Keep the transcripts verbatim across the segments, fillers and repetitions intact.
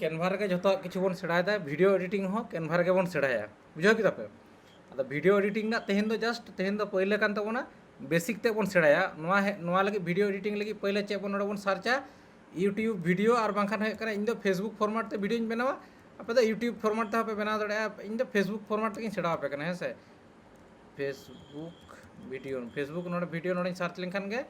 ᱠᱮᱱᱵᱷᱟ ᱨᱮᱜᱮ ᱡᱷᱚᱛᱚᱣᱟᱜ ᱠᱤᱪᱷᱩ ᱵᱚᱱ ᱥᱮᱬᱟᱭᱮᱫᱟ, ᱵᱷᱤᱰᱤᱭᱳ ᱮᱰᱤᱴᱤᱝ ᱦᱚᱸ ᱠᱮᱱᱵᱷᱟ ᱨᱮᱜᱮ ᱵᱚᱱ ᱥᱮᱬᱟᱭᱟ, ᱵᱩᱡᱷᱟᱹᱣ ᱠᱮᱫᱟ ᱯᱮ? ᱟᱫᱚ ᱵᱷᱤᱰᱤᱭᱳ ᱮᱰᱤᱴᱤᱝ ᱨᱮᱱᱟᱜ ᱛᱮᱦᱮᱧ ᱫᱚ ᱡᱟᱥᱴ ᱛᱮᱦᱮᱧ ᱫᱚ ᱯᱟᱹᱭᱞᱟᱹ ᱠᱟᱱ ᱛᱟᱵᱚᱱᱟ, ᱵᱮᱥᱤᱠ ᱛᱮ ᱵᱚᱱ ᱥᱮᱬᱟᱭᱟ᱾ ᱱᱚᱣᱟ ᱦᱮ ᱱᱚᱣᱟ ᱞᱟᱹᱜᱤᱫ ᱵᱷᱤᱰᱤᱭᱳ ᱮᱰᱤᱴᱤᱝ ᱞᱟᱹᱜᱤᱫ ᱯᱟᱹᱭᱞᱟᱹ ᱪᱮᱫ ᱵᱚᱱ ᱱᱚᱰᱮ ᱵᱚᱱ ᱥᱟᱨᱪᱟ, YouTube ᱵᱷᱤᱰᱤᱭᱳ, ᱟᱨ ᱵᱟᱝᱠᱷᱟᱱ ᱦᱩᱭᱩᱜ ᱠᱟᱱᱟ ᱤᱧ ᱫᱚ Facebook ᱯᱷᱚᱨᱢᱟᱴ ᱛᱮ ᱵᱷᱤᱰᱤᱭᱳᱧ ᱵᱮᱱᱟᱣᱟ, ᱟᱯᱮ ᱫᱚ YouTube ᱯᱷᱚᱨᱢᱟᱴ ᱛᱮᱦᱚᱸ ᱯᱮ ᱵᱮᱱᱟᱣ ᱫᱟᱲᱮᱭᱟᱜᱼᱟ᱾ ᱤᱧ ᱫᱚ Facebook ᱯᱷᱚᱨᱢᱟᱴ ᱛᱮᱜᱤᱧ ᱥᱮᱬᱟ ᱟᱯᱮ ᱠᱟᱱᱟ, ᱦᱮᱸ ᱥᱮ? Facebook ᱵᱷᱤᱰᱤᱭᱳ, Facebook ᱱᱚᱰᱮ ᱵᱷᱤᱰᱤᱭᱳ ᱱᱚᱰᱮᱧ ᱥᱟᱨᱪ ᱞᱮᱱᱠᱷᱟᱱ ᱜᱮ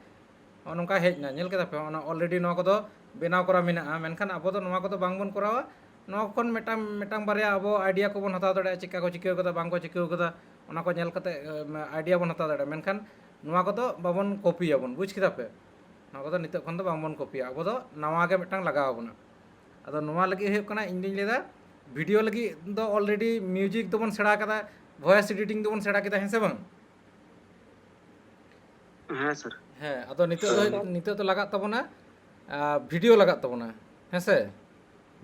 ᱱᱚᱜᱼᱚ ᱱᱚᱝᱠᱟ ᱦᱮᱡ ᱮᱱᱟ, ᱧᱮᱞ ᱠᱮᱫᱟ ᱯᱮ? ᱚᱱᱟ ᱚᱞᱨᱮᱰᱤ ᱱᱚᱣᱟ ᱠᱚᱫᱚ ᱵᱮᱱᱟᱣ ᱠᱚᱨᱟ ᱢᱮᱱᱟᱜᱼᱟ, ᱢᱮᱱᱠᱷᱟᱱ ᱟᱵᱚ ᱫᱚ ᱱᱚᱣᱟ ᱠᱚᱫᱚ ᱵᱟᱝᱵᱚᱱ ᱠᱚᱨᱟᱣᱟ᱾ ᱱᱚᱣᱟ ᱠᱷᱚᱱ ᱢᱤᱫᱴᱟᱝ ᱢᱤᱫᱴᱟᱝ ᱵᱟᱨᱭᱟ ᱟᱵᱚ ᱟᱭᱰᱤᱭᱟ ᱠᱚᱵᱚᱱ ᱦᱟᱛᱟᱣ ᱫᱟᱲᱮᱭᱟᱜᱼᱟ, ᱪᱮᱫᱠᱟ ᱠᱚ ᱪᱤᱠᱟᱹᱣ ᱠᱟᱫᱟ, ᱵᱟᱝ ᱠᱚ ᱪᱤᱠᱟᱹᱣ ᱠᱟᱫᱟ, ᱚᱱᱟ ᱠᱚ ᱧᱮᱞ ᱠᱟᱛᱮ ᱟᱭᱰᱤᱭᱟ ᱵᱚᱱ ᱦᱟᱛᱟᱣ ᱫᱟᱲᱮᱭᱟᱜᱼᱟ᱾ ᱢᱮᱱᱠᱷᱟᱱ ᱱᱚᱣᱟ ᱠᱚᱫᱚ ᱵᱟᱵᱚᱱ ᱠᱚᱯᱤᱭᱟᱵᱚᱱ, ᱵᱩᱡᱽ ᱠᱮᱫᱟ ᱯᱮ? ᱱᱚᱣᱟ ᱠᱚᱫᱚ ᱱᱤᱛᱚᱜ ᱠᱷᱚᱱ ᱫᱚ ᱵᱟᱝᱵᱚᱱ ᱠᱚᱯᱤᱭᱟ, ᱟᱵᱚ ᱫᱚ ᱱᱟᱣᱟ ᱜᱮ ᱢᱤᱫᱴᱟᱝ ᱞᱟᱜᱟᱣ ᱟᱵᱚᱱᱟ᱾ ᱟᱫᱚ ᱱᱚᱣᱟ ᱞᱟᱹᱜᱤᱫ ᱦᱩᱭᱩᱜ ᱠᱟᱱᱟ, ᱤᱧ ᱫᱩᱧ ᱞᱟᱹᱭᱫᱟ ᱵᱷᱤᱰᱤᱭᱳ ᱞᱟᱹᱜᱤᱫ ᱫᱚ ᱚᱞᱨᱮᱰᱤ ᱢᱤᱣᱡᱤᱠ ᱫᱚᱵᱚᱱ ᱥᱮᱬᱟ ᱠᱟᱫᱟ, ᱵᱷᱚᱭᱮᱥ ᱮᱰᱤᱴᱤᱝ ᱫᱚᱵᱚᱱ ᱥᱮᱬᱟ ᱠᱮᱫᱟ, ᱦᱮᱸ ᱥᱮ ᱵᱟᱝ? ᱦᱮᱸ ᱥᱟᱨ᱾ ᱦᱮᱸ, ᱟᱫᱚ ᱱᱤᱛᱚᱜ ᱫᱚ ᱱᱤᱛᱚᱜ ᱫᱚ ᱞᱟᱜᱟᱜ ᱛᱟᱵᱚᱱᱟ ᱵᱷᱤᱰᱤᱭᱳ ᱞᱟᱜᱟᱜ ᱛᱟᱵᱚᱱᱟ, ᱦᱮᱸ ᱥᱮ?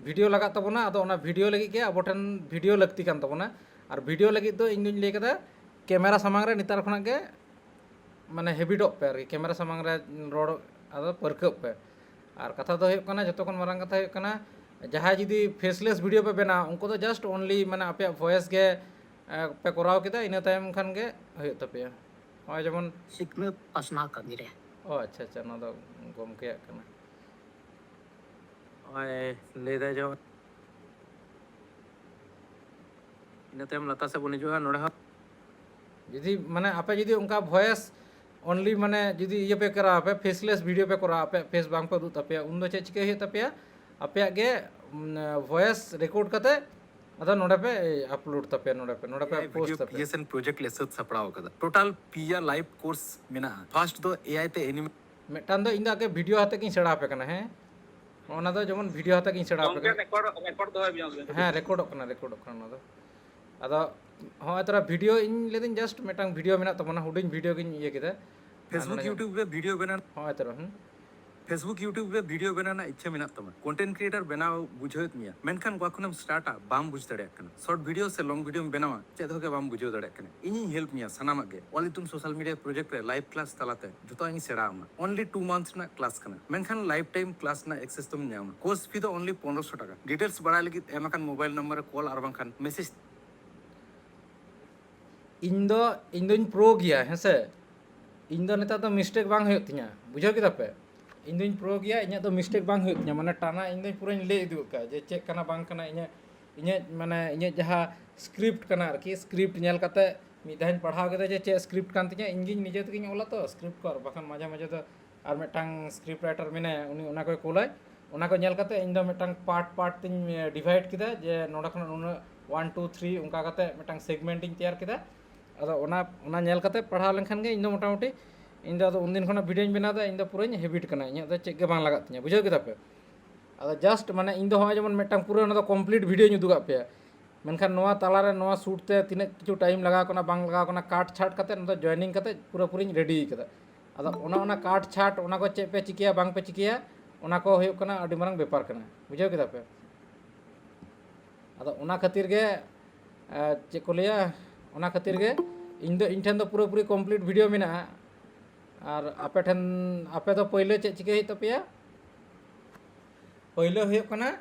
ᱵᱷᱤᱰᱤᱭᱳ ᱞᱟᱜᱟᱜ ᱛᱟᱵᱚᱱᱟ᱾ ᱟᱫᱚ ᱚᱱᱟ ᱵᱷᱤᱰᱤᱭᱳ ᱞᱟᱹᱜᱤᱫ ᱜᱮ ᱟᱵᱚ ᱴᱷᱮᱱ ᱵᱷᱤᱰᱤᱭᱳ ᱞᱟᱹᱠᱛᱤ ᱠᱟᱱ ᱛᱟᱵᱚᱱᱟ᱾ ᱟᱨ ᱵᱷᱤᱰᱤᱭᱳ ᱞᱟᱹᱜᱤᱫ ᱫᱚ ᱤᱧ ᱫᱩᱧ ᱞᱟᱹᱭ ᱠᱮᱫᱟ ᱠᱮᱢᱮᱨᱟ ᱥᱟᱢᱟᱝ ᱨᱮ ᱱᱮᱛᱟᱨ ᱠᱷᱚᱱᱟᱜ ᱜᱮ ᱢᱟᱱᱮ ᱦᱮᱵᱤᱴᱚᱜ ᱯᱮ ᱟᱨᱠᱤ, ᱠᱮᱢᱮᱨᱟ ᱥᱟᱢᱟᱝ ᱨᱮ ᱨᱚᱲ ᱟᱫᱚ ᱯᱟᱹᱨᱠᱟᱹᱜ ᱯᱮ᱾ ᱟᱨ ᱠᱟᱛᱷᱟ ᱫᱚ ᱦᱩᱭᱩᱜ ᱠᱟᱱᱟ, ᱡᱚᱛᱚ ᱠᱷᱚᱱ ᱢᱟᱨᱟᱝ ᱠᱟᱛᱷᱟ ᱦᱩᱭᱩᱜ ᱠᱟᱱᱟ, ᱡᱟᱦᱟᱸᱭ ᱡᱩᱫᱤ ᱯᱷᱮᱥᱞᱮᱥ ᱵᱷᱤᱰᱤᱭᱳ ᱯᱮ ᱵᱮᱱᱟᱣᱟ, ᱩᱱᱠᱩ ᱫᱚ ᱡᱟᱥᱴ ᱚᱱᱞᱤ ᱢᱟᱱᱮ ᱟᱯᱮᱭᱟᱜ ᱵᱷᱚᱭᱮᱥ ᱜᱮ ᱮ, ᱯᱮ ᱠᱚᱨᱟᱣ ᱠᱮᱫᱟ, ᱤᱱᱟᱹ ᱛᱟᱭᱚᱢ ᱠᱷᱟᱱ ᱜᱮ ᱦᱩᱭᱩᱜ ᱛᱟᱯᱮᱭᱟ᱾ ᱱᱚᱜᱼᱚᱭ ᱡᱮᱢᱚᱱ ᱥᱤᱠᱷᱱᱟᱹᱛ ᱯᱟᱥᱱᱟᱣ ᱠᱟᱹᱢᱤ ᱨᱮ᱾ ᱚ, ᱟᱪᱪᱷᱟ ᱟᱪᱪᱷᱟ, ᱱᱚᱣᱟ ᱫᱚ ᱜᱚᱢᱠᱮᱭᱟᱜ ᱠᱟᱱᱟ᱾ ᱱᱚᱜᱼᱚᱭ ᱞᱟᱹᱭᱫᱟᱭ ᱡᱮᱢᱚᱱ ᱤᱱᱟᱹ ᱛᱟᱭᱚᱢ ᱞᱟᱛᱟᱨ ᱥᱮᱫ ᱵᱚᱱ ᱦᱤᱡᱩᱜᱼᱟ, ᱱᱚᱰᱮ ᱦᱚᱸ ᱡᱩᱫᱤ ᱢᱟᱱᱮ ᱟᱯᱮ ᱡᱩᱫᱤ ᱚᱱᱠᱟ ᱵᱷᱚᱭᱮᱥ ᱚᱱᱞᱤ ᱢᱟᱱᱮ ᱡᱩᱫᱤ ᱤᱭᱟᱹ ᱯᱮ ᱠᱚᱨᱟᱣᱟ, ᱟᱯᱮ ᱯᱷᱮᱥᱞᱮᱥ ᱵᱷᱤᱰᱤᱭᱳ ᱯᱮ ᱠᱚᱨᱟᱣᱟ, ᱟᱯᱮᱭᱟᱜ ᱯᱷᱮᱥ ᱵᱟᱝ ᱯᱮ ᱩᱫᱩᱜ ᱛᱟᱯᱮᱭᱟ, ᱩᱱᱫᱚ ᱪᱮᱫ ᱪᱤᱠᱟᱹ ᱦᱩᱭᱩᱜ ᱛᱟᱯᱮᱭᱟ? ᱟᱯᱮᱭᱟᱜ ᱜᱮ ᱵᱷᱚᱭᱮᱥ ᱨᱮᱠᱚᱨᱰ ᱠᱟᱛᱮ ᱟᱫᱚ ᱱᱚᱰᱮ ᱯᱮ ᱟᱯᱞᱳᱰ ᱛᱟᱯᱮᱭᱟ, ᱱᱚᱰᱮ ᱯᱮ ᱱᱚᱰᱮ ᱯᱮ AI video ᱯᱳᱥᱴ ᱛᱟᱯᱮᱭᱟ᱾ Creation project ᱞᱮ ᱥᱟᱹᱛ ᱥᱟᱯᱲᱟᱣ ᱟᱠᱟᱫᱟ᱾ ᱴᱳᱴᱟᱞ ᱯᱮᱭᱟ ᱞᱟᱭᱤᱵᱷ ᱠᱳᱨᱥ ᱢᱮᱱᱟᱜᱼᱟ᱾ ᱯᱷᱟᱥᱴ ᱫᱚ AI ᱛᱮ ᱮᱱᱤᱢᱮ ᱢᱤᱫᱴᱟᱝ ᱫᱚ ᱤᱧ ᱫᱚ ᱟᱜᱮ ᱵᱷᱤᱰᱤᱭᱳ ᱟᱛᱮ ᱜᱤᱧ ᱥᱮᱬᱟ ᱟᱯᱮ ᱠᱟᱱᱟ, ᱦᱮᱸ, ᱚᱱᱟ ᱫᱚ ᱡᱮᱢᱚᱱ ᱵᱷᱤᱰᱤᱭᱳ ᱟᱛᱮ ᱜᱤᱧ ᱥᱮᱬᱟ ᱟᱯᱮ ᱜᱚᱝᱠᱮ ᱠᱟᱱᱟ᱾ ᱨᱮᱠᱚᱨᱰ ᱨᱮᱠᱚᱨᱰ ᱫᱚᱦᱚᱭ ᱵᱤᱱ ᱟᱵᱤᱱ᱾ ᱦᱮᱸ, ᱨᱮᱠᱚᱨᱰᱚᱜ ᱠᱟᱱᱟ, ᱨᱮᱠᱚᱨᱰᱚᱜ ᱠᱟᱱᱟ ᱱᱚᱣᱟ ᱫᱚ᱾ ᱟᱫᱚ ᱦᱚᱸᱜᱼᱚᱭ ᱛᱚᱨᱟ ᱵᱷᱤᱰᱤᱭᱳ ᱤᱧ ᱞᱟᱹᱭᱫᱟᱹᱧ, ᱡᱟᱥᱴ ᱢᱤᱫᱴᱟᱝ ᱵᱷᱤᱰᱤᱭᱳ ᱢᱮᱱᱟᱜ ᱛᱟᱵᱚᱱᱟ, ᱦᱩᱰᱤᱧ ᱵᱷᱤᱰᱤᱭᱳ ᱜᱤᱧ ᱤᱭᱟᱹ ᱠᱮᱫᱟ᱾ Facebook ᱱᱚᱰᱮ YouTube ᱨᱮ ᱵᱷᱤᱰᱤᱭᱳ ᱵᱮᱱᱟᱣ ᱦᱚᱸᱜᱼᱚᱭ ᱛᱚᱨᱟ, ᱦᱩᱸ, Facebook YouTube ᱨᱮ ᱵᱷᱤᱰᱤᱭᱳ ᱵᱮᱱᱟᱣ ᱨᱮᱱᱟᱜ ᱤᱪᱪᱷᱟᱹ ᱢᱮᱱᱟᱜ ᱛᱟᱢᱟ, ᱠᱚᱱᱴᱮᱱᱴ ᱠᱨᱤᱭᱮᱴᱟᱨ ᱵᱮᱱᱟᱣ ᱵᱩᱡᱷᱟᱹᱣᱮᱫ ᱢᱮᱭᱟ, ᱢᱮᱱᱠᱷᱟᱱ ᱚᱠᱟ ᱠᱷᱚᱱᱮᱢ ᱥᱴᱟᱨᱴᱟ ᱵᱟᱢ ᱵᱩᱡᱽ ᱫᱟᱲᱮᱭᱟᱜ ᱠᱟᱱᱟ᱾ ᱥᱚᱨᱴ ᱵᱷᱤᱰᱤᱭᱳ ᱥᱮ ᱞᱚᱝ ᱵᱷᱤᱰᱤᱭᱳᱢ ᱵᱮᱱᱟᱣᱟ, ᱪᱮᱫ ᱦᱚᱸ ᱜᱮ ᱵᱟᱢ ᱵᱩᱡᱷᱟᱹᱣ ᱫᱟᱲᱮᱭᱟᱜ ᱠᱟᱱᱟ᱾ ᱤᱧᱤᱧ ᱦᱮᱞᱯ ᱢᱮᱭᱟ ᱥᱟᱱᱟᱢᱟᱜ ᱜᱮ᱾ ᱚᱞ ᱤᱛᱩᱱ ᱥᱳᱥᱟᱞ ᱢᱤᱰᱤᱭᱟ ᱯᱨᱚᱡᱮᱠᱴ ᱨᱮ ᱞᱟᱭᱤᱵᱷ ᱠᱞᱟᱥ ᱛᱟᱞᱟᱛᱮ ᱡᱷᱚᱛᱚᱣᱟᱜ ᱤᱧ ᱥᱮᱬᱟ ᱟᱢᱟ᱾ ᱚᱱᱞᱤ ᱴᱩ ᱢᱟᱱᱛᱷᱥ ᱨᱮᱱᱟᱜ ᱠᱞᱟᱥ ᱠᱟᱱᱟ, ᱢᱮᱱᱠᱷᱟᱱ ᱞᱟᱭᱤᱯᱷ ᱴᱟᱭᱤᱢ ᱠᱞᱟᱥ ᱨᱮᱱᱟᱜ ᱮᱠᱥᱮᱥ ᱫᱚᱢ ᱧᱟᱢᱟ᱾ ᱠᱳᱨᱥ ᱯᱷᱤ ᱫᱚ ᱚᱱᱞᱤ ᱯᱚᱱᱨᱚᱥᱚ ᱴᱟᱠᱟ᱾ ᱰᱤᱴᱮᱞᱥ ᱵᱟᱲᱟᱭ ᱞᱟᱹᱜᱤᱫ ᱮᱢ ᱟᱠᱟᱱ ᱢᱳᱵᱟᱭᱤᱞ ᱱᱟᱢᱵᱟᱨ ᱨᱮ ᱠᱚᱞ ᱟᱨ ᱵᱟᱝᱠᱷᱟᱱ ᱢᱮᱥᱮᱡᱽ᱾ ᱤᱧ ᱫᱚ ᱤᱧ ᱫᱚᱧ ᱯᱨᱳ ᱜᱮᱭᱟ, ᱦᱮᱸ ᱥᱮ᱾ ᱤᱧ ᱫᱚ ᱱᱮᱛᱟᱨ ᱫᱚ ᱢᱤᱥᱴᱮᱠ ᱵᱟᱝ ᱦᱩᱭᱩᱜ ᱛᱤᱧᱟᱹ, ᱵᱩᱡᱷᱟᱹᱣ ᱠᱮᱫᱟ ᱯᱮ? ᱤᱧ ᱫᱚᱧ ᱯᱨᱳ ᱜᱮᱭᱟ, ᱤᱧᱟᱹᱜ ᱫᱚ ᱢᱤᱥᱴᱮᱠ ᱵᱟᱝ ᱦᱩᱭᱩᱜ ᱛᱤᱧᱟᱹ᱾ ᱢᱟᱱᱮ ᱴᱟᱱᱟ ᱤᱧ ᱫᱚᱧ ᱯᱩᱨᱟᱹᱧ ᱞᱟᱹᱭ ᱩᱫᱩᱜ ᱟᱠᱟᱫ ᱡᱮ ᱪᱮᱫ ᱠᱟᱱᱟ ᱵᱟᱝ ᱠᱟᱱᱟ᱾ ᱤᱧᱟᱹᱜ ᱤᱧᱟᱹᱜ ᱢᱟᱱᱮ ᱤᱧᱟᱹᱜ ᱡᱟᱦᱟᱸ ᱥᱠᱨᱤᱯᱴ ᱠᱟᱱᱟ ᱟᱨᱠᱤ, ᱥᱠᱨᱤᱯᱴ ᱧᱮᱞ ᱠᱟᱛᱮ ᱢᱤᱫ ᱫᱷᱟᱣᱤᱧ ᱯᱟᱲᱦᱟᱣ ᱠᱮᱫᱟ ᱡᱮ ᱪᱮᱫ ᱥᱠᱨᱤᱯᱴ ᱠᱟᱱ ᱛᱤᱧᱟᱹ᱾ ᱤᱧ ᱜᱤᱧ ᱱᱤᱡᱮ ᱛᱮᱜᱤᱧ ᱚᱞᱟ ᱛᱚ ᱥᱠᱨᱤᱯᱴ ᱠᱚ, ᱟᱨ ᱵᱟᱠᱷᱟᱱ ᱢᱟᱡᱷᱮ ᱢᱟᱡᱷᱮ ᱫᱚ ᱟᱨ ᱢᱤᱫᱴᱟᱝ ᱥᱠᱨᱤᱯᱴ ᱨᱟᱭᱴᱟᱨ ᱢᱮᱱᱟᱭᱟ, ᱩᱱᱤ ᱚᱱᱟ ᱠᱚᱭ ᱠᱳᱞᱟᱭ᱾ ᱚᱱᱟ ᱠᱚ ᱧᱮᱞ ᱠᱟᱛᱮ ᱤᱧ ᱫᱚ ᱢᱤᱫᱴᱟᱝ ᱯᱟᱨᱴ ᱯᱟᱨᱴ ᱛᱤᱧ ᱰᱤᱵᱷᱟᱭᱤᱰ ᱠᱮᱫᱟ ᱡᱮ ᱱᱚᱰᱮ ᱠᱷᱚᱱᱟᱜ ᱱᱩᱱᱟᱹᱜ ᱚᱣᱟᱱ ᱴᱩ ᱛᱷᱨᱤ ᱚᱱᱠᱟ ᱠᱟᱛᱮ ᱢᱤᱫᱴᱟᱝ ᱥᱮᱜᱢᱮᱱᱴ ᱤᱧ ᱛᱮᱭᱟᱨ ᱠᱮᱫᱟ᱾ ᱟᱫᱚ ᱚᱱᱟ ᱚᱱᱟ ᱧᱮᱞ ᱠᱟᱛᱮ ᱯᱟᱲᱦᱟᱣ ᱞᱮᱱᱠᱷᱟᱱ ᱜᱮ ᱤᱧ ᱫᱚ ᱢᱚᱴᱟᱢᱩᱴᱤ ᱤᱧ ᱫᱚ ᱟᱫᱚ ᱩᱱᱫᱤᱱ ᱠᱷᱚᱱᱟᱜ ᱵᱷᱤᱰᱤᱭᱳᱧ ᱵᱮᱱᱟᱣ ᱮᱫᱟ᱾ ᱤᱧ ᱫᱚ ᱯᱩᱨᱟᱹᱧ ᱦᱮᱵᱤᱴ ᱠᱟᱱᱟ, ᱤᱧᱟᱹᱜ ᱫᱚ ᱪᱮᱫ ᱜᱮ ᱵᱟᱝ ᱞᱟᱜᱟᱜ ᱛᱤᱧᱟᱹ, ᱵᱩᱡᱷᱟᱹᱣ ᱠᱮᱫᱟ ᱯᱮ? ᱟᱫᱚ ᱡᱟᱥᱴ ᱢᱟᱱᱮ ᱤᱧ ᱫᱚ ᱦᱚᱸᱜᱼᱚᱭ ᱡᱮᱢᱚᱱ ᱢᱤᱫᱴᱟᱝ ᱯᱩᱨᱟᱹ ᱚᱱᱟ ᱫᱚ ᱠᱚᱢᱯᱞᱤᱴ ᱵᱷᱤᱰᱤᱭᱳᱧ ᱩᱫᱩᱜᱟᱜ ᱯᱮᱭᱟ, ᱢᱮᱱᱠᱷᱟᱱ ᱱᱚᱣᱟ ᱛᱟᱞᱟᱨᱮ ᱱᱚᱣᱟ ᱥᱩᱴ ᱛᱮ ᱛᱤᱱᱟᱹᱜ ᱠᱤᱪᱷᱩ ᱴᱟᱭᱤᱢ ᱞᱟᱜᱟᱣ ᱠᱟᱱᱟ ᱵᱟᱝ ᱞᱟᱜᱟᱣ ᱠᱟᱱᱟ, ᱠᱟᱴ ᱪᱷᱟᱴ ᱠᱟᱛᱮ ᱱᱚᱣᱟ ᱫᱚ ᱡᱚᱭᱮᱱᱤᱝ ᱠᱟᱛᱮ ᱯᱩᱨᱟᱹᱯᱩᱨᱤᱧ ᱨᱮᱰᱤ ᱠᱟᱫᱟ᱾ ᱟᱫᱚ ᱚᱱᱟ ᱚᱱᱟ ᱠᱟᱴ ᱪᱷᱟᱴ ᱚᱱᱟ ᱠᱚ ᱪᱮᱫ ᱯᱮ ᱪᱤᱠᱟᱹᱭᱟ ᱵᱟᱝ ᱯᱮ ᱪᱤᱠᱟᱹᱭᱟ, ᱚᱱᱟ ᱠᱚ ᱦᱩᱭᱩᱜ ᱠᱟᱱᱟ ᱟᱹᱰᱤ ᱢᱟᱨᱟᱝ ᱵᱮᱯᱟᱨ ᱠᱟᱱᱟ, ᱵᱩᱡᱷᱟᱹᱣ ᱠᱮᱫᱟ ᱯᱮ? ᱟᱫᱚ ᱚᱱᱟ ᱠᱷᱟᱹᱛᱤᱨ ᱜᱮ ᱮ, ᱪᱮᱫ ᱠᱚ ᱞᱟᱹᱭᱟ, ᱚᱱᱟ ᱠᱷᱟᱹᱛᱤᱨ ᱜᱮ ᱤᱧ ᱫᱚ ᱤᱧ ᱴᱷᱮᱱ ᱫᱚ ᱯᱩᱨᱟᱹᱯᱩᱨᱤ ᱠᱚᱢᱯᱞᱤᱴ ᱵᱷᱤᱰᱤᱭᱳ ᱢᱮᱱᱟᱜᱼᱟ᱾ ᱟᱨ ᱟᱯᱮ ᱴᱷᱮᱱ ᱟᱯᱮ ᱫᱚ ᱯᱳᱭᱞᱳ ᱪᱮᱫ ᱪᱤᱠᱟᱹ ᱦᱩᱭᱩᱜ ᱛᱟᱯᱮᱭᱟ? ᱯᱳᱭᱞᱳ ᱦᱩᱭᱩᱜ ᱠᱟᱱᱟ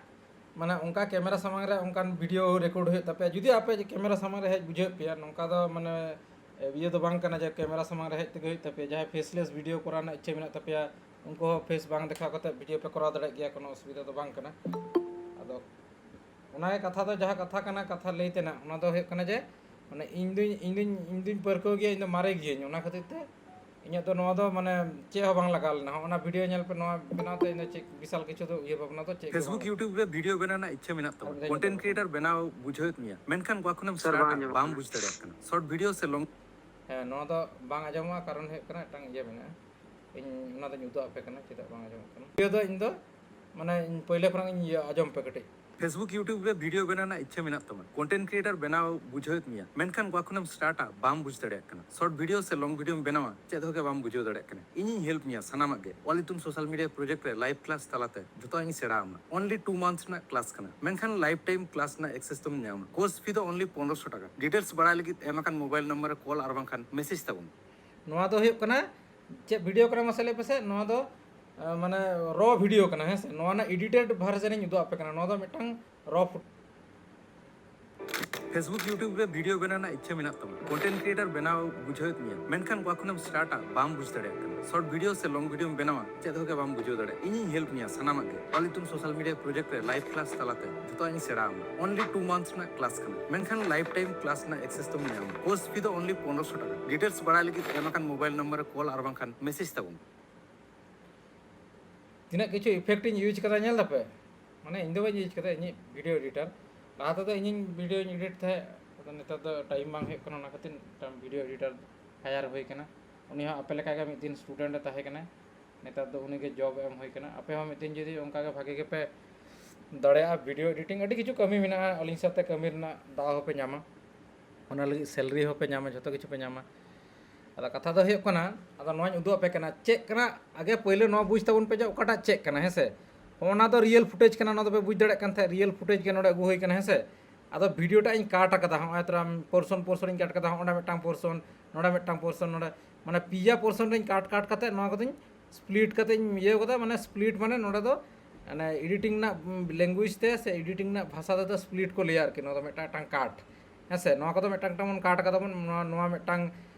ᱢᱟᱱᱮ ᱚᱱᱠᱟ ᱠᱮᱢᱮᱨᱟ ᱥᱟᱢᱟᱝ ᱨᱮ ᱚᱱᱠᱟᱱ ᱵᱷᱤᱰᱤᱭᱳ ᱨᱮᱠᱚᱨᱰ ᱦᱩᱭᱩᱜ ᱛᱟᱯᱮᱭᱟ᱾ ᱡᱩᱫᱤ ᱟᱯᱮ ᱠᱮᱢᱮᱨᱟ ᱥᱟᱢᱟᱝ ᱨᱮ ᱦᱮᱡ ᱵᱩᱡᱷᱟᱹᱣ ᱯᱮᱭᱟ, ᱱᱚᱝᱠᱟ ᱫᱚ ᱢᱟᱱᱮ ᱤᱭᱟᱹ ᱫᱚ ᱵᱟᱝ ᱠᱟᱱᱟ ᱡᱮ ᱠᱮᱢᱮᱨᱟ ᱥᱟᱢᱟᱝ ᱨᱮ ᱦᱮᱡ ᱛᱮᱜᱮ ᱦᱩᱭᱩᱜ ᱛᱟᱯᱮᱭᱟ᱾ ᱡᱟᱦᱟᱸᱭ ᱯᱷᱮᱥᱞᱮᱥ ᱵᱷᱤᱰᱤᱭᱳ ᱠᱚᱨᱟᱣ ᱨᱮᱱᱟᱜ ᱤᱪᱪᱷᱟᱹ ᱢᱮᱱᱟᱜ ᱛᱟᱯᱮᱭᱟ, ᱩᱱᱠᱩ ᱦᱚᱸ ᱯᱷᱮᱥ ᱵᱟᱝ ᱫᱮᱠᱷᱟᱣ ᱠᱟᱛᱮ ᱵᱷᱤᱰᱤᱭᱳ ᱯᱮ ᱠᱚᱨᱟᱣ ᱫᱟᱲᱮᱭᱟᱜ ᱜᱮᱭᱟ, ᱠᱳᱱᱳ ᱚᱥᱩᱵᱤᱫᱷᱟ ᱫᱚ ᱵᱟᱝ ᱠᱟᱱᱟ᱾ ᱟᱫᱚ ᱚᱱᱟ ᱜᱮ ᱠᱟᱛᱷᱟ ᱫᱚ, ᱡᱟᱦᱟᱸ ᱠᱟᱛᱷᱟ ᱠᱟᱱᱟ, ᱠᱟᱛᱷᱟ ᱞᱟᱹᱭ ᱛᱮᱱᱟᱜ, ᱚᱱᱟ ᱫᱚ ᱦᱩᱭᱩᱜ ᱠᱟᱱᱟ ᱡᱮ ᱢᱟᱱᱮ ᱤᱧ ᱫᱩᱧ ᱤᱧ ᱫᱩᱧ ᱤᱧ ᱫᱩᱧ ᱯᱟᱹᱨᱠᱟᱹᱣ ᱜᱮᱭᱟ, ᱤᱧ ᱫᱚ ᱢᱟᱨᱮ ᱜᱤᱭᱟᱹᱧ, ᱚᱱᱟ ᱠᱷᱟᱹᱛᱤᱨ ᱛᱮ ᱤᱧᱟᱹᱜ ᱫᱚ ᱱᱚᱣᱟ ᱫᱚ ᱢᱟᱱᱮ ᱪᱮᱫ ᱦᱚᱸ ᱵᱟᱝ ᱞᱟᱜᱟᱣ ᱞᱮᱱᱟ᱾ ᱦᱚᱸᱜᱼᱚ ᱱᱟ ᱵᱷᱤᱰᱤᱭᱳ ᱧᱮᱞ ᱯᱮ, ᱱᱚᱣᱟ ᱵᱮᱱᱟᱣ ᱛᱮ ᱤᱧ ᱫᱚ ᱪᱮᱫ ᱵᱤᱥᱟᱞ ᱠᱤᱪᱷᱩ ᱫᱚ ᱩᱭᱦᱟᱹᱨ ᱵᱷᱟᱵᱽᱱᱟ ᱫᱚ ᱪᱮᱫ ᱜᱮ ᱯᱷᱮᱥᱵᱩᱠ ᱵᱟᱝ᱾ YouTube ᱨᱮ ᱵᱷᱤᱰᱤᱭᱳ ᱵᱮᱱᱟᱣ ᱨᱮᱱᱟᱜ ᱤᱪᱪᱷᱟᱹ ᱢᱮᱱᱟᱜ ᱛᱟᱢᱟ, ᱟᱨ ᱢᱤᱫ ᱫᱷᱟᱣ ᱠᱚᱱᱴᱮᱱᱴ ᱧᱮᱞ ᱠᱨᱤᱭᱮᱴᱟᱨ ᱵᱮᱱᱟᱣ ᱵᱩᱡᱷᱟᱹᱣᱮᱫ ᱢᱮᱭᱟ, ᱢᱮᱱᱠᱷᱟᱱ ᱚᱠᱟ ᱠᱷᱚᱱᱮᱢ ᱥᱟᱨ ᱵᱟᱝ ᱥᱴᱟᱨᱴᱟ ᱟᱸᱡᱚᱢᱚᱜ ᱵᱟᱢ ᱠᱟᱱᱟ᱾ ᱵᱩᱡᱽ ᱫᱟᱲᱮᱭᱟᱜ ᱠᱟᱱᱟ᱾ ᱥᱚᱨᱴ ᱵᱷᱤᱰᱤᱭᱳ ᱥᱮ ᱞᱚᱝ ᱦᱮᱸ, ᱱᱚᱣᱟ ᱫᱚ ᱵᱟᱝ ᱟᱸᱡᱚᱢᱚᱜᱼᱟ, ᱠᱟᱨᱚᱱ ᱦᱩᱭᱩᱜ ᱠᱟᱱᱟ ᱢᱤᱫᱴᱟᱝ ᱤᱭᱟᱹ ᱢᱮᱱᱟᱜᱼᱟ᱾ ᱤᱧ ᱚᱱᱟ ᱫᱚᱧ ᱩᱫᱩᱜ ᱟᱯᱮ ᱠᱟᱱᱟ ᱪᱮᱫᱟᱜ ᱵᱟᱝ ᱟᱸᱡᱚᱢᱚᱜ ᱠᱟᱱᱟ᱾ ᱵᱷᱤᱰᱤᱭᱳ ᱫᱚ ᱤᱧ ᱫᱚ ᱢᱟᱱᱮ ᱤᱧ ᱯᱳᱭᱞᱳ ᱠᱷᱚᱱᱟᱜ ᱤᱧ ᱤᱭᱟᱹ ᱟᱸᱡᱚᱢ ᱯᱮ ᱠᱟᱹᱴᱤᱡ᱾ Facebook, YouTube ᱨᱮ ᱵᱷᱤᱰᱤᱭᱳ ᱵᱮᱱᱟᱣ ᱨᱮᱱᱟᱜ ᱤᱪᱪᱷᱟᱹ ᱢᱮᱱᱟᱜ ᱛᱟᱢᱟ, ᱠᱚᱱᱴᱮᱱᱴ ᱠᱨᱤᱭᱮᱴᱟᱨ ᱵᱮᱱᱟᱣ ᱵᱩᱡᱷᱟᱹᱣᱮᱫ ᱢᱮᱭᱟ, ᱢᱮᱱᱠᱷᱟᱱ ᱚᱠᱟ ᱠᱷᱚᱱᱮᱢ ᱥᱴᱟᱨᱴᱟ ᱵᱟᱢ ᱵᱩᱡᱽ ᱫᱟᱲᱮᱭᱟᱜ ᱠᱟᱱᱟ᱾ ᱥᱚᱨᱴ ᱵᱷᱤᱰᱤᱭᱳ ᱥᱮ ᱞᱚᱝ ᱵᱷᱤᱰᱤᱭᱳᱢ ᱵᱮᱱᱟᱣᱟ, ᱪᱮᱫ ᱦᱚᱸ ᱜᱮ ᱵᱟᱢ ᱵᱩᱡᱷᱟᱹᱣ ᱫᱟᱲᱮᱭᱟᱜ ᱠᱟᱱᱟ᱾ ᱤᱧᱤᱧ ᱦᱮᱞᱯ ᱢᱮᱭᱟ ᱥᱟᱱᱟᱢᱟᱜ ᱜᱮ᱾ ᱚᱞ ᱤᱛᱩᱱ ᱥᱳᱥᱟᱞ ᱢᱤᱰᱤᱭᱟ ᱯᱨᱚᱡᱮᱠᱴ ᱨᱮ ᱞᱟᱭᱤᱵᱷ ᱠᱞᱟᱥ ᱛᱟᱞᱟᱛᱮ ᱡᱚᱛᱚᱣᱟᱜ ᱤᱧ ᱥᱮᱬᱟ ᱟᱢᱟ᱾ ᱚᱱᱞᱤ ᱴᱩ ᱢᱟᱱᱛᱷ ᱨᱮᱱᱟᱜ ᱠᱞᱟᱥ ᱠᱟᱱᱟ, ᱢᱮᱱᱠᱷᱟᱱ ᱞᱟᱭᱤᱯᱷ ᱴᱟᱭᱤᱢ ᱠᱞᱟᱥ ᱨᱮᱱᱟᱜ ᱮᱠᱥᱮᱥ ᱫᱚᱢ ᱧᱟᱢᱟ᱾ ᱠᱳᱨᱥ ᱯᱷᱤ ᱫᱚ ᱚᱱᱞᱤ ᱯᱚᱱᱨᱚᱥᱚ ᱴᱟᱠᱟ᱾ ᱰᱤᱴᱮᱞᱥ ᱵᱟᱲᱟᱭ ᱞᱟᱹᱜᱤᱫ ᱮᱢ ᱟᱠᱟᱱ ᱢᱳᱵᱟᱭᱤᱞ ᱱᱚᱢᱵᱚᱨ ᱨᱮ ᱠᱚᱞ ᱟᱨ ᱵᱟᱝᱠᱷᱟᱱ ᱢᱮᱥᱮᱡᱽ ᱛᱟᱵᱚᱱ᱾ ᱱᱚᱣᱟ ᱫᱚ ᱦᱩᱭᱩᱜ ᱠᱟᱱᱟ, ᱪᱮᱫ ᱵᱷᱤᱰᱤᱭᱳ ᱠᱟᱱᱟ ᱢᱟᱥᱮ ᱞᱟᱹᱭ ᱯᱮᱥᱮ? ᱱᱚᱣᱟ ᱫᱚ ᱟᱸ, ᱢᱟᱱᱮ ᱨᱚ ᱵᱷᱤᱰᱤᱭᱳ ᱠᱟᱱᱟ, ᱦᱮᱸ ᱥᱮ? ᱱᱚᱣᱟ ᱨᱮᱱᱟᱜ ᱮᱰᱤᱴᱮᱰ ᱵᱷᱟᱨᱡᱚᱱ ᱤᱧ ᱩᱫᱩᱜ ᱟᱯᱮ ᱠᱟᱱᱟ᱾ ᱱᱚᱣᱟ ᱫᱚ ᱢᱤᱫᱴᱟᱝ ᱨᱚ ᱯᱷᱩᱴ Facebook, YouTube ᱨᱮ ᱵᱷᱤᱰᱤᱭᱳ ᱵᱮᱱᱟᱣ ᱨᱮᱱᱟᱜ ᱤᱪᱪᱷᱟᱹ ᱢᱮᱱᱟᱜ ᱛᱟᱢᱟ, ᱠᱚᱱᱴᱮᱱᱴ ᱠᱨᱤᱭᱮᱴᱟᱨ ᱵᱮᱱᱟᱣ ᱵᱩᱡᱷᱟᱹᱣᱮᱫ ᱢᱮᱭᱟ, ᱢᱮᱱᱠᱷᱟᱱ ᱚᱠᱟ ᱠᱷᱚᱱᱮᱢ ᱥᱴᱟᱨᱴᱟ ᱵᱟᱢ ᱵᱩᱡᱽ ᱫᱟᱲᱮᱭᱟᱜ ᱠᱟᱱᱟ᱾ ᱥᱚᱨᱴ ᱵᱷᱤᱰᱤᱭᱳ ᱥᱮ ᱞᱚᱝ ᱵᱷᱤᱰᱤᱭᱳᱢ ᱵᱮᱱᱟᱣᱟ, ᱪᱮᱫ ᱦᱚᱸ ᱜᱮ ᱵᱟᱢ ᱵᱩᱡᱷᱟᱹᱣ ᱫᱟᱲᱮᱭᱟᱜᱼᱟ᱾ ᱤᱧᱤᱧ ᱦᱮᱞᱯ ᱢᱮᱭᱟ ᱥᱟᱱᱟᱢᱟᱜ ᱜᱮ᱾ ᱚᱞ ᱤᱛᱩᱱ ᱥᱳᱥᱟᱞ ᱢᱤᱰᱤᱭᱟ ᱯᱨᱚᱡᱮᱠᱴ ᱨᱮ ᱞᱟᱭᱤᱵᱷ ᱠᱞᱟᱥ ᱛᱟᱞᱟᱛᱮ ᱡᱚᱛᱚᱣᱟᱜ ᱤᱧ ᱥᱮᱬᱟ ᱟᱢᱟ᱾ ᱚᱱᱞᱤ ᱴᱩ ᱢᱟᱱᱛᱷ ᱨᱮᱱᱟᱜ ᱠᱞᱟᱥ ᱠᱟᱱᱟ, ᱢᱮᱱᱠᱷᱟᱱ ᱞᱟᱭᱤᱯᱷ ᱴᱟᱭᱤᱢ ᱠᱞᱟᱥ ᱨᱮᱱᱟᱜ ᱮᱠᱥᱮᱥ ᱫᱚᱢ ᱧᱟᱢᱟ᱾ ᱠᱳᱨᱥ ᱯᱷᱤ ᱫᱚ ᱚᱱᱞᱤ ᱯᱚᱱᱨᱚᱥᱚ ᱴᱟᱠᱟ᱾ ᱰᱤᱴᱮᱞᱥ ᱵᱟᱲᱟᱭ ᱞᱟᱹᱜᱤᱫ ᱮᱢ ᱟᱠᱟᱱ ᱢᱳᱵᱟᱭᱤᱞ ᱱᱚᱢᱵᱚᱨ ᱨᱮ ᱠᱚᱞ ᱟᱨ ᱵᱟᱝᱠᱷᱟᱱ ᱢᱮᱥᱮᱡᱽ ᱛᱟᱵᱚᱱ᱾ ᱛᱤᱱᱟᱹᱜ ᱠᱤᱪᱷᱩ ᱤᱯᱷᱮᱠᱴ ᱤᱧ ᱤᱭᱩᱡᱽ ᱠᱟᱫᱟ, ᱧᱮᱞ ᱫᱟᱯᱮ? ᱢᱟᱱᱮ, ᱤᱧ ᱫᱚ ᱵᱟᱹᱧ ᱤᱭᱩᱡᱽ ᱠᱟᱫᱟ, ᱤᱧᱤᱡ ᱵᱷᱤᱰᱤᱭᱳ ᱮᱰᱤᱴᱟᱨ᱾ ᱞᱟᱦᱟ ᱛᱮᱫᱚ ᱤᱧᱤᱧ ᱵᱷᱤᱰᱤᱭᱳᱧ ᱮᱰᱤᱴ ᱛᱟᱦᱮᱸᱫ, ᱟᱫᱚ ᱱᱮᱛᱟᱨ ᱫᱚ ᱴᱟᱭᱤᱢ ᱵᱟᱝ ᱦᱩᱭᱩᱜ ᱠᱟᱱᱟ, ᱚᱱᱟ ᱠᱷᱟᱹᱛᱤᱨ ᱢᱤᱫᱴᱟᱝ ᱵᱷᱤᱰᱤᱭᱳ ᱮᱰᱤᱴᱟᱨ ᱦᱟᱭᱟᱨ ᱦᱩᱭ ᱠᱟᱱᱟ᱾ ᱩᱱᱤ ᱦᱚᱸ ᱟᱯᱮ ᱞᱮᱠᱟᱜᱮ ᱢᱤᱫ ᱫᱤᱱ ᱥᱴᱩᱰᱮᱱᱴ ᱮ ᱛᱟᱦᱮᱸ ᱠᱟᱱᱟᱭ, ᱱᱮᱛᱟᱨ ᱫᱚ ᱩᱱᱤᱜᱮ ᱡᱚᱵ ᱮᱢ ᱦᱩᱭ ᱠᱟᱱᱟ᱾ ᱟᱯᱮ ᱦᱚᱸ ᱢᱤᱫ ᱫᱤᱱ ᱡᱩᱫᱤ ᱚᱱᱠᱟᱜᱮ ᱵᱷᱟᱜᱮ ᱜᱮᱯᱮ ᱫᱟᱲᱮᱭᱟᱜᱼᱟ, ᱵᱷᱤᱰᱤᱭᱳ ᱮᱰᱤᱴᱤᱝ ᱟᱹᱰᱤ ᱠᱤᱪᱷᱩ ᱠᱟᱹᱢᱤ ᱢᱮᱱᱟᱜᱼᱟ, ᱟᱹᱞᱤᱧ ᱥᱟᱶᱛᱮ ᱠᱟᱹᱢᱤ ᱨᱮᱱᱟᱜ ᱫᱟᱣ ᱦᱚᱸᱯᱮ ᱧᱟᱢᱟ, ᱚᱱᱟ ᱞᱟᱹᱜᱤᱫ ᱥᱮᱞᱨᱤ ᱦᱚᱸᱯᱮ ᱧᱟᱢᱟ, ᱡᱷᱚᱛᱚ ᱠᱤᱪᱷᱩ ᱯᱮ ᱧᱟᱢᱟ᱾ ᱟᱫᱚ ᱠᱟᱛᱷᱟ ᱫᱚ ᱦᱩᱭᱩᱜ ᱠᱟᱱᱟ, ᱟᱫᱚ ᱱᱚᱣᱟᱧ ᱩᱫᱩᱜ ᱟᱯᱮ ᱠᱟᱱᱟ ᱪᱮᱫ ᱠᱟᱱᱟ, ᱟᱜᱮ ᱯᱳᱭᱞᱳ ᱱᱚᱣᱟ ᱵᱩᱡᱽ ᱛᱟᱵᱚᱱ ᱯᱮ ᱡᱮ ᱚᱠᱟᱴᱟᱜ ᱪᱮᱫ ᱠᱟᱱᱟ, ᱦᱮᱸ ᱥᱮ? ᱦᱚᱸᱜᱼᱚ ᱱᱟ ᱫᱚ ᱨᱤᱭᱮᱞ ᱯᱷᱩᱴᱮᱡᱽ ᱠᱟᱱᱟ, ᱱᱚᱣᱟ ᱫᱚᱯᱮ ᱵᱩᱡᱽ ᱫᱟᱲᱮᱭᱟᱜ ᱠᱟᱱ ᱛᱟᱦᱮᱸᱫ, ᱨᱤᱭᱮᱞ ᱯᱷᱩᱴᱮᱡᱽ ᱜᱮ ᱱᱚᱰᱮ ᱟᱹᱜᱩ ᱦᱩᱭ ᱠᱟᱱᱟ, ᱦᱮᱸ ᱥᱮ? ᱟᱫᱚ ᱵᱷᱤᱰᱤᱭᱳᱴᱟᱜ ᱤᱧ ᱠᱟᱴ ᱟᱠᱟᱫᱟ, ᱦᱚᱸᱜᱼᱚᱭ ᱛᱚᱨᱟ ᱯᱳᱨᱥᱚᱱ ᱯᱳᱨᱥᱚᱱ ᱤᱧ ᱠᱟᱴ ᱠᱟᱫᱟ, ᱦᱚᱸᱜᱼᱚ ᱱᱚᱰᱮ ᱢᱤᱫᱴᱟᱝ ᱯᱳᱨᱥᱚᱱ, ᱱᱚᱰᱮ ᱢᱤᱫᱴᱟᱝ ᱯᱳᱨᱥᱚᱱ, ᱱᱚᱰᱮ, ᱢᱟᱱᱮ, ᱯᱮᱭᱟ ᱯᱳᱨᱥᱚᱱ ᱨᱤᱧ ᱠᱟᱴ ᱠᱟᱴ ᱠᱟᱛᱮ ᱱᱚᱣᱟ ᱠᱚᱫᱚᱧ ᱥᱯᱞᱤᱴ ᱠᱟᱛᱮᱧ ᱤᱭᱟᱹ ᱠᱟᱫᱟ, ᱢᱟᱱᱮ, ᱥᱯᱞᱤᱴ ᱢᱟᱱᱮ ᱱᱚᱰᱮ ᱫᱚ, ᱢᱟᱱᱮ, ᱮᱰᱤᱴᱤᱝ ᱨᱮᱱᱟᱜ ᱞᱮᱝᱜᱩᱭᱮᱡᱽ ᱛᱮ ᱥᱮ ᱮᱰᱤᱴᱤᱝ ᱨᱮᱱᱟᱜ ᱵᱷᱟᱥᱟ ᱛᱮᱫᱚ ᱥᱯᱞᱤᱴ ᱠᱚ ᱞᱟᱹᱭᱟ ᱟᱨᱠᱤ᱾ ᱱᱚᱣᱟ ᱫᱚ ᱢᱤᱫᱴᱟᱝ, ᱢᱤᱫᱴᱟᱝ ᱠᱟᱴ, ᱦᱮᱸ ᱥᱮ? ᱱᱚᱣᱟ ᱠᱚᱫᱚ ᱢᱤᱫᱴᱟᱝ, ᱢᱤᱫᱴᱟᱝ ᱵᱚᱱ ᱠᱟᱴ ᱠᱟᱫᱟ ᱵᱚᱱ, ᱱᱚᱣᱟ, ᱱᱚᱣᱟ ᱢᱤᱫᱴᱟᱝ,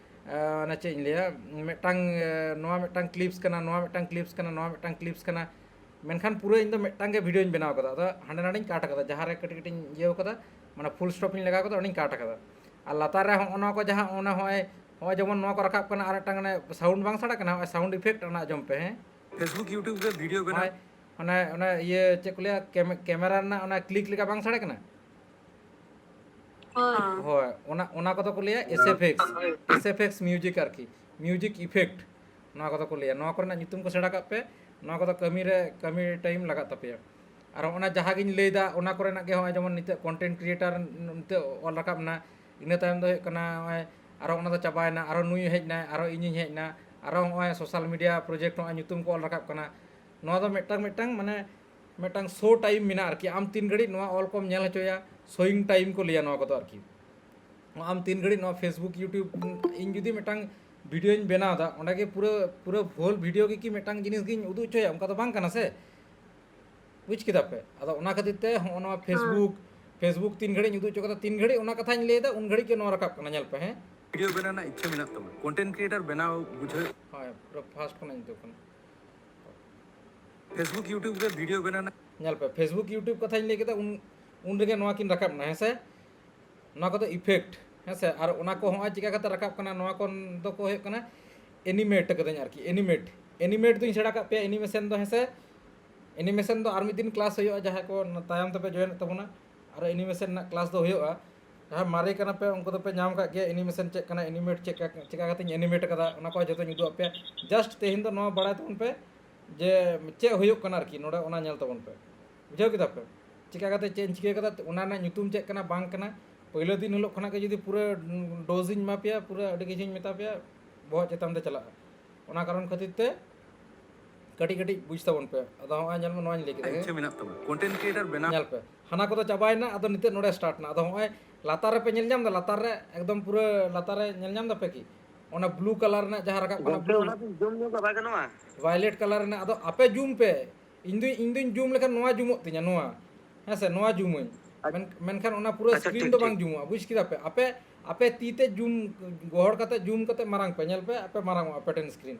ᱟᱸ, ᱚᱱᱟ ᱪᱮᱫ ᱤᱧ ᱞᱟᱹᱭᱟ, ᱢᱤᱫᱴᱟᱝ, ᱟᱸ, ᱱᱚᱣᱟ ᱢᱤᱫᱴᱟᱝ ᱠᱞᱤᱯᱥ ᱠᱟᱱᱟ, ᱱᱚᱣᱟ ᱢᱤᱫᱴᱟᱝ ᱠᱞᱤᱯᱥ ᱠᱟᱱᱟ, ᱱᱚᱣᱟ ᱢᱤᱫᱴᱟᱝ ᱠᱞᱤᱯᱥ ᱠᱟᱱᱟ᱾ ᱢᱮᱱᱠᱷᱟᱱ ᱯᱩᱨᱟᱹ ᱤᱧ ᱫᱚ ᱢᱤᱫᱴᱟᱝ ᱜᱮ ᱵᱷᱤᱰᱤᱭᱳᱧ ᱵᱮᱱᱟᱣ ᱠᱟᱫᱟ, ᱟᱫᱚ ᱦᱟᱸᱰᱮ ᱱᱟᱰᱮᱧ ᱠᱟᱴ ᱠᱟᱫᱟ, ᱡᱟᱦᱟᱸ ᱨᱮ ᱠᱟᱹᱴᱤᱡ ᱠᱟᱹᱴᱤᱡ ᱤᱧ ᱤᱭᱟᱹ ᱠᱟᱫᱟ, ᱢᱟᱱᱮ, ᱯᱷᱩᱞ ᱥᱴᱚᱯ ᱤᱧ ᱞᱟᱜᱟᱣ ᱠᱟᱫᱟ, ᱚᱸᱰᱮᱧ ᱠᱟᱴ ᱠᱟᱫᱟ᱾ ᱟᱨ ᱞᱟᱛᱟᱨ ᱨᱮ ᱦᱚᱸᱜᱼᱚ ᱱᱚᱣᱟ ᱠᱚ ᱡᱟᱦᱟᱸ, ᱚᱱᱟ ᱦᱚᱸᱜᱼᱚᱭ, ᱦᱚᱸᱜᱼᱚᱭ ᱡᱮᱢᱚᱱ ᱱᱚᱣᱟ ᱠᱚ ᱨᱟᱠᱟᱵ ᱠᱟᱱᱟ, ᱟᱨ ᱢᱤᱫᱴᱟᱝ ᱚᱱᱮ ᱥᱟᱣᱩᱱᱰ ᱵᱟᱝ ᱥᱟᱰᱮ ᱠᱟᱱᱟ, ᱦᱚᱸᱜᱼᱚᱭ ᱥᱟᱣᱩᱱᱰ ᱤᱯᱷᱮᱠᱴ, ᱚᱱᱟ ᱟᱸᱡᱚᱢ ᱯᱮ, ᱦᱮᱸ᱾ Facebook, YouTube ᱨᱮ ᱵᱷᱤᱰᱤᱭᱳ ᱵᱮᱱᱟᱣ᱾ ᱦᱚᱸᱜᱼᱚᱭ, ᱚᱱᱮ, ᱚᱱᱮ ᱤᱭᱟᱹ, ᱪᱮᱫ ᱠᱚ ᱞᱟᱹᱭᱟ, ᱠᱮᱢ-, ᱠᱮᱢᱮᱨᱟ ᱨᱮᱱᱟᱜ ᱚᱱᱟ ᱠᱞᱤᱠ ᱞᱮᱠᱟ ᱵᱟᱝ ᱥᱟᱰᱮ ᱠᱟᱱᱟ? ᱦᱳᱭ᱾ ᱦᱳᱭ, ᱚᱱᱟ, ᱚᱱᱟ ᱠᱚᱫᱚ ᱠᱚ ᱞᱟᱹᱭᱟ S F X, S F X music ᱟᱨᱠᱤ, ᱢᱤᱭᱩᱡᱤᱠ ᱤᱯᱷᱮᱠᱴ, ᱱᱚᱣᱟ ᱠᱚᱫᱚ ᱠᱚ ᱞᱟᱹᱭᱟ᱾ ᱱᱚᱣᱟ ᱠᱚᱨᱮᱱᱟᱜ ᱧᱩᱛᱩᱢ ᱠᱚ ᱥᱮᱬᱟ ᱠᱟᱜ ᱯᱮ, ᱱᱚᱣᱟ ᱠᱚᱫᱚ ᱠᱟᱹᱢᱤ ᱨᱮ, ᱠᱟᱹᱢᱤ ᱴᱟᱭᱤᱢ ᱞᱟᱜᱟᱜ ᱛᱟᱯᱮᱭᱟ᱾ ᱟᱨ ᱚᱱᱟ ᱡᱟᱦᱟᱸ ᱜᱤᱧ ᱞᱟᱹᱭᱫᱟ, ᱚᱱᱟ ᱠᱚᱨᱮᱱᱟᱜ ᱜᱮ ᱦᱚᱸᱜᱼᱚᱭ ᱡᱮᱢᱚᱱ ᱱᱤᱛᱚᱜ content creator ᱱᱤᱛᱚᱜ ᱚᱞ ᱨᱟᱠᱟᱵ ᱮᱱᱟ, ᱤᱱᱟᱹ ᱛᱟᱭᱚᱢ ᱫᱚ ᱦᱩᱭᱩᱜ ᱠᱟᱱᱟ ᱱᱚᱜᱼᱚᱭ ᱟᱨᱚ ᱚᱱᱟ ᱫᱚ ᱪᱟᱵᱟᱭᱮᱱᱟ, ᱟᱨᱚ ᱱᱩᱭ ᱦᱮᱡ ᱮᱱᱟᱭ, ᱟᱨᱚ ᱤᱧᱤᱧ ᱦᱮᱡ ᱮᱱᱟ, ᱟᱨᱚ ᱱᱚᱜᱼᱚᱭ social media project ᱱᱚᱜᱼᱚᱭ ᱧᱩᱛᱩᱢ ᱠᱚ ᱚᱞ ᱨᱟᱠᱟᱵ ᱠᱟᱱᱟ᱾ ᱱᱚᱣᱟ ᱫᱚ ᱢᱤᱫᱴᱟᱝ ᱢᱤᱫᱴᱟᱝ ᱢᱟᱱᱮ ᱢᱤᱫᱴᱟᱝ show time ᱢᱮᱱᱟᱜᱼᱟ ᱟᱨᱠᱤ᱾ ᱟᱢ ᱛᱤᱱ ᱜᱷᱟᱹᱲᱤᱡ ᱱᱚᱣᱟ ᱚᱞ ᱠᱚᱢ ᱧᱮᱞ ᱦᱚᱪᱚᱭᱟ, showing time ᱠᱚ ᱞᱟᱹᱭᱟ ᱱᱚᱣᱟ ᱠᱚᱫᱚ ᱟᱨᱠᱤ᱾ ᱟᱢ ᱛᱤᱱ ᱜᱷᱟᱹᱲᱤᱡ ᱱᱚᱣᱟ Facebook, YouTube, ᱤᱧ ᱡᱩᱫᱤ ᱢᱤᱫᱴᱟᱝ videoᱧ ᱵᱮᱱᱟᱣ ᱮᱫᱟ, ᱚᱸᱰᱮ ᱜᱮ ᱯᱩᱨᱟᱹ ᱯᱩᱨᱟᱹ whole video ᱜᱮ ᱠᱤ ᱢᱤᱫᱴᱟᱝ ᱡᱤᱱᱤᱥ ᱜᱤᱧ ᱩᱫᱩᱜ ᱦᱚᱪᱚᱭᱟ? ᱚᱱᱠᱟ ᱫᱚ ᱵᱟᱝ ᱠᱟᱱᱟ ᱥᱮ᱾ ᱵᱩᱡᱽ ᱠᱮᱫᱟ ᱯᱮ? ᱟᱫᱚ ᱚᱱᱟ ᱠᱷᱟᱹᱛᱤᱨ ᱛᱮ ᱦᱚᱸᱜᱼᱚ ᱱᱚᱣᱟ Facebook, Facebook ᱛᱤᱱ ᱜᱷᱟᱹᱲᱤᱡ ᱤᱧ ᱩᱫᱩᱜ ᱦᱚᱪᱚ ᱠᱟᱫᱟ, ᱛᱤᱱ ᱜᱷᱟᱹᱲᱤᱡ ᱚᱱᱟ ᱠᱟᱛᱷᱟᱧ ᱞᱟᱹᱭ ᱮᱫᱟ, ᱩᱱ ᱜᱷᱟᱹᱲᱤᱡ ᱜᱮ ᱱᱚᱣᱟ ᱨᱟᱠᱟᱵ ᱠᱟᱱᱟ᱾ ᱧᱮᱞ ᱯᱮ, ᱦᱮᱸ᱾ ᱵᱷᱤᱰᱤᱭᱳ ᱵᱮᱱᱟᱣ ᱨᱮᱱᱟᱜ ᱤᱪᱪᱷᱟᱹ ᱢᱮᱱᱟᱜ ᱛᱟᱢᱟ, content creator ᱵᱮᱱᱟᱣ ᱵᱩᱡᱷᱟᱹᱣ᱾ ᱦᱳᱭ, ᱯᱩᱨᱟᱹ first ᱠᱷᱚᱱᱟᱜ ᱤᱧ ᱩᱫᱩᱜ ᱠᱟᱱᱟ᱾ Facebook, YouTube ᱨᱮ ᱵᱷᱤᱰᱤᱭᱳ ᱵᱮᱱᱟᱣ ᱨᱮᱱᱟᱜ ᱧᱮᱞ ᱯᱮ, Facebook, YouTube ᱠᱟᱛᱷᱟᱧ ᱞᱟᱹᱭ ᱠᱮᱫᱟ, ᱩᱱ ᱩᱱ ᱨᱮᱜᱮ ᱱᱚᱣᱟ ᱠᱤᱱ ᱨᱟᱠᱟᱵ ᱮᱱᱟ, ᱦᱮᱸ ᱥᱮ? ᱱᱚᱣᱟ ᱠᱚᱫᱚ effect, ᱦᱮᱸ ᱥᱮ? ᱟᱨ ᱚᱱᱟ ᱠᱚ ᱦᱚᱸᱜᱼᱚᱭ ᱪᱤᱠᱟ ᱠᱟᱛᱮ ᱨᱟᱠᱟᱵ ᱠᱟᱱᱟ, ᱱᱚᱣᱟ ᱠᱚ ᱫᱚᱠᱚ ᱦᱩᱭᱩᱜ ᱠᱟᱱᱟ animate ᱠᱟᱹᱫᱟᱹᱧ ᱟᱨᱠᱤ, animate᱾ Animate ᱫᱩᱧ ᱥᱮᱬᱟ ᱠᱟᱜ ᱯᱮᱭᱟ, animation ᱫᱚ, ᱦᱮᱸ ᱥᱮ? Animation ᱫᱚ ᱟᱨ ᱢᱤᱫ ᱫᱤᱱ class ᱦᱩᱭᱩᱜᱼᱟ, ᱡᱟᱦᱟᱸᱭ ᱠᱚ ᱛᱟᱭᱚᱢ ᱛᱮᱯᱮ joinᱚᱜ ᱛᱟᱵᱚᱱᱟ, ᱟᱨᱚ animation ᱨᱮᱱᱟᱜ class ᱫᱚ ᱦᱩᱭᱩᱜᱼᱟ᱾ ᱡᱟᱦᱟᱸᱭ ᱢᱟᱨᱮ ᱠᱟᱱᱟ ᱯᱮ, ᱩᱱᱠᱩ ᱫᱚᱯᱮ ᱧᱟᱢ ᱠᱟᱜ ᱜᱮᱭᱟ animation ᱪᱮᱫ ᱠᱟᱱᱟ, animate ᱪᱮᱫ ᱠᱟ-, ᱪᱮᱠᱟ ᱠᱟᱛᱮᱧ animate ᱠᱟᱫᱟ, ᱚᱱᱟ ᱠᱚ ᱡᱚᱛᱚᱧ ᱩᱫᱩᱜ ᱟᱯᱮᱭᱟ᱾ Just ᱛᱮᱦᱮᱧ ᱫᱚ ᱱᱚᱣᱟ ᱵᱟᱲᱟᱭ ᱛᱟᱵᱚᱱ ᱯᱮ ᱡᱮ ᱪᱮᱫ ᱦᱩᱭᱩᱜ ᱠᱟᱱᱟ ᱟᱨᱠᱤ, ᱱᱚᱰᱮ ᱚᱱᱟ ᱧᱮᱞ ᱛᱟᱵᱚᱱ ᱯᱮ᱾ ᱵᱩᱡᱷᱟᱹᱣ ᱠᱮᱫᱟ ᱯᱮ? ᱪᱮᱠᱟ ᱠᱟᱛᱮ ᱪᱮᱫ ᱤᱧ ᱪᱤᱠᱟᱹ ᱠᱟᱫᱟ, ᱚᱱᱟ ᱨᱮᱱᱟᱜ ᱧᱩᱛᱩᱢ ᱪᱮᱫ ᱠᱟᱱᱟ, ᱵᱟᱝ ᱠᱟᱱᱟ᱾ ᱯᱳᱭᱞᱳ ᱫᱤᱱ ᱦᱤᱞᱳᱜ ᱠᱷᱚᱱᱟᱜ ᱜᱮ ᱡᱩᱫᱤ ᱯᱩᱨᱟᱹ dose ᱤᱧ ᱮᱢᱟ ᱯᱮᱭᱟ, ᱯᱩᱨᱟᱹ ᱟᱹᱰᱤ ᱠᱤᱪᱷᱩᱧ ᱢᱮᱛᱟ ᱯᱮᱭᱟ, ᱵᱚᱦᱚᱜ ᱪᱮᱛᱟᱱ ᱛᱮ ᱪᱟᱞᱟᱜᱼᱟ᱾ ᱚᱱᱟ ᱠᱟᱨᱚᱱ ᱠᱷᱟᱹᱛᱤᱨ ᱛᱮ ᱠᱟᱹᱴᱤᱡ ᱠᱟᱹᱴᱤᱡ ᱵᱩᱡᱽ ᱛᱟᱵᱚᱱ ᱯᱮ᱾ ᱟᱫᱚ ᱦᱚᱸᱜᱼᱚᱭ ᱧᱮᱞ ᱢᱮ, ᱱᱚᱣᱟᱧ ᱞᱟᱹᱭ ᱠᱮᱫᱟ, ᱦᱮᱸ? ᱤᱪᱪᱷᱟᱹ ᱢᱮᱱᱟᱜ ᱛᱟᱢᱟ, content creator ᱵᱮᱱᱟᱣ᱾ ᱧᱮᱞ ᱯᱮ, ᱦᱟᱱᱟ ᱠᱚᱫᱚ ᱪᱟᱵᱟᱭᱮᱱᱟ, ᱟᱫᱚ ᱱᱤᱛᱚᱜ ᱱᱚᱰᱮ start ᱮᱱᱟ᱾ ᱟᱫᱚ ᱦᱚᱸᱜᱼᱚᱭ ᱞᱟᱛᱟᱨ ᱨᱮᱯᱮ ᱧᱮᱞ ᱧᱟᱢ ᱮᱫᱟ, ᱞᱟᱛᱟᱨ ᱨᱮ ᱮᱠᱫᱚᱢ ᱯᱩᱨᱟᱹ ᱞᱟᱛᱟᱨ ᱨᱮ ᱧᱮᱞ ᱧᱟᱢ ᱫᱟᱯᱮ ᱠᱤ? ᱚᱱᱟ blue colour ᱨᱮᱱᱟᱜ ᱡᱟᱦᱟᱸ ᱨᱟᱠᱟᱵ ᱠᱟᱱᱟ, ᱜᱚᱢᱠᱮ, blue, ᱚᱱᱟ ᱫᱚ zoom ᱧᱚᱜ ᱫᱚ ᱵᱟᱭ ᱜᱟᱱᱚᱜᱼᱟ᱾ Violet colour ᱨᱮᱱᱟᱜ᱾ ᱟᱫᱚ ᱟᱯᱮ zoom ᱯᱮ, ᱤᱧ ᱫᱚ, ᱤᱧ ᱫᱚᱧ zoom ᱞᱮᱠᱷᱟᱱ ᱱᱚᱣᱟ zoomᱚᱜ ᱛᱤᱧᱟ, ᱱᱚᱣᱟ, ᱦᱮᱸ ᱥᱮ, ᱱᱚᱣᱟ zoomᱟᱹᱧ᱾ ᱟᱪ-, ᱢᱮᱱ-, ᱢᱮᱱᱠᱷᱟᱱ ᱚᱱᱟ ᱯᱩᱨᱟᱹ ᱟᱪᱪᱷᱟ, screen ᱴᱷᱤᱠ, ᱫᱚ ᱵᱟᱝ ᱴᱷᱤᱠ᱾ zoomᱚᱜᱼᱟ, ᱵᱩᱡᱽ ᱠᱮᱫᱟ ᱯᱮ? ᱟᱯᱮ, ᱟᱯᱮ ᱛᱤ ᱛᱮ zoom, ᱜᱚᱦᱚᱲ ᱠᱟᱛᱮ zoom ᱠᱟᱛᱮ ᱢᱟᱨᱟᱝ ᱯᱮ, ᱧᱮᱞ ᱯᱮ, ᱟᱯᱮ ᱢᱟᱨᱟᱝᱚᱜᱼᱟ ᱟᱯᱮ ᱴᱷᱮᱱ screen᱾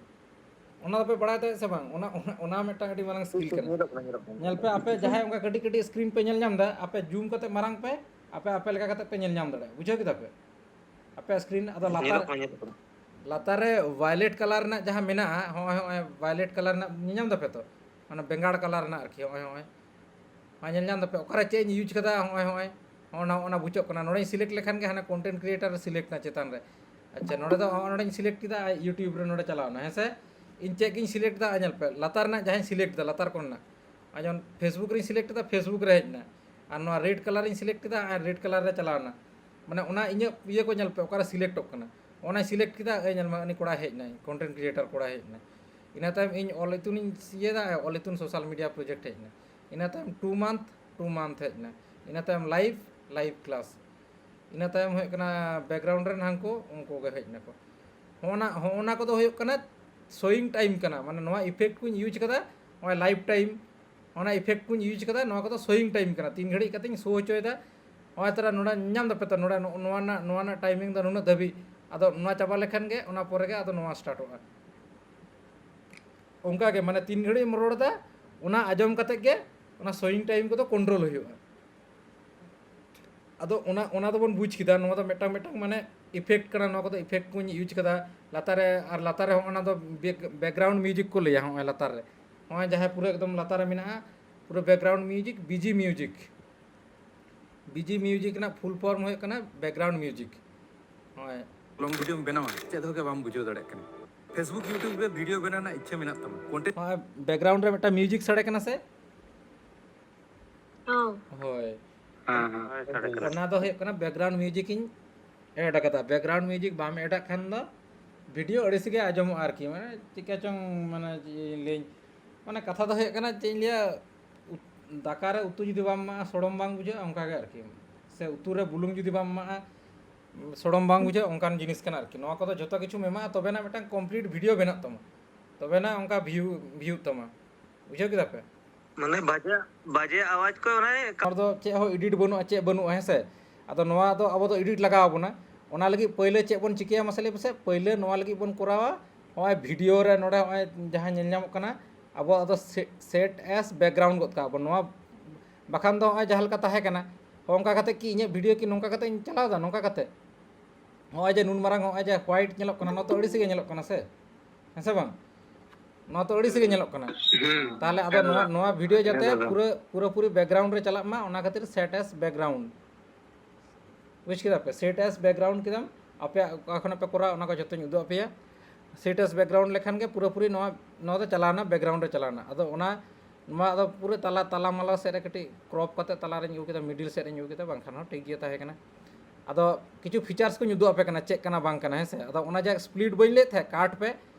ᱚᱱᱟ ᱫᱚᱯᱮ ᱵᱟᱲᱟᱭ ᱛᱟᱦᱮᱸᱫ ᱥᱮ ᱵᱟᱝ? ᱚᱱᱟ, ᱚᱱᱟ, ᱚᱱᱟ ᱢᱤᱫᱴᱟᱝ ᱟᱹᱰᱤ ᱢᱟᱨᱟᱝ ᱴᱷᱤᱠ, skill ᱴᱷᱤᱠ, ᱠᱟᱱᱟ᱾ ᱧᱮᱞᱚᱜ ᱠᱟᱱᱟ, ᱧᱮᱞᱚᱜ ᱠᱟᱱᱟ᱾ ᱧᱮᱞ ᱯᱮ, ᱟᱯᱮ ᱡᱟᱦᱟᱸᱭ ᱚᱱᱠᱟ ᱠᱟᱹᱴᱤᱡ ᱠᱟᱹᱴᱤᱡ screen ᱯᱮ ᱧᱮᱞ ᱧᱟᱢ ᱮᱫᱟ, ᱟᱯᱮ zoom ᱠᱟᱛᱮ ᱢᱟᱨᱟᱝ ᱯᱮ, ᱟᱯᱮ, ᱟᱯᱮ ᱞᱮᱠᱟ ᱠᱟᱛᱮ ᱯᱮ ᱧᱮᱞ ᱧᱟᱢ ᱫᱟᱲᱮᱭᱟᱜᱼᱟ, ᱵᱩᱡᱷᱟᱹᱣ ᱠᱮᱫᱟ ᱯᱮ? ᱟᱯᱮᱭᱟᱜ screen ᱟᱫᱚ ᱞᱟᱛᱟᱨ, ᱧᱮᱞᱚᱜ ᱠᱟᱱᱟ, ᱧᱮᱞᱚᱜ ᱠᱟᱱᱟ᱾ ᱞᱟᱛᱟᱨ ᱨᱮ violet colour ᱨᱮᱱᱟᱜ ᱡᱟᱦᱟᱸ ᱢᱮᱱᱟᱜᱼᱟ, ᱦᱚᱸᱜᱼᱚᱭ, ᱦᱚᱸᱜᱼᱚᱭ violet colour ᱨᱮᱱᱟᱜ ᱧᱮᱞ ᱧᱟᱢ ᱫᱟᱯᱮ ᱛᱚ? ᱚᱱᱟ ᱵᱮᱸᱜᱟᱲ colour ᱨᱮᱱᱟᱜ ᱟᱨᱠᱤ, ᱦᱚᱸᱜᱼᱚᱭ, ᱦᱚᱸᱜᱼᱚᱭ᱾ ᱦᱚᱸᱜᱼᱚᱭ ᱧᱮᱞ ᱧᱟᱢ ᱫᱟᱯᱮ, ᱚᱠᱟᱨᱮ ᱪᱮᱫ ᱤᱧ use ᱠᱟᱫᱟ, ᱦᱚᱸᱜᱼᱚᱭ, ᱦᱚᱸᱜᱼᱚᱭ᱾ ᱦᱚᱸᱜᱼᱚ ᱱᱟ, ᱚᱱᱟ ᱵᱩᱡᱷᱟᱹᱜ ᱠᱟᱱᱟ᱾ ᱱᱚᱰᱮᱧ select ᱞᱮᱠᱷᱟᱱ ᱜᱮ ᱦᱟᱱᱟ content creator ᱨᱮ select ᱮᱱᱟ ᱪᱮᱛᱟᱱ ᱨᱮ᱾ ᱟᱪᱪᱷᱟ, ᱱᱚᱰᱮ ᱫᱚ ᱦᱚᱸᱜᱼᱚᱭ ᱱᱚᱰᱮᱧ select ᱠᱮᱫᱟ, ᱟᱡ YouTube ᱨᱮ ᱱᱚᱰᱮ ᱪᱟᱞᱟᱣ ᱮᱱᱟ, ᱦᱮᱸ ᱥᱮ? ᱤᱧ ᱪᱮᱫ ᱜᱤᱧ select ᱮᱫᱟ, ᱧᱮᱞ ᱯᱮ, ᱞᱟᱛᱟᱨ ᱨᱮᱱᱟᱜ ᱡᱟᱦᱟᱸᱧ select ᱮᱫᱟ, ᱞᱟᱛᱟᱨ ᱠᱚᱨᱮᱱᱟᱜ, ᱟᱨ ᱡᱚᱠᱷᱚᱱ Facebook ᱨᱤᱧ ᱥᱤᱞᱮᱠᱴ ᱠᱮᱫᱟ, Facebook ᱨᱮ ᱦᱮᱡ ᱮᱱᱟ᱾ ᱟᱨ ᱱᱚᱣᱟ ᱨᱮᱰ ᱠᱟᱞᱟᱨ ᱤᱧ ᱥᱤᱞᱮᱠᱴ ᱠᱮᱫᱟ, ᱟᱨ ᱨᱮᱰ ᱠᱟᱞᱟᱨ ᱨᱮ ᱪᱟᱞᱟᱣ ᱮᱱᱟ᱾ ᱢᱟᱱᱮ ᱚᱱᱟ ᱤᱧᱟᱹᱜ ᱤᱭᱟᱹ ᱠᱚ ᱧᱮᱞ ᱯᱮ, ᱚᱠᱟᱨᱮ ᱥᱤᱞᱮᱠᱴᱚᱜ ᱠᱟᱱᱟ᱾ ᱚᱱᱟᱧ ᱥᱤᱞᱮᱠᱴ ᱠᱮᱫᱟ, ᱮᱭ ᱧᱮᱞ ᱢᱮ, ᱩᱱᱤ ᱠᱚᱲᱟ ᱦᱮᱡ ᱮᱱᱟᱭ, ᱠᱚᱱᱴᱮᱱᱴ ᱠᱨᱤᱭᱮᱴᱟᱨ ᱠᱚᱲᱟ ᱦᱮᱡ ᱮᱱᱟᱭ᱾ ᱤᱱᱟᱹ ᱛᱟᱭᱚᱢ ᱤᱧ ᱚᱞ ᱤᱛᱩᱱᱤᱧ ᱤᱭᱟᱹᱭᱮᱫᱟ, ᱚᱞ ᱤᱛᱩᱱ ᱥᱳᱥᱟᱞ ᱢᱤᱰᱤᱭᱟ ᱯᱨᱚᱡᱮᱠᱴ ᱦᱮᱡ ᱮᱱᱟ᱾ ᱤᱱᱟᱹ ᱛᱟᱭᱚᱢ ᱴᱩ ᱢᱟᱱᱛᱷ, ᱴᱩ ᱢᱟᱱᱛᱷ ᱦᱮᱡ ᱮᱱᱟ᱾ ᱤᱱᱟᱹ ᱛᱟᱭᱚᱢ ᱞᱟᱭᱤᱵᱷ, ᱞᱟᱭᱤᱵᱷ ᱠᱞᱟᱥ᱾ ᱤᱱᱟᱹ ᱛᱟᱭᱚᱢ ᱦᱩᱭᱩᱜ ᱠᱟᱱᱟ ᱵᱮᱠᱜᱨᱟᱣᱩᱱᱰ ᱨᱮᱱ ᱦᱟᱱᱠᱩ, ᱩᱱᱠᱩ ᱜᱮ ᱦᱮᱡ ᱱᱟᱠᱚ᱾ ᱦᱚᱸᱜᱼᱚ ᱱᱟ, ᱦᱚᱸᱜᱼᱚ ᱱᱟ ᱠᱚᱫᱚ ᱦᱩᱭᱩᱜ ᱠᱟᱱᱟ ᱥᱳᱭᱤᱝ ᱴᱟᱭᱤᱢ ᱠᱟᱱᱟ, ᱢᱟᱱᱮ ᱱᱚᱣᱟ ᱤᱯᱷᱮᱠᱴ ᱠᱚᱧ ᱤᱭᱩᱡᱽ ᱠᱟᱫᱟ ᱱᱚᱜᱼᱚᱭ ᱞᱟᱭᱤᱵᱷ ᱴᱟᱭᱤᱢ᱾ ᱚᱱᱟ ᱤᱯᱷᱮᱠᱴ ᱠᱚᱧ ᱤᱭᱩᱡᱽ ᱠᱟᱫᱟ, ᱱᱚᱣᱟ ᱠᱚᱫᱚ ᱥᱳᱭᱤᱝ ᱴᱟᱭᱤᱢ ᱠᱟᱱᱟ, ᱛᱤᱱ ᱜᱷᱟᱹᱲᱤᱡ ᱠᱟᱛᱮᱧ ᱥᱳ ᱦᱚᱪᱚᱭᱮᱫᱟ᱾ ᱱᱚᱜᱼᱚᱭ ᱛᱟᱨᱟ ᱱᱚᱰᱮ ᱧᱟᱢ ᱫᱟᱯᱮ ᱛᱚ, ᱱᱚᱰᱮ ᱱᱚ-, ᱱᱚᱣᱟ ᱨᱮᱱᱟᱜ, ᱱᱚᱣᱟ ᱨᱮᱱᱟᱜ ᱴᱟᱭᱢᱤᱝ ᱫᱚ ᱱᱩᱱᱟᱹᱜ ᱫᱷᱟᱹᱵᱤᱡ, ᱟᱫᱚ ᱱᱚᱣᱟ ᱪᱟᱵᱟ ᱞᱮᱠᱷᱟᱱ ᱜᱮ ᱚᱱᱟ ᱯᱚᱨᱮ ᱜᱮ ᱟᱫᱚ ᱱᱚᱣᱟ ᱥᱴᱟᱨᱴᱚᱜᱼᱟ᱾ ᱚᱱᱠᱟ ᱜᱮ, ᱢᱟᱱᱮ ᱛᱤᱱ ᱜᱷᱟᱹᱲᱤᱡ ᱮᱢ ᱨᱚᱲ ᱮᱫᱟ, ᱚᱱᱟ ᱟᱸᱡᱚᱢ ᱠᱟᱛᱮ ᱜᱮ ᱚᱱᱟ ᱥᱳᱭᱤᱝ ᱴᱟᱭᱤᱢ ᱠᱚᱫᱚ ᱠᱚᱱᱴᱨᱳᱞ ᱦᱩᱭᱩᱜᱼᱟ᱾ ᱟᱫᱚ ᱚᱱᱟ, ᱚᱱᱟ ᱫᱚᱵᱚᱱ ᱵᱩᱡᱽ ᱠᱮᱫᱟ, ᱱᱚᱣᱟ ᱫᱚ ᱢᱤᱫᱴᱟᱝ, ᱢᱤᱫᱴᱟᱝ ᱢᱟᱱᱮ ᱤᱯᱷᱮᱠᱴ ᱠᱟᱱᱟ᱾ ᱱᱚᱣᱟ ᱠᱚᱫᱚ ᱤᱯᱷᱮᱠᱴ ᱠᱚᱧ ᱤᱭᱩᱡᱽ ᱠᱟᱫᱟ ᱞᱟᱛᱟᱨ ᱨᱮ, ᱟᱨ ᱞᱟᱛᱟᱨ ᱨᱮ ᱦᱚᱸᱜᱼᱚ ᱱᱟ ᱫᱚ ᱵᱮᱠ-, ᱵᱮᱠᱜᱨᱟᱣᱩᱱᱰ ᱢᱤᱣᱡᱤᱠ ᱠᱚ ᱞᱟᱹᱭᱟ, ᱦᱚᱸᱜᱼᱚᱭ ᱞᱟᱛᱟᱨ ᱨᱮ, ᱦᱚᱸᱜᱼᱚᱭ ᱡᱟᱦᱟᱸ ᱯᱩᱨᱟᱹ ᱮᱠᱫᱚᱢ ᱞᱟᱛᱟᱨ ᱨᱮ ᱢᱮᱱᱟᱜᱼᱟ, ᱯᱩᱨᱟᱹ ᱵᱮᱠᱜᱨᱟᱣᱩᱱᱰ ᱢᱤᱣᱡᱤᱠ, ᱵᱤᱡᱤ ᱢᱤᱣᱡᱤᱠ᱾ ᱵᱤᱡᱤ ᱢᱤᱣᱡᱤᱠ ᱨᱮᱱᱟᱜ ᱯᱷᱩᱞ ᱯᱷᱚᱨᱢ ᱦᱩᱭᱩᱜ ᱠᱟᱱᱟ ᱵᱮᱠᱜᱨᱟᱣᱩᱱᱰ ᱢᱤᱣᱡᱤᱠ᱾ ᱦᱳᱭ᱾ ᱞᱚᱝ ᱵᱷᱤᱰᱤᱭᱳᱢ ᱵᱮᱱᱟᱣᱟ, ᱪᱮᱫ ᱦᱚᱸ ᱜᱮ ᱵᱟᱢ ᱵᱩᱡᱷᱟᱹᱣ ᱫᱟᱲᱮᱭᱟᱜ ᱠᱟᱱᱟ᱾ Facebook, YouTube ᱨᱮ ᱵᱷᱤᱰᱤᱭᱳ ᱵᱮᱱᱟᱣ ᱨᱮᱱᱟᱜ ᱤᱪᱪᱷᱟᱹ ᱢᱮᱱᱟᱜ ᱛᱟᱢᱟ, ᱠᱚᱱᱴᱮᱱᱴ ᱦᱳᱭ, ᱵᱮᱠᱜᱨᱟᱣᱩᱱᱰ ᱨᱮ ᱢᱤᱫᱴᱟᱝ ᱢᱤᱣᱡᱤᱠ ᱥᱟᱰᱮ ᱠᱟᱱᱟ ᱥᱮ? ᱦᱚᱸ᱾ ᱦᱳᱭ᱾ ᱦᱮᱸ, ᱦᱮᱸ᱾ ᱦᱳᱭ, ᱥᱟᱰᱮ ᱠᱟᱱᱟ᱾ ᱚᱱᱟ ᱫᱚ ᱦᱩᱭᱩᱜ ᱠᱟᱱᱟ ᱵᱮᱠᱜᱨᱟᱣᱩᱱᱰ ᱢᱤᱣᱡᱤᱠ ᱤᱧ ᱮᱰ ᱟᱠᱟᱫᱟ᱾ ᱵᱮᱠᱜᱨᱟᱣᱩᱱᱰ ᱢᱤᱣᱡᱤᱠ ᱵᱟᱢ ᱮᱰ ᱟᱜ ᱠᱷᱟᱱ ᱫᱚ ᱵᱷᱤᱰᱤᱭᱳ ᱟᱹᱲᱤᱥ ᱜᱮ ᱟᱸᱡᱚᱢᱚᱜᱼᱟ ᱟᱨᱠᱤ, ᱢᱟᱱᱮ ᱪᱮᱫᱠᱟ ᱪᱚᱝ, ᱢᱟᱱᱮ ᱪᱮᱫ ᱤᱧ ᱞᱟᱹᱭᱟᱹᱧ, ᱢᱟᱱᱮ ᱠᱟᱛᱷᱟ ᱫᱚ ᱦᱩᱭᱩᱜ ᱠᱟᱱᱟ, ᱪᱮᱫ ᱤᱧ ᱞᱟᱹᱭᱟ, ᱩᱛ-, ᱫᱟᱠᱟ ᱨᱮ ᱩᱛᱩ ᱡᱩᱫᱤ ᱵᱟᱢ ᱮᱢᱟᱜᱼᱟ, ᱥᱚᱲᱚᱢ ᱵᱟᱝ ᱵᱩᱡᱷᱟᱹᱜᱼᱟ, ᱚᱱᱠᱟ ᱜᱮ ᱟᱨᱠᱤ᱾ ᱥᱮ ᱩᱛᱩ ᱨᱮ ᱵᱩᱞᱩᱝ ᱡᱩᱫᱤ ᱵᱟᱢ ᱮᱢᱟᱜᱼᱟ, ᱥᱚᱲᱚᱢ ᱵᱟᱝ ᱵᱩᱡᱷᱟᱹᱜᱼᱟ, ᱚᱱᱠᱟᱱ ᱡᱤᱱᱤᱥ ᱠᱟᱱᱟ ᱟᱨᱠᱤ᱾ ᱱᱚᱣᱟ ᱠᱚᱫᱚ ᱡᱷᱚᱛᱚ ᱠᱤᱪᱷᱩᱢ ᱮᱢᱟᱜᱼᱟ, ᱛᱚᱵᱮᱱᱟ ᱢᱤᱫᱴᱟᱝ ᱠᱚᱢᱯᱞᱤᱴ ᱵᱷᱤᱰᱤᱭᱳ ᱵᱮᱱᱟᱜ ᱛᱟᱢᱟ, ᱛᱚᱵᱮᱱᱟ ᱚᱱᱠᱟ ᱵᱷᱤᱭᱩ, ᱵᱷᱤᱭᱩᱜ ᱛᱟᱢᱟ᱾ ᱵᱩᱡᱷᱟᱹᱣ ᱠᱮᱫᱟ ᱯᱮ? ᱢᱟᱱᱮ ᱵᱟᱡᱮ, ᱵᱟᱡᱮ ᱟᱣᱟᱡᱽ ᱠᱚ ᱚᱱᱟ ᱦᱚᱲ ᱫᱚ ᱪᱮᱫ ᱦᱚᱸ ᱮᱰᱤᱴ ᱵᱟᱹᱱᱩᱜᱼᱟ, ᱪᱮᱫ ᱵᱟᱹᱱᱩᱜᱼᱟ, ᱦᱮᱸ ᱥᱮ? ᱟᱫᱚ ᱱᱚᱣᱟ ᱫᱚ ᱟᱵᱚ ᱫᱚ ᱮᱰᱤᱴ ᱞᱟᱜᱟᱣ ᱟᱵᱚᱱᱟ᱾ ᱚᱱᱟ ᱞᱟᱹᱜᱤᱫ ᱯᱟᱹᱭᱞᱟᱹ ᱪᱮᱫ ᱵᱚᱱ ᱪᱤᱠᱟᱹᱭᱟ ᱢᱟᱥᱮ ᱞᱟᱹᱭ ᱯᱮᱥᱮ? ᱯᱟᱹᱭᱞᱟᱹ ᱱᱚᱣᱟ ᱞᱟᱹᱜᱤᱫ ᱵᱚᱱ ᱠᱚᱨᱟᱣᱟ, ᱱᱚᱜᱼᱚᱭ ᱵᱷᱤᱰᱤᱭᱳ ᱨᱮ ᱱᱚᱰᱮ ᱱᱚᱜᱼᱚᱭ ᱡᱟᱦᱟᱸ ᱧᱮᱞ ᱧᱟᱢᱚᱜ ᱠᱟᱱᱟ, ᱟᱵᱚᱣᱟᱜ ᱫᱚ ᱥᱮ-, set as background ᱜᱚᱫ ᱠᱟᱜᱼᱟ ᱵᱚᱱ᱾ ᱱᱚᱣᱟ ᱵᱟᱠᱷᱟᱱ ᱫᱚ ᱱᱚᱜᱼᱚᱭ ᱡᱟᱦᱟᱸ ᱞᱮᱠᱟ ᱛᱟᱦᱮᱸ ᱠᱟᱱᱟ, ᱦᱚᱸ, ᱚᱱᱠᱟ ᱠᱟᱛᱮ ᱠᱤ ᱤᱧᱟᱹᱜ ᱵᱷᱤᱰᱤᱭᱳ ᱠᱤ ᱱᱚᱝᱠᱟ ᱠᱟᱛᱮ ᱤᱧ ᱪᱟᱞᱟᱣ ᱮᱫᱟ? ᱱᱚᱝᱠᱟ ᱠᱟᱛᱮ ᱱᱚᱜᱼᱚᱭ ᱡᱮ ᱱᱩᱱ ᱢᱟᱨᱟᱝ ᱱᱚᱜᱼᱚᱭ ᱡᱮ ᱦᱳᱣᱟᱭᱤᱴ ᱧᱮᱞᱚᱜ ᱠᱟᱱᱟ, ᱱᱚᱣᱟ ᱛᱚ ᱟᱹᱲᱤᱥ ᱜᱮ ᱧᱮᱞᱚᱜ ᱠᱟᱱᱟ ᱥᱮ, ᱦᱮᱸ ᱥᱮ ᱵᱟᱝ? ᱱᱚᱣᱟ ᱛᱚ ᱟᱹᱲᱤᱥ ᱜᱮ ᱧᱮᱞᱚᱜ ᱠᱟᱱᱟ᱾ ᱦᱩᱸ᱾ ᱛᱟᱦᱚᱞᱮ ᱟᱫᱚ ᱦᱮᱸ ᱱᱚᱣᱟ, ᱫᱟᱫᱟ᱾ ᱱᱚᱣᱟ ᱵᱷᱤᱰᱤᱭᱳ ᱡᱟᱛᱮ ᱦᱮᱸ ᱫᱟᱫᱟ᱾ ᱯᱩᱨᱟᱹ, ᱯᱩᱨᱟᱹᱯᱩᱨᱤ ᱵᱮᱠᱜᱨᱟᱣᱩᱱᱰ ᱨᱮ ᱪᱟᱞᱟᱜ ᱢᱟ, ᱚᱱᱟ ᱠᱷᱟᱹᱛᱤᱨ set as background᱾ ᱵᱩᱡᱽ ᱠᱮᱫᱟ ᱯᱮ? Set as background ᱠᱮᱫᱟᱢ, ᱟᱯᱮᱭᱟᱜ ᱚᱠᱟ ᱠᱷᱚᱱᱟᱜ ᱯᱮ ᱠᱚᱨᱟᱣᱟ, ᱚᱱᱟ ᱠᱚ ᱡᱚᱛᱚᱧ ᱩᱫᱩᱜ ᱟᱯᱮᱭᱟ᱾ Set as background ᱞᱮᱠᱷᱟᱱ ᱜᱮ ᱯᱩᱨᱟᱹᱯᱩᱨᱤ ᱱᱚᱣᱟ, ᱱᱚᱣᱟ ᱫᱚ ᱪᱟᱞᱟᱣᱱᱟ, ᱵᱮᱠᱜᱨᱟᱣᱩᱱᱰ ᱨᱮ ᱪᱟᱞᱟᱣᱱᱟ᱾ ᱟᱫᱚ ᱚᱱᱟ ᱱᱚᱣᱟ ᱫᱚ ᱯᱩᱨᱟᱹ ᱛᱟᱞᱟ ᱛᱟᱞᱟ ᱢᱟᱞᱟ ᱥᱮᱫ ᱨᱮ ᱠᱟᱹᱴᱤᱡ ᱠᱨᱚᱯ ᱠᱟᱛᱮ ᱛᱟᱞᱟ ᱨᱮᱧ ᱟᱹᱜᱩ ᱠᱮᱫᱟ, ᱢᱤᱰᱤᱞ ᱥᱮᱫ ᱨᱮᱧ ᱟᱹᱜᱩ ᱠᱮᱫᱟ, ᱵᱟᱝᱠᱷᱟᱱ ᱦᱚᱸ ᱴᱷᱤᱠ ᱜᱮ ᱛᱟᱦᱮᱸ ᱠᱟᱱᱟ᱾ ᱟᱫᱚ ᱠᱤᱪᱷᱩ ᱯᱷᱤᱪᱟᱨᱥ ᱠᱚᱧ ᱩᱫᱩᱜ ᱟᱯᱮ ᱠᱟᱱᱟ ᱪᱮᱫ ᱠᱟᱱᱟ ᱵᱟᱝ ᱠᱟᱱᱟ, ᱦᱮᱸ ᱥᱮ? ᱟᱫᱚ ᱚᱱᱟ ᱡᱟᱦᱟᱸ ᱥᱯᱞᱤᱴ ᱵᱟᱹᱧ ᱞᱟᱹᱭᱮᱫ ᱛᱟᱦᱮᱸᱫ, ᱠᱟᱴ ᱯᱮ,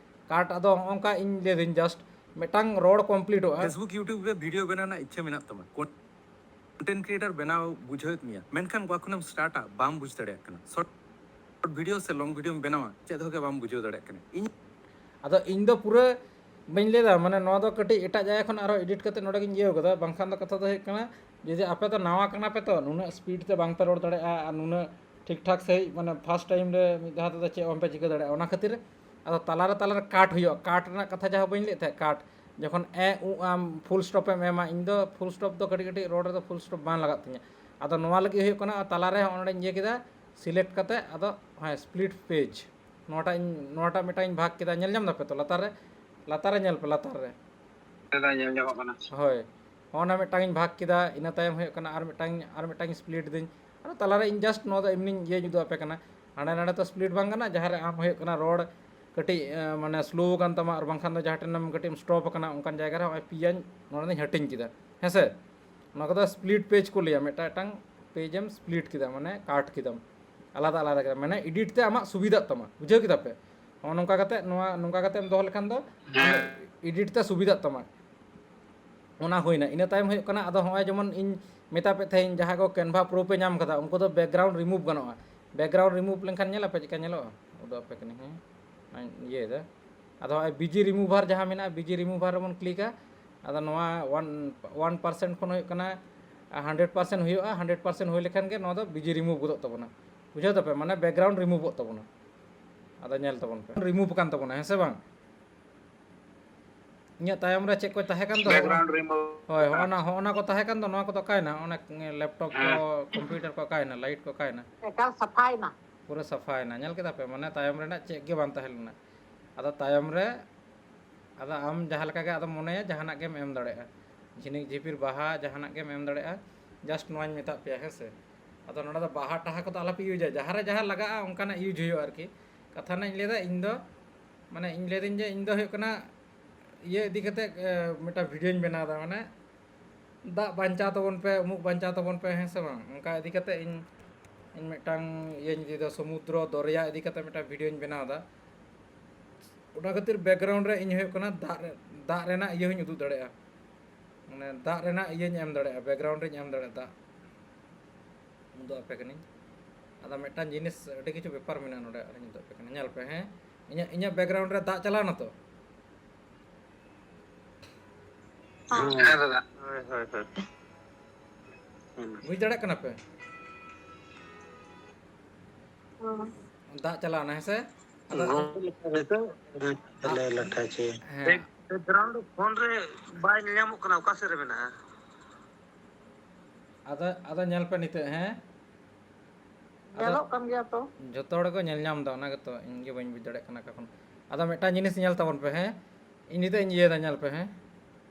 ᱠᱟᱴ ᱟᱫᱚ ᱦᱚᱸᱜᱼᱚ ᱱᱚᱝᱠᱟ ᱤᱧ ᱞᱟᱹᱭᱫᱟᱹᱧ, ᱡᱟᱥᱴ ᱢᱤᱫᱴᱟᱝ ᱨᱚᱲ ᱠᱚᱢᱯᱞᱤᱴᱚᱜᱼᱟ᱾ Facebook, YouTube ᱨᱮ ᱵᱷᱤᱰᱤᱭᱳ ᱵᱮᱱᱟᱣ ᱨᱮᱱᱟᱜ ᱤᱪᱪᱷᱟᱹ ᱢᱮᱱᱟᱜ ᱛᱟᱢᱟ, ᱠᱚᱱᱴᱮᱱᱴ ᱠᱨᱤᱭᱮᱴᱟᱨ ᱵᱮᱱᱟᱣ ᱵᱩᱡᱷᱟᱹᱣᱮᱫ ᱢᱮᱭᱟ, ᱢᱮᱱᱠᱷᱟᱱ ᱚᱠᱟ ᱠᱷᱚᱱᱮᱢ ᱥᱴᱟᱨᱴᱟ ᱵᱟᱢ ᱵᱩᱡᱽ ᱫᱟᱲᱮᱭᱟᱜ ᱠᱟᱱᱟ, ᱥᱚᱨᱴ ᱵᱷᱤᱰᱤᱭᱳ ᱥᱮ ᱞᱚᱝ ᱵᱷᱤᱰᱤᱭᱳᱢ ᱵᱮᱱᱟᱣᱟ, ᱪᱮᱫ ᱦᱚᱸ ᱜᱮ ᱵᱟᱢ ᱵᱩᱡᱷᱟᱹᱣ ᱫᱟᱲᱮᱭᱟᱜ ᱠᱟᱱᱟ᱾ ᱤᱧ ᱟᱫᱚ ᱤᱧ ᱫᱚ ᱯᱩᱨᱟᱹ ᱵᱟᱹᱧ ᱞᱟᱹᱭᱫᱟ, ᱢᱟᱱᱮ ᱱᱚᱣᱟ ᱫᱚ ᱠᱟᱹᱴᱤᱡ ᱮᱴᱟᱜ ᱡᱟᱭᱜᱟ ᱠᱷᱚᱱ ᱟᱨᱦᱚᱸ ᱮᱰᱤᱴ ᱠᱟᱛᱮ ᱱᱚᱰᱮ ᱜᱤᱧ ᱤᱭᱟᱹᱣ ᱠᱟᱫᱟ, ᱵᱟᱝᱠᱷᱟᱱ ᱫᱚ ᱠᱟᱛᱷᱟ ᱫᱚ ᱦᱩᱭᱩᱜ ᱠᱟᱱᱟ, ᱡᱩᱫᱤ ᱟᱯᱮ ᱫᱚ ᱱᱟᱣᱟ ᱠᱟᱱᱟ ᱯᱮ ᱛᱚ, ᱱᱩᱱᱟᱹᱜ ᱥᱯᱤᱰ ᱛᱮ ᱵᱟᱝ ᱯᱮ ᱨᱚᱲ ᱫᱟᱲᱮᱭᱟᱜᱼᱟ, ᱟᱨ ᱱᱩᱱᱟᱹᱜ ᱴᱷᱤᱠ ᱴᱷᱟᱠ ᱥᱟᱺᱦᱤᱡ, ᱢᱟᱱᱮ ᱯᱷᱟᱥᱴ ᱴᱟᱭᱤᱢ ᱨᱮ ᱢᱤᱫ ᱫᱷᱟᱣ ᱛᱮᱫᱚ ᱪᱮᱫ ᱦᱚᱸ ᱵᱟᱝ ᱯᱮ ᱪᱤᱠᱟᱹ ᱫᱟᱲᱮᱭᱟᱜᱼᱟ᱾ ᱚᱱᱟ ᱠᱷᱟᱹᱛᱤᱨ ᱟᱫᱚ ᱛᱟᱞᱟᱨᱮ ᱛᱟᱞᱟᱨᱮ ᱠᱟᱴ ᱦᱩᱭᱩᱜᱼᱟ᱾ ᱠᱟᱴ ᱨᱮᱱᱟᱜ ᱠᱟᱛᱷᱟ ᱡᱟᱦᱟᱸ ᱵᱟᱹᱧ ᱞᱟᱹᱭᱮᱫ ᱛᱟᱦᱮᱸᱫ, ᱠᱟᱴ ᱡᱚᱠᱷᱚᱱ ᱮ ᱩ ᱟᱢ ᱯᱷᱩᱞ ᱥᱴᱚᱯ ᱮᱢ ᱮᱢᱟ, ᱤᱧ ᱫᱚ ᱯᱷᱩᱞ ᱥᱴᱚᱯ ᱫᱚ ᱠᱟᱹᱴᱤᱡ ᱠᱟᱹᱴᱤᱡ ᱨᱚᱲ ᱨᱮᱫᱚ ᱯᱷᱩᱞ ᱥᱴᱚᱯ ᱵᱟᱝ ᱞᱟᱜᱟᱜ ᱛᱤᱧᱟᱹ᱾ ᱟᱫᱚ ᱱᱚᱣᱟ ᱞᱟᱹᱜᱤᱫ ᱦᱩᱭᱩᱜ ᱠᱟᱱᱟ, ᱛᱟᱞᱟᱨᱮ ᱦᱚᱸᱜᱼᱚ ᱱᱚᱰᱮᱧ ᱤᱭᱟᱹ ᱠᱮᱫᱟ, ᱥᱤᱞᱮᱠᱴ ᱠᱟᱛᱮ ᱟᱫᱚ ᱦᱮᱸ ᱥᱯᱞᱤᱴ ᱯᱮᱡᱽ, ᱱᱚᱣᱟᱴᱟᱜ ᱤᱧ, ᱱᱚᱣᱟᱴᱟᱜ ᱢᱤᱫᱴᱟᱝ ᱤᱧ ᱵᱷᱟᱜᱽ ᱠᱮᱫᱟ᱾ ᱧᱮᱞ ᱧᱟᱢ ᱫᱟᱯᱮ ᱛᱚ ᱞᱟᱛᱟᱨ ᱨᱮ? ᱞᱟᱛᱟᱨ ᱨᱮ ᱧᱮᱞ ᱯᱮ, ᱞᱟᱛᱟᱨ ᱨᱮ᱾ ᱫᱟᱫᱟ, ᱧᱮᱞ ᱧᱟᱢᱚᱜ ᱠᱟᱱᱟ᱾ ᱦᱳᱭ, ᱦᱚᱸᱜᱼᱚ ᱱᱟ ᱢᱤᱫᱴᱟᱝ ᱤᱧ ᱵᱷᱟᱜᱽ ᱠᱮᱫᱟ, ᱤᱱᱟᱹ ᱛᱟᱭᱚᱢ ᱦᱩᱭᱩᱜ ᱠᱟᱱᱟ ᱟᱨ ᱢᱤᱫᱴᱟᱝ, ᱟᱨ ᱢᱤᱫᱴᱟᱝ ᱤᱧ ᱥᱯᱞᱤᱴ ᱫᱟᱹᱧ᱾ ᱟᱫᱚ ᱛᱟᱞᱟᱨᱮ ᱤᱧ ᱡᱟᱥᱴ ᱱᱚᱣᱟ ᱫᱚ ᱮᱢᱱᱤᱧ ᱤᱭᱟᱹᱧ ᱩᱫᱩᱜ ᱟᱯᱮ ᱠᱟᱱᱟ᱾ ᱦᱟᱸᱰᱮ ᱱᱟᱰᱮ ᱛᱚ ᱥᱯᱞᱤᱴ ᱵᱟᱝ ᱜᱟᱱᱚᱜᱼᱟ, ᱡᱟᱦᱟᱸ ᱨᱮ ᱟᱢ ᱦᱩᱭᱩᱜ ᱠᱟᱱᱟ ᱨᱚᱲ ᱠᱟᱹᱴᱤᱡ ᱮ, ᱢᱟᱱᱮ ᱥᱞᱳ ᱟᱠᱟᱱ ᱛᱟᱢᱟ, ᱟᱨ ᱵᱟᱝᱠᱷᱟᱱ ᱫᱚ ᱡᱟᱦᱟᱸ ᱴᱷᱮᱱᱮᱢ ᱠᱟᱹᱴᱤᱡ ᱮᱢ ᱥᱴᱚᱯ ᱟᱠᱟᱱᱟ, ᱚᱱᱠᱟᱱ ᱡᱟᱭᱜᱟ ᱨᱮ ᱦᱚᱸᱜᱼᱚᱭ ᱯᱮᱭᱟᱧ ᱱᱚᱰᱮ ᱫᱚᱧ ᱦᱟᱹᱴᱤᱧ ᱠᱮᱫᱟ, ᱦᱮᱸ ᱥᱮ? ᱱᱚᱣᱟ ᱠᱚᱫᱚ ᱥᱯᱞᱤᱴ ᱯᱮᱡᱽ ᱠᱚ ᱞᱟᱹᱭᱟ, ᱢᱤᱫᱴᱟᱝ ᱢᱤᱫᱴᱟᱝ ᱯᱮᱡᱽ ᱮᱢ ᱥᱯᱞᱤᱴ ᱠᱮᱫᱟ, ᱢᱟᱱᱮ ᱠᱟᱴ ᱠᱮᱫᱟᱢ, ᱟᱞᱟᱫᱟ ᱟᱞᱟᱫᱟ ᱠᱮᱫᱟᱢ, ᱢᱟᱱᱮ ᱮᱰᱤᱴ ᱛᱮ ᱟᱢᱟᱜ ᱥᱩᱵᱤᱫᱷᱟᱜ ᱛᱟᱢᱟ, ᱵᱩᱡᱷᱟᱹᱣ ᱠᱮᱫᱟ ᱯᱮ? ᱦᱚᱸᱜᱼᱚ ᱱᱚᱝᱠᱟ ᱠᱟᱛᱮ, ᱱᱚᱣᱟ ᱱᱚᱝᱠᱟ ᱠᱟᱛᱮ ᱮᱢ ᱫᱚᱦᱚ ᱞᱮᱠᱷᱟᱱ ᱫᱚ ᱦᱮᱸ᱾ ᱮᱰᱤᱴ ᱛᱮ ᱥᱩᱵᱤᱫᱷᱟᱜ ᱛᱟᱢᱟ᱾ ᱚᱱᱟ ᱦᱩᱭᱱᱟ᱾ ᱤᱱᱟᱹ ᱛᱟᱭᱚᱢ ᱦᱩᱭᱩᱜ ᱠᱟᱱᱟ, ᱟᱫᱚ ᱦᱚᱸᱜᱼᱚᱭ ᱡᱮᱢᱚᱱ ᱤᱧ ᱢᱮᱛᱟ ᱯᱮ ᱛᱟᱦᱮᱸᱧ, ᱡᱟᱦᱟᱸ ᱠᱚ Canva Pro ᱯᱮ ᱧᱟᱢ ᱠᱟᱫᱟ, ᱩᱱᱠᱩ ᱫᱚ ᱵᱮᱠᱜᱨᱟᱣᱩᱱᱰ ᱨᱤᱢᱩᱵᱷ ᱜᱟᱱᱚᱜᱼᱟ᱾ ᱵᱮᱠᱜᱨᱟᱣᱩᱱᱰ ᱨᱤᱢᱩᱵᱷ ᱞᱮᱱᱠᱷᱟᱱ ᱧᱮᱞ ᱟᱯᱮ ᱪᱮᱫᱠᱟ ᱧᱮᱞᱚᱜᱼᱟ, ᱩᱫᱩᱜ ᱟᱯᱮ ᱠᱟᱹᱱᱟᱹᱧ, ᱦᱮᱸ, ᱚᱱᱟᱧ ᱤᱭᱟᱹᱭᱮᱫᱟ᱾ ᱟᱫᱚ ᱦᱚᱸᱜᱼᱚᱭ ᱵᱤᱡᱤ ᱨᱤᱢᱩᱵᱷᱟᱨ ᱡᱟᱦᱟᱸ ᱢᱮᱱᱟᱜᱼᱟ, ᱵᱤᱡᱤ ᱨᱤᱢᱩᱵᱷᱟᱨ ᱨᱮᱵᱚᱱ ᱠᱞᱤᱠᱟ᱾ ᱟᱫᱚ ᱱᱚᱣᱟ ᱚᱣᱟᱱ, ᱚᱣᱟᱱ ᱯᱟᱨᱥᱮᱱᱴ ᱠᱷᱚᱱ ᱦᱩᱭᱩᱜ ᱠᱟᱱᱟ ᱦᱟᱱᱰᱨᱮᱰ ᱯᱟᱨᱥᱮᱱᱴ ᱦᱩᱭᱩᱜᱼᱟ᱾ ᱦᱟᱱᱰᱨᱮᱰ ᱯᱟᱨᱥᱮᱱᱴ ᱦᱩᱭ ᱞᱮᱠᱷᱟᱱ ᱜᱮ ᱱᱚᱣᱟ ᱫᱚ ᱵᱤᱡᱤ ᱨᱤᱢᱩᱵᱷ ᱜᱚᱫᱚᱜ ᱛᱟᱵᱚᱱᱟ, ᱵᱩᱡᱷᱟᱹᱣ ᱫᱟᱯᱮ? ᱢᱟᱱᱮ ᱵᱮᱠᱜᱨᱟᱣᱩᱱᱰ ᱨᱤᱢᱩᱵᱷᱚᱜ ᱛᱟᱵᱚᱱᱟ᱾ ᱟᱫᱚ ᱧᱮᱞ ᱛᱟᱵᱚᱱ ᱯᱮ, ᱨᱤᱢᱩᱵᱷ ᱟᱠᱟᱱ ᱛᱟᱵᱚᱱᱟ, ᱦᱮᱸ ᱥᱮ ᱵᱟᱝ? ᱤᱧᱟᱹᱜ ᱛᱟᱭᱚᱢ ᱨᱮ ᱪᱮᱫ ᱠᱚ ᱛᱟᱦᱮᱸ ᱠᱟᱱ ᱫᱚ? Background remove. ᱦᱳᱭ, ᱦᱚᱸᱜᱼᱚ ᱱᱟ, ᱦᱚᱸᱜᱼᱚ ᱱᱟ ᱠᱚ ᱛᱟᱦᱮᱸ ᱠᱟᱱ ᱫᱚ, ᱱᱚᱣᱟ ᱠᱚᱫᱚ ᱚᱠᱟᱭᱮᱱᱟ? ᱚᱱᱟ ᱞᱮᱯᱴᱚᱯ ᱠᱚ, ᱦᱮᱸ᱾ ᱠᱚᱢᱯᱤᱭᱩᱴᱟᱨ ᱠᱚ ᱚᱠᱟᱭᱮᱱᱟ? ᱞᱟᱭᱤᱴ ᱠᱚ ᱚᱠᱟᱭᱮᱱᱟ? ᱮᱠᱟᱞ ᱥᱟᱯᱷᱟᱭᱮᱱᱟ᱾ ᱯᱩᱨᱟᱹ ᱥᱟᱯᱷᱟᱭᱮᱱᱟ, ᱧᱮᱞ ᱠᱮᱫᱟ ᱯᱮ? ᱢᱟᱱᱮ ᱛᱟᱭᱚᱢ ᱨᱮᱱᱟᱜ ᱪᱮᱫ ᱜᱮ ᱵᱟᱝ ᱛᱟᱦᱮᱸ ᱞᱮᱱᱟ᱾ ᱟᱫᱚ ᱛᱟᱭᱚᱢ ᱨᱮ, ᱟᱫᱚ ᱟᱢ ᱡᱟᱦᱟᱸ ᱞᱮᱠᱟ ᱜᱮ ᱟᱫᱚ ᱢᱚᱱᱮᱭᱟ ᱡᱟᱦᱟᱱᱟᱜ ᱜᱮᱢ ᱮᱢ ᱫᱟᱲᱮᱭᱟᱜᱼᱟ, ᱡᱷᱤᱱᱤᱠ ᱡᱷᱤᱯᱤᱨ ᱵᱟᱦᱟ ᱡᱟᱦᱟᱱᱟᱜ ᱜᱮᱢ ᱮᱢ ᱫᱟᱲᱮᱭᱟᱜᱼᱟ᱾ ᱡᱟᱥᱴ ᱱᱚᱣᱟᱧ ᱢᱮᱛᱟᱫ ᱯᱮᱭᱟ, ᱦᱮᱸ ᱥᱮ? ᱟᱫᱚ ᱱᱚᱰᱮ ᱫᱚ ᱵᱟᱦᱟ ᱴᱟᱦᱟ ᱠᱚᱫᱚ ᱟᱞᱚᱯᱮ ᱤᱭᱩᱡᱟ, ᱡᱟᱦᱟᱸ ᱨᱮ ᱡᱟᱦᱟᱸ ᱞᱟᱜᱟᱜᱼᱟ ᱚᱱᱠᱟᱱᱟᱜ ᱤᱭᱩᱡᱽ ᱦᱩᱭᱩᱜᱼᱟ ᱟᱨᱠᱤ᱾ ᱠᱟᱛᱷᱟ ᱨᱮᱱᱟᱜ ᱤᱧ ᱞᱟᱹᱭᱫᱟ, ᱤᱧ ᱫᱚ ᱢᱟᱱᱮ ᱤᱧ ᱞᱟᱹᱭᱫᱟᱹᱧ ᱡᱮ ᱤᱧ ᱫᱚ ᱦᱩᱭᱩᱜ ᱠᱟᱱᱟ ᱤᱭᱟᱹ ᱤᱫᱤ ᱠᱟᱛᱮ ᱢᱤᱫᱴᱟᱝ ᱵᱷᱤᱰᱤᱭᱳᱧ ᱵᱮᱱᱟᱣ ᱮᱫᱟ, ᱢᱟᱱᱮ ᱫᱟᱜ ᱵᱟᱧᱪᱟᱣ ᱛᱟᱵᱚᱱ ᱯᱮ, ᱩᱢᱩᱜ ᱵᱟᱧᱪᱟᱣ ᱛᱟᱵᱚᱱ ᱯᱮ, ᱦᱮᱸ ᱥᱮ ᱵᱟᱝ? ᱚᱱᱠᱟ ᱤᱫᱤ ᱠᱟᱛᱮ ᱤᱧ ᱤᱧ ᱢᱤᱫᱴᱟᱝ ᱤᱭᱟᱹᱧ ᱤᱫᱤᱭᱮᱫᱟ, ᱥᱚᱢᱩᱫᱨᱚ ᱫᱚᱨᱭᱟ ᱤᱫᱤ ᱠᱟᱛᱮ ᱢᱤᱫᱴᱟᱝ ᱵᱷᱤᱰᱤᱭᱳᱧ ᱵᱮᱱᱟᱣ ᱮᱫᱟ᱾ ᱚᱱᱟ ᱠᱷᱟᱹᱛᱤᱨ ᱵᱮᱠᱜᱨᱟᱣᱩᱱᱰ ᱨᱮ ᱤᱧ ᱦᱩᱭᱩᱜ ᱠᱟᱱᱟ ᱫᱟᱜ ᱨᱮ, ᱫᱟᱜ ᱨᱮᱱᱟᱜ ᱤᱭᱟᱹ ᱦᱚᱧ ᱩᱫᱩᱜ ᱫᱟᱲᱮᱭᱟᱜᱼᱟ, ᱢᱟᱱᱮ ᱫᱟᱜ ᱨᱮᱱᱟᱜ ᱤᱭᱟᱹᱧ ᱮᱢ ᱫᱟᱲᱮᱭᱟᱜᱼᱟ, ᱵᱮᱠᱜᱨᱟᱣᱩᱱᱰ ᱨᱤᱧ ᱮᱢ ᱫᱟᱲᱮᱭᱟᱜᱼᱟ ᱫᱟᱜ᱾ ᱩᱫᱩᱜ ᱟᱯᱮ ᱠᱟᱹᱱᱟᱹᱧ᱾ ᱟᱫᱚ ᱢᱤᱫᱴᱟᱝ ᱡᱤᱱᱤᱥ, ᱟᱹᱰᱤ ᱠᱤᱪᱷᱩ ᱵᱮᱯᱟᱨ ᱢᱮᱱᱟᱜᱼᱟ ᱱᱚᱰᱮ, ᱟᱨᱤᱧ ᱩᱫᱩᱜ ᱟᱯᱮ ᱠᱟᱱᱟ, ᱧᱮᱞ ᱯᱮ, ᱦᱮᱸ᱾ ᱤᱧᱟᱹᱜ, ᱤᱧᱟᱹᱜ ᱵᱮᱠᱜᱨᱟᱣᱩᱱᱰ ᱨᱮ ᱫᱟᱜ ᱪᱟᱞᱟᱣ ᱱᱟ ᱛᱚ? ᱦᱮᱸ ᱫᱟᱫᱟ᱾ ᱦᱳᱭ, ᱦᱳᱭ, ᱦᱳᱭ᱾ ᱵᱩᱡᱽ ᱫᱟᱲᱮᱭᱟᱜ ᱠᱟᱱᱟ ᱯᱮ? ᱦᱮᱸ᱾ ᱫᱟᱜ ᱪᱟᱞᱟᱣ ᱱᱟ, ᱦᱮᱸ ᱥᱮ? ᱟᱫᱚ ᱜᱚᱝᱠᱮ ᱞᱮᱠᱟ ᱨᱮᱫᱚ ᱟᱹᱰᱤ ᱵᱷᱟᱞᱮ ᱞᱟᱴᱷᱟ ᱪᱮ᱾ ᱦᱮᱸ᱾ ᱵᱮᱠᱜᱨᱟᱣᱩᱱᱰ ᱯᱷᱳᱱ ᱨᱮ ᱵᱟᱭ ᱧᱮᱞ ᱧᱟᱢᱚᱜ ᱠᱟᱱᱟ, ᱚᱠᱟ ᱥᱮᱫ ᱨᱮ ᱢᱮᱱᱟᱜᱼᱟ? ᱟᱫᱚ, ᱟᱫᱚ ᱧᱮᱞ ᱯᱮ ᱱᱤᱛᱚᱜ, ᱦᱮᱸ? ᱟᱫᱚ ᱧᱮᱞᱚᱜ ᱠᱟᱱ ᱜᱮᱭᱟ ᱛᱚ᱾ ᱡᱚᱛᱚ ᱦᱚᱲ ᱠᱚ ᱧᱮᱞ ᱧᱟᱢ ᱮᱫᱟ, ᱚᱱᱟ ᱜᱮᱛᱚ ᱤᱧ ᱜᱮ ᱵᱟᱹᱧ ᱵᱩᱡᱽ ᱫᱟᱲᱮᱭᱟᱜ ᱠᱟᱱᱟ ᱚᱠᱟ ᱠᱷᱚᱱ᱾ ᱟᱫᱚ ᱢᱤᱫᱴᱟᱝ ᱡᱤᱱᱤᱥ ᱧᱮᱞ ᱛᱟᱵᱚᱱ ᱯᱮ, ᱦᱮᱸ? ᱤᱧ ᱱᱤᱛᱚᱜ ᱤᱧ ᱤᱭᱟᱹᱭᱮᱫᱟ, ᱧᱮᱞ ᱯᱮ, ᱦᱮᱸ?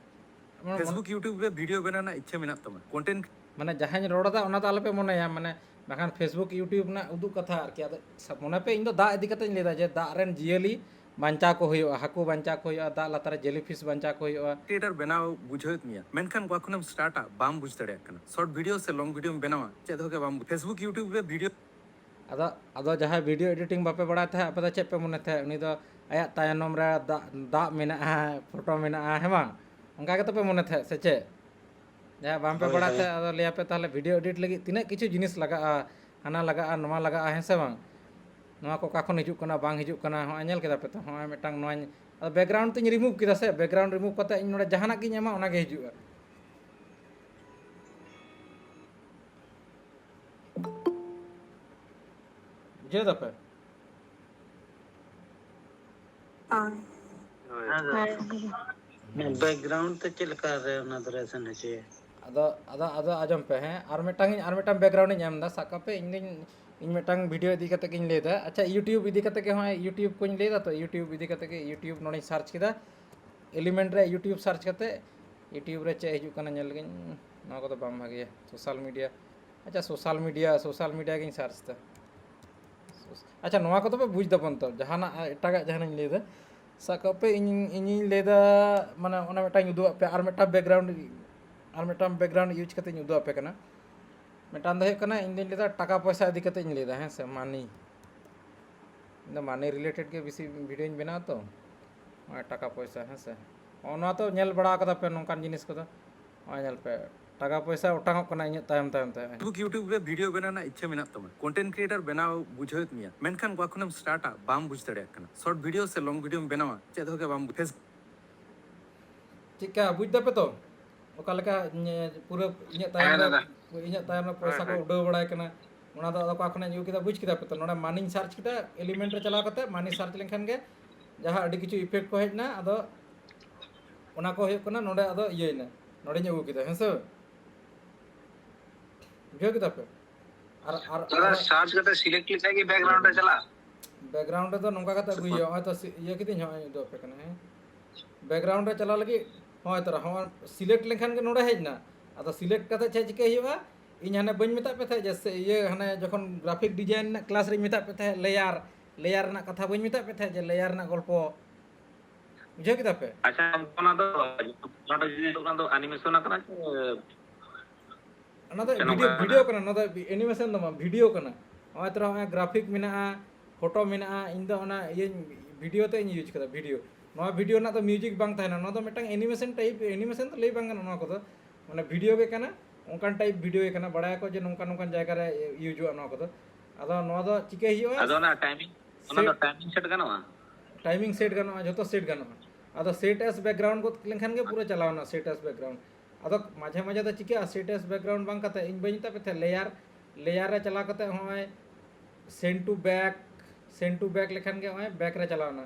ᱢᱚᱱ-, Facebook, YouTube ᱨᱮ ᱵᱷᱤᱰᱤᱭᱳ ᱵᱮᱱᱟᱣ ᱨᱮᱱᱟᱜ ᱤᱪᱪᱷᱟᱹ ᱢᱮᱱᱟᱜ ᱛᱟᱢᱟ, content᱾ ᱢᱟᱱᱮ ᱡᱟᱦᱟᱸᱧ ᱨᱚᱲ ᱮᱫᱟ ᱚᱱᱟ ᱫᱚ ᱟᱞᱚᱯᱮ ᱢᱚᱱᱮᱭᱟ, ᱢᱟᱱᱮ ᱵᱟᱠᱷᱟᱱ Facebook, YouTube ᱨᱮᱱᱟᱜ ᱩᱫᱩᱜ ᱠᱟᱛᱷᱟ ᱟᱨᱠᱤ᱾ ᱟᱫᱚ ᱥᱟ-, ᱢᱚᱱᱮ ᱯᱮ, ᱤᱧ ᱫᱚ ᱫᱟᱜ ᱤᱫᱤ ᱠᱟᱛᱮᱧ ᱞᱟᱹᱭᱫᱟ ᱡᱮ ᱫᱟᱜ ᱨᱮᱱ ᱡᱤᱭᱟᱹᱞᱤ ᱵᱟᱧᱪᱟᱣ ᱠᱚ ᱦᱩᱭᱩᱜᱼᱟ, ᱦᱟᱹᱠᱩ ᱵᱟᱧᱪᱟᱣ ᱠᱚ ᱦᱩᱭᱩᱜᱼᱟ, ᱫᱟᱜ ᱞᱟᱛᱟᱨ ᱨᱮ jellyfish ᱵᱟᱧᱪᱟᱣ ᱠᱚ ᱦᱩᱭᱩᱜᱼᱟ᱾ Creator ᱵᱮᱱᱟᱣ ᱵᱩᱡᱷᱟᱹᱣᱮᱫ ᱢᱮᱭᱟ, ᱢᱮᱱᱠᱷᱟᱱ ᱚᱠᱟ ᱠᱷᱚᱱᱮᱢ start ᱟ ᱵᱟᱢ ᱵᱩᱡᱽ ᱫᱟᱲᱮᱭᱟᱜ ᱠᱟᱱᱟ᱾ Short video ᱥᱮ long videoᱢ ᱵᱮᱱᱟᱣᱟ, ᱪᱮᱫ ᱦᱚᱸ ᱜᱮ ᱵᱟᱢ, Facebook, YouTube ᱨᱮ ᱵᱷᱤᱰᱤᱭᱳ᱾ ᱟᱫᱚ, ᱟᱫᱚ ᱡᱟᱦᱟᱸᱭ video editing ᱵᱟᱯᱮ ᱵᱟᱲᱟᱭ ᱛᱟᱦᱮᱸᱫ, ᱟᱯᱮ ᱫᱚ ᱪᱮᱫ ᱯᱮ ᱢᱚᱱᱮ ᱛᱟᱦᱮᱸᱫ? ᱩᱱᱤ ᱫᱚ ᱟᱭᱟᱜ ᱛᱟᱭᱱᱚᱢ ᱨᱮ ᱫᱟᱜ, ᱫᱟᱜ ᱢᱮᱱᱟᱜᱼᱟ, ᱯᱷᱳᱴᱳ ᱢᱮᱱᱟᱜᱼᱟ, ᱦᱮᱸ ᱵᱟᱝ? ᱚᱱᱠᱟ ᱜᱮᱛᱚ ᱯᱮ ᱢᱚᱱᱮ ᱛᱟᱦᱮᱸᱫ ᱥᱮ ᱪᱮᱫ? ᱡᱟᱦᱟᱸᱭ ᱵᱟᱝ ᱯᱮ ᱦᱳᱭ, ᱵᱟᱲᱟᱭ ᱦᱳᱭ᱾ ᱛᱟᱦᱮᱸᱫ, ᱟᱫᱚ ᱞᱟᱹᱭᱟᱯᱮ ᱛᱟᱦᱚᱞᱮ video edit ᱞᱟᱹᱜᱤᱫ ᱛᱤᱱᱟᱹᱜ ᱠᱤᱪᱷᱩ ᱡᱤᱱᱤᱥ ᱞᱟᱜᱟᱜᱼᱟ, ᱦᱟᱱᱟ ᱞᱟᱜᱟᱜᱼᱟ, ᱱᱚᱣᱟ ᱞᱟᱜᱟᱜᱼᱟ, ᱦᱮᱸ ᱥᱮ ᱵᱟᱝ? ᱱᱚᱣᱟ ᱠᱚ ᱚᱠᱟ ᱠᱷᱚᱱ ᱦᱤᱡᱩᱜ ᱠᱟᱱᱟ, ᱵᱟᱝ ᱦᱤᱡᱩᱜ ᱠᱟᱱᱟ, ᱦᱚᱸᱜᱼᱚᱭ ᱧᱮᱞ ᱠᱮᱫᱟ ᱯᱮ ᱛᱚ, ᱦᱚᱸᱜᱼᱚᱭ ᱢᱤᱫᱴᱟᱝ ᱱᱚᱣᱟᱧ, ᱟᱫᱚ background ᱛᱤᱧ remove ᱠᱮᱫᱟ ᱥᱮ, background remove ᱠᱟᱛᱮ ᱤᱧ ᱱᱚᱰᱮ ᱡᱟᱦᱟᱱᱟᱜ ᱜᱤᱧ ᱮᱢᱟ, ᱚᱱᱟ ᱜᱮ ᱦᱤᱡᱩᱜᱼᱟ᱾ ᱵᱩᱡᱷᱟᱹᱣ ᱫᱟᱯᱮ? ᱦᱳᱭ᱾ ᱦᱳᱭ᱾ ᱦᱳᱭ᱾ Background ᱛᱮ ᱪᱮᱫ ᱞᱮᱠᱟ ᱨᱮ ᱚᱱᱟ ᱫᱚᱨᱮ ᱥᱮᱱ ᱦᱚᱪᱚᱭᱟ? ᱟᱫᱚ, ᱟᱫᱚ, ᱟᱫᱚ ᱟᱸᱡᱚᱢ ᱯᱮ, ᱦᱮᱸ, ᱟᱨ ᱢᱤᱫᱴᱟᱝ ᱤᱧ, ᱟᱨ ᱢᱤᱫᱴᱟᱝ background ᱤᱧ ᱮᱢ ᱮᱫᱟ᱾ ᱥᱟᱵ ᱠᱟᱜ ᱯᱮ, ᱤᱧ ᱫᱚᱧ, ᱤᱧ ᱢᱤᱫᱴᱟᱝ video ᱤᱫᱤ ᱠᱟᱛᱮ ᱜᱤᱧ ᱞᱟᱹᱭ ᱮᱫᱟ᱾ ᱟᱪᱪᱷᱟ, YouTube ᱤᱫᱤ ᱠᱟᱛᱮ ᱜᱮ, ᱦᱚᱸᱜᱼᱚᱭ YouTube ᱠᱚᱧ ᱞᱟᱹᱭ ᱮᱫᱟ ᱛᱚ, YouTube ᱤᱫᱤ ᱠᱟᱛᱮ ᱜᱮ, YouTube ᱱᱚᱰᱮᱧ search ᱠᱮᱫᱟ, Element ᱨᱮ YouTube search ᱠᱟᱛᱮ, YouTube ᱨᱮ ᱪᱮᱫ ᱦᱤᱡᱩᱜ ᱠᱟᱱᱟ ᱧᱮᱞ ᱞᱮᱜᱤᱧ᱾ ᱱᱚᱣᱟ ᱠᱚᱫᱚ ᱵᱟᱝ ᱵᱷᱟᱜᱮᱭᱟ, social media᱾ ᱟᱪᱪᱷᱟ, social media, social media ᱜᱤᱧ search ᱮᱫᱟ᱾ ᱟᱪᱪᱷᱟ, ᱱᱚᱣᱟ ᱠᱚᱫᱚ ᱯᱮ ᱵᱩᱡᱽ ᱫᱟᱵᱚᱱ ᱛᱚ, ᱡᱟᱦᱟᱱᱟᱜ ᱮᱴᱟᱜᱟᱜ ᱡᱟᱦᱟᱱᱟᱜ ᱤᱧ ᱞᱟᱹᱭ ᱮᱫᱟ᱾ ᱥᱟᱵ ᱠᱟᱜ ᱯᱮ, ᱤᱧ ᱤᱧᱤᱧ ᱞᱟᱹᱭᱫᱟ, ᱢᱟᱱᱮ ᱚᱱᱟ ᱢᱤᱫᱴᱟᱝ ᱩᱫᱩᱜ ᱟᱯᱮ, ᱟᱨ ᱢᱤᱫᱴᱟᱝ ᱵᱮᱠᱜᱨᱟᱣᱩᱱᱰ ᱟᱨ ᱢᱤᱫᱴᱟᱝ ᱵᱮᱠᱜᱨᱟᱣᱩᱱᱰ ᱤᱭᱩᱡᱽ ᱠᱟᱛᱮ ᱤᱧ ᱩᱫᱩᱜ ᱟᱯᱮ ᱠᱟᱱᱟ᱾ ᱢᱤᱫᱴᱟᱝ ᱫᱚ ᱦᱩᱭᱩᱜ ᱠᱟᱱᱟ, ᱤᱧ ᱫᱚᱧ ᱞᱟᱹᱭᱫᱟ ᱴᱟᱠᱟ ᱯᱚᱭᱥᱟ ᱤᱫᱤ ᱠᱟᱛᱮ ᱤᱧ ᱞᱟᱹᱭᱫᱟ, ᱦᱮᱸ ᱥᱮ, ᱢᱟᱱᱤ᱾ ᱤᱧ ᱫᱚ ᱢᱟᱱᱤ ᱨᱤᱞᱮᱴᱮᱰ ᱜᱮ ᱵᱮᱥᱤ ᱵᱷᱤᱰᱤᱭᱳᱧ ᱵᱮᱱᱟᱣᱟ ᱛᱚ, ᱱᱚᱜᱼᱚᱭ ᱴᱟᱠᱟ ᱯᱚᱭᱥᱟ, ᱦᱮᱸ ᱥᱮ᱾ ᱱᱚᱜᱼᱚ ᱱᱚᱣᱟ ᱛᱚ ᱧᱮᱞ ᱵᱟᱲᱟ ᱠᱟᱫᱟ ᱯᱮ ᱱᱚᱝᱠᱟᱱ ᱡᱤᱱᱤᱥ ᱠᱚᱫᱚ? ᱱᱚᱜᱼᱚᱭ ᱧᱮᱞ ᱯᱮ, ᱴᱟᱠᱟ ᱯᱚᱭᱥᱟ ᱚᱴᱟᱝᱚᱜ ᱠᱟᱱᱟ ᱤᱧᱟᱹᱜ ᱛᱟᱭᱚᱢ ᱛᱟᱭᱚᱢ ᱛᱮ᱾ Facebook, YouTube ᱨᱮ ᱵᱷᱤᱰᱤᱭᱳ ᱵᱮᱱᱟᱣ ᱨᱮᱱᱟᱜ ᱤᱪᱪᱷᱟᱹ ᱢᱮᱱᱟᱜ ᱛᱟᱢᱟ, ᱠᱚᱱᱴᱮᱱᱴ ᱠᱨᱤᱭᱮᱴᱟᱨ ᱵᱮᱱᱟᱣ ᱵᱩᱡᱷᱟᱹᱣᱮᱫ ᱢᱮᱭᱟ, ᱢᱮᱱᱠᱷᱟᱱ ᱚᱠᱟ ᱠᱷᱚᱱᱮᱢ ᱥᱴᱟᱨᱴᱟ ᱵᱟᱢ ᱵᱩᱡᱽ ᱫᱟᱲᱮᱭᱟᱜ ᱠᱟᱱᱟ, ᱥᱚᱨᱴ ᱵᱷᱤᱰᱤᱭᱳ ᱥᱮ ᱞᱚᱝ ᱵᱷᱤᱰᱤᱭᱳᱢ ᱵᱮᱱᱟᱣᱟ, ᱪᱮᱫ ᱦᱚᱸ ᱜᱮ ᱵᱟᱢ ᱵᱩᱡᱽ᱾ ᱪᱮᱫᱠᱟ ᱵᱩᱡᱽ ᱫᱟᱯᱮ ᱛᱚ? ᱚᱠᱟ ᱞᱮᱠᱟ ᱤᱧ-, ᱯᱩᱨᱟᱹ ᱤᱧᱟᱹᱜ ᱛᱟᱭᱚᱢ ᱦᱮᱸ ᱨᱮ, ᱫᱟᱫᱟ᱾ ᱤᱧᱟᱹᱜ ᱛᱟᱭᱚᱢ ᱨᱮ ᱯᱚᱭᱥᱟ ᱦᱮᱸ, ᱠᱚ ᱦᱮᱸ᱾ ᱩᱰᱟᱹᱣ ᱵᱟᱲᱟᱭ ᱠᱟᱱᱟ, ᱚᱱᱟ ᱫᱚ ᱟᱫᱚ ᱚᱠᱟ ᱠᱷᱚᱱᱟᱜ ᱤᱧ ᱟᱹᱜᱩ ᱠᱮᱫᱟ ᱵᱩᱡᱽ ᱠᱮᱫᱟ ᱯᱮ ᱛᱚ? ᱱᱚᱰᱮ ᱢᱟᱱᱤᱧ ᱥᱟᱨᱪ ᱠᱮᱫᱟ, ᱮᱞᱤᱢᱮᱱᱴ ᱨᱮ ᱪᱟᱞᱟᱣ ᱠᱟᱛᱮ ᱢᱟᱱᱤ ᱥᱟᱨᱪ ᱞᱮᱱᱠᱷᱟᱱ ᱜᱮ ᱡᱟᱦᱟᱸ ᱟᱹᱰᱤ ᱠᱤᱪᱷᱩ ᱤᱯᱷᱮᱠᱴ ᱠᱚ ᱦᱮᱡ ᱮᱱᱟ, ᱟᱫᱚ ᱚᱱᱟ ᱠᱚ ᱦᱩᱭᱩᱜ ᱠᱟᱱᱟ ᱱᱚᱰᱮ ᱟᱫᱚ ᱤᱭᱟᱹᱭᱮᱱᱟ, ᱱᱚᱰᱮᱧ ᱟᱹᱜᱩ ᱠᱮᱫᱟ, ᱦᱮᱸ ᱥᱮ? ᱵᱩᱡᱷᱟᱹᱣ ᱠᱮᱫᱟ ᱯᱮ? ᱟᱨ, ᱟᱨ, ᱫᱟᱫᱟ, ᱟᱨ ᱥᱟᱨᱪ ᱠᱟᱛᱮ ᱥᱤᱞᱮᱠᱴ ᱞᱮᱠᱷᱟᱡ ᱜᱮ ᱵᱮᱠᱜᱨᱟᱩᱱᱰ ᱨᱮ ᱪᱟᱞᱟᱜᱼᱟ? ᱵᱮᱠᱜᱨᱟᱩᱱᱰ ᱨᱮᱫᱚ ᱱᱚᱝᱠᱟ ᱠᱟᱛᱮ ᱟᱹᱜᱩᱭ ᱦᱩᱭᱩᱜᱼᱟ᱾ ᱦᱚᱸᱜᱼᱚᱭ ᱛᱚ ᱥᱤ-, ᱤᱭᱟᱹ ᱠᱤᱫᱟᱹᱧ, ᱦᱚᱸᱜᱼᱚᱭ ᱩᱫᱩᱜ ᱟᱯᱮ ᱠᱟᱱᱟ, ᱦᱮᱸ᱾ ᱵᱮᱠᱜᱨᱟᱩᱱᱰ ᱨᱮ ᱪᱟᱞᱟᱣ ᱞᱟᱹᱜᱤᱫ ᱦᱚᱸᱜᱼᱚᱭ ᱛᱚᱨᱟ, ᱦᱚᱸᱜᱼᱚᱭ ᱥᱤᱞᱮᱠᱴ ᱞᱮᱱᱠᱷᱟᱱ ᱜᱮ ᱱᱚᱰᱮ ᱦᱮᱡ ᱮᱱᱟ᱾ ᱟᱫᱚ ᱥᱤᱞᱮᱠᱴ ᱠᱟᱛᱮ ᱪᱮᱫ ᱪᱤᱠᱟᱹᱭ ᱦᱩᱭᱩᱜᱼᱟ? ᱤᱧ ᱦᱟᱱᱮ ᱵᱟᱹᱧ ᱢᱮᱛᱟᱜ ᱯᱮ ᱛᱟᱦᱮᱸᱫ ᱡᱮ ᱥᱮ ᱤᱭᱟᱹ ᱦᱟᱱᱮ ᱡᱚᱠᱷᱚᱱ ᱜᱨᱟᱯᱷᱤᱠ ᱰᱤᱡᱟᱭᱤᱱ ᱨᱮᱱᱟᱜ ᱠᱞᱟᱥ ᱨᱤᱧ ᱢᱮᱛᱟᱜ ᱯᱮ ᱛᱟᱦᱮᱸᱫ, ᱞᱮᱭᱟᱨ, ᱞᱮᱭᱟᱨ ᱨᱮᱱᱟᱜ ᱠᱟᱛᱷᱟ ᱵᱟᱹᱧ ᱢᱮᱛᱟᱜ ᱯᱮ ᱛᱟᱦᱮᱸᱫ ᱡᱮ ᱞᱮᱭᱟᱨ ᱨᱮᱱᱟᱜ ᱜᱚᱞᱯᱚ? ᱵᱩᱡᱷᱟᱹᱣ ᱠᱮᱫᱟ ᱯᱮ? ᱟᱪᱪᱷᱟ, ᱚᱱᱟ ᱫᱚ, ᱚᱱᱟ ᱫᱚ ᱡᱩᱫᱤ ᱚᱱᱟ ᱫᱚ ᱟᱱᱤᱢᱮᱥᱚᱱ ᱟᱠᱟᱱᱟ ᱥᱮ? ᱚᱱᱟ ᱫᱚ ᱥᱮ ᱵᱷᱤᱰᱤᱭᱳ, ᱱᱚᱝᱠᱟ ᱵᱷᱤᱰᱤᱭᱳ ᱠᱟᱱᱟ᱾ ᱠᱟᱱᱟ, ᱚᱱᱟ ᱫᱚ ᱮᱱᱤᱢᱮᱥᱚᱱ ᱫᱚ ᱵᱟᱝ, ᱵᱷᱤᱰᱤᱭᱳ ᱠᱟᱱᱟ᱾ ᱱᱚᱜᱼᱚᱭ ᱛᱚᱨᱟ ᱱᱚᱜᱼᱚᱭ ᱜᱨᱟᱯᱷᱤᱠ ᱢᱮᱱᱟᱜᱼᱟ, ᱯᱷᱳᱴᱳ ᱢᱮᱱᱟᱜᱼᱟ, ᱤᱧ ᱫᱚ ᱚᱱᱟ ᱤᱭᱟᱹᱧ, ᱵᱷᱤᱰᱤᱭᱳ ᱛᱮ ᱤᱧ ᱤᱭᱩᱡᱽ ᱠᱟᱫᱟ, ᱵᱷᱤᱰᱤᱭᱳ᱾ ᱱᱚᱣᱟ ᱵᱷᱤᱰᱤᱭᱳ ᱨᱮᱱᱟᱜ ᱫᱚ ᱢᱤᱣᱡᱤᱠ ᱵᱟᱝ ᱛᱟᱦᱮᱱᱟ, ᱱᱚᱣᱟ ᱫᱚ ᱢᱤᱫᱴᱟᱝ ᱮᱱᱤᱢᱮᱥᱚᱱ ᱴᱟᱭᱤᱯ, ᱮᱱᱤᱢᱮᱥᱚᱱ ᱫᱚ ᱞᱟᱹᱭ ᱵᱟᱝ ᱜᱟᱱᱚᱜᱼᱟ ᱱᱚᱣᱟ ᱠᱚᱫᱚ, ᱢᱟᱱᱮ ᱵᱷᱤᱰᱤᱭᱳ ᱜᱮ ᱠᱟᱱᱟ, ᱚᱱᱠᱟᱱ ᱴᱟᱭᱤᱯ ᱵᱷᱤᱰᱤᱭᱳ ᱜᱮ ᱠᱟᱱᱟ, ᱵᱟᱲᱟᱭᱟᱠᱚ ᱡᱮ ᱱᱚᱝᱠᱟ ᱱᱚᱝᱠᱟᱱ ᱡᱟᱭᱜᱟ ᱨᱮ ᱤᱭᱩᱡᱚᱜᱼᱟ ᱱᱚᱣᱟ ᱠᱚᱫᱚ᱾ ᱟᱫᱚ ᱱᱚᱣᱟ ᱫᱚ ᱪᱤᱠᱟᱹᱭ ᱦᱩᱭᱩᱜᱼᱟ? ᱟᱫᱚ ᱚᱱᱟ ᱴᱟᱭᱢᱤᱝ, ᱚᱱᱟ ᱫᱚ ᱥᱮᱴ ᱴᱟᱭᱢᱤᱝ ᱥᱮᱴ ᱜᱟᱱᱚᱜᱼᱟ? ᱴᱟᱭᱢᱤᱝ ᱥᱮᱴ ᱜᱟᱱᱚᱜᱼᱟ, ᱡᱷᱚᱛᱚ ᱥᱮᱴ ᱜᱟᱱᱚᱜᱼᱟ᱾ ᱟᱫᱚ ᱥᱮᱴ ᱮᱥ ᱵᱮᱠᱜᱨᱟᱣᱩᱱᱰ ᱜᱚᱫ ᱞᱮᱱᱠᱷᱟᱱ ᱜᱮ ᱯᱩᱨᱟᱹ ᱪᱟᱞᱟᱣᱱᱟ, ᱥᱮᱴ ᱮᱥ ᱵᱮᱠᱜᱨᱟᱣᱩᱱᱰ᱾ ᱟᱫᱚ ᱢᱟᱡᱷᱮ ᱢᱟᱡᱷᱮ ᱫᱚ ᱪᱤᱠᱟᱹᱜᱼᱟ, ᱥᱮᱴ ᱮᱥ ᱵᱮᱠᱜᱨᱟᱣᱩᱱᱰ ᱵᱟᱝ ᱠᱟᱛᱮ, ᱤᱧ ᱵᱟᱹᱧ ᱢᱮᱛᱟᱫ ᱯᱮ ᱛᱟᱦᱮᱸᱫ, ᱞᱮᱭᱟᱨ, ᱞᱮᱭᱟᱨ ᱨᱮ ᱪᱟᱞᱟᱣ ᱠᱟᱛᱮ ᱦᱚᱸᱜᱼᱚᱭ ᱥᱮᱱᱰ ᱴᱩ ᱵᱮᱠ, ᱥᱮᱱᱰ ᱴᱩ ᱵᱮᱠ ᱞᱮᱠᱷᱟᱱ ᱜᱮ ᱦᱚᱸᱜᱼᱚᱭ ᱵᱮᱠ ᱨᱮ ᱪᱟᱞᱟᱣᱱᱟ,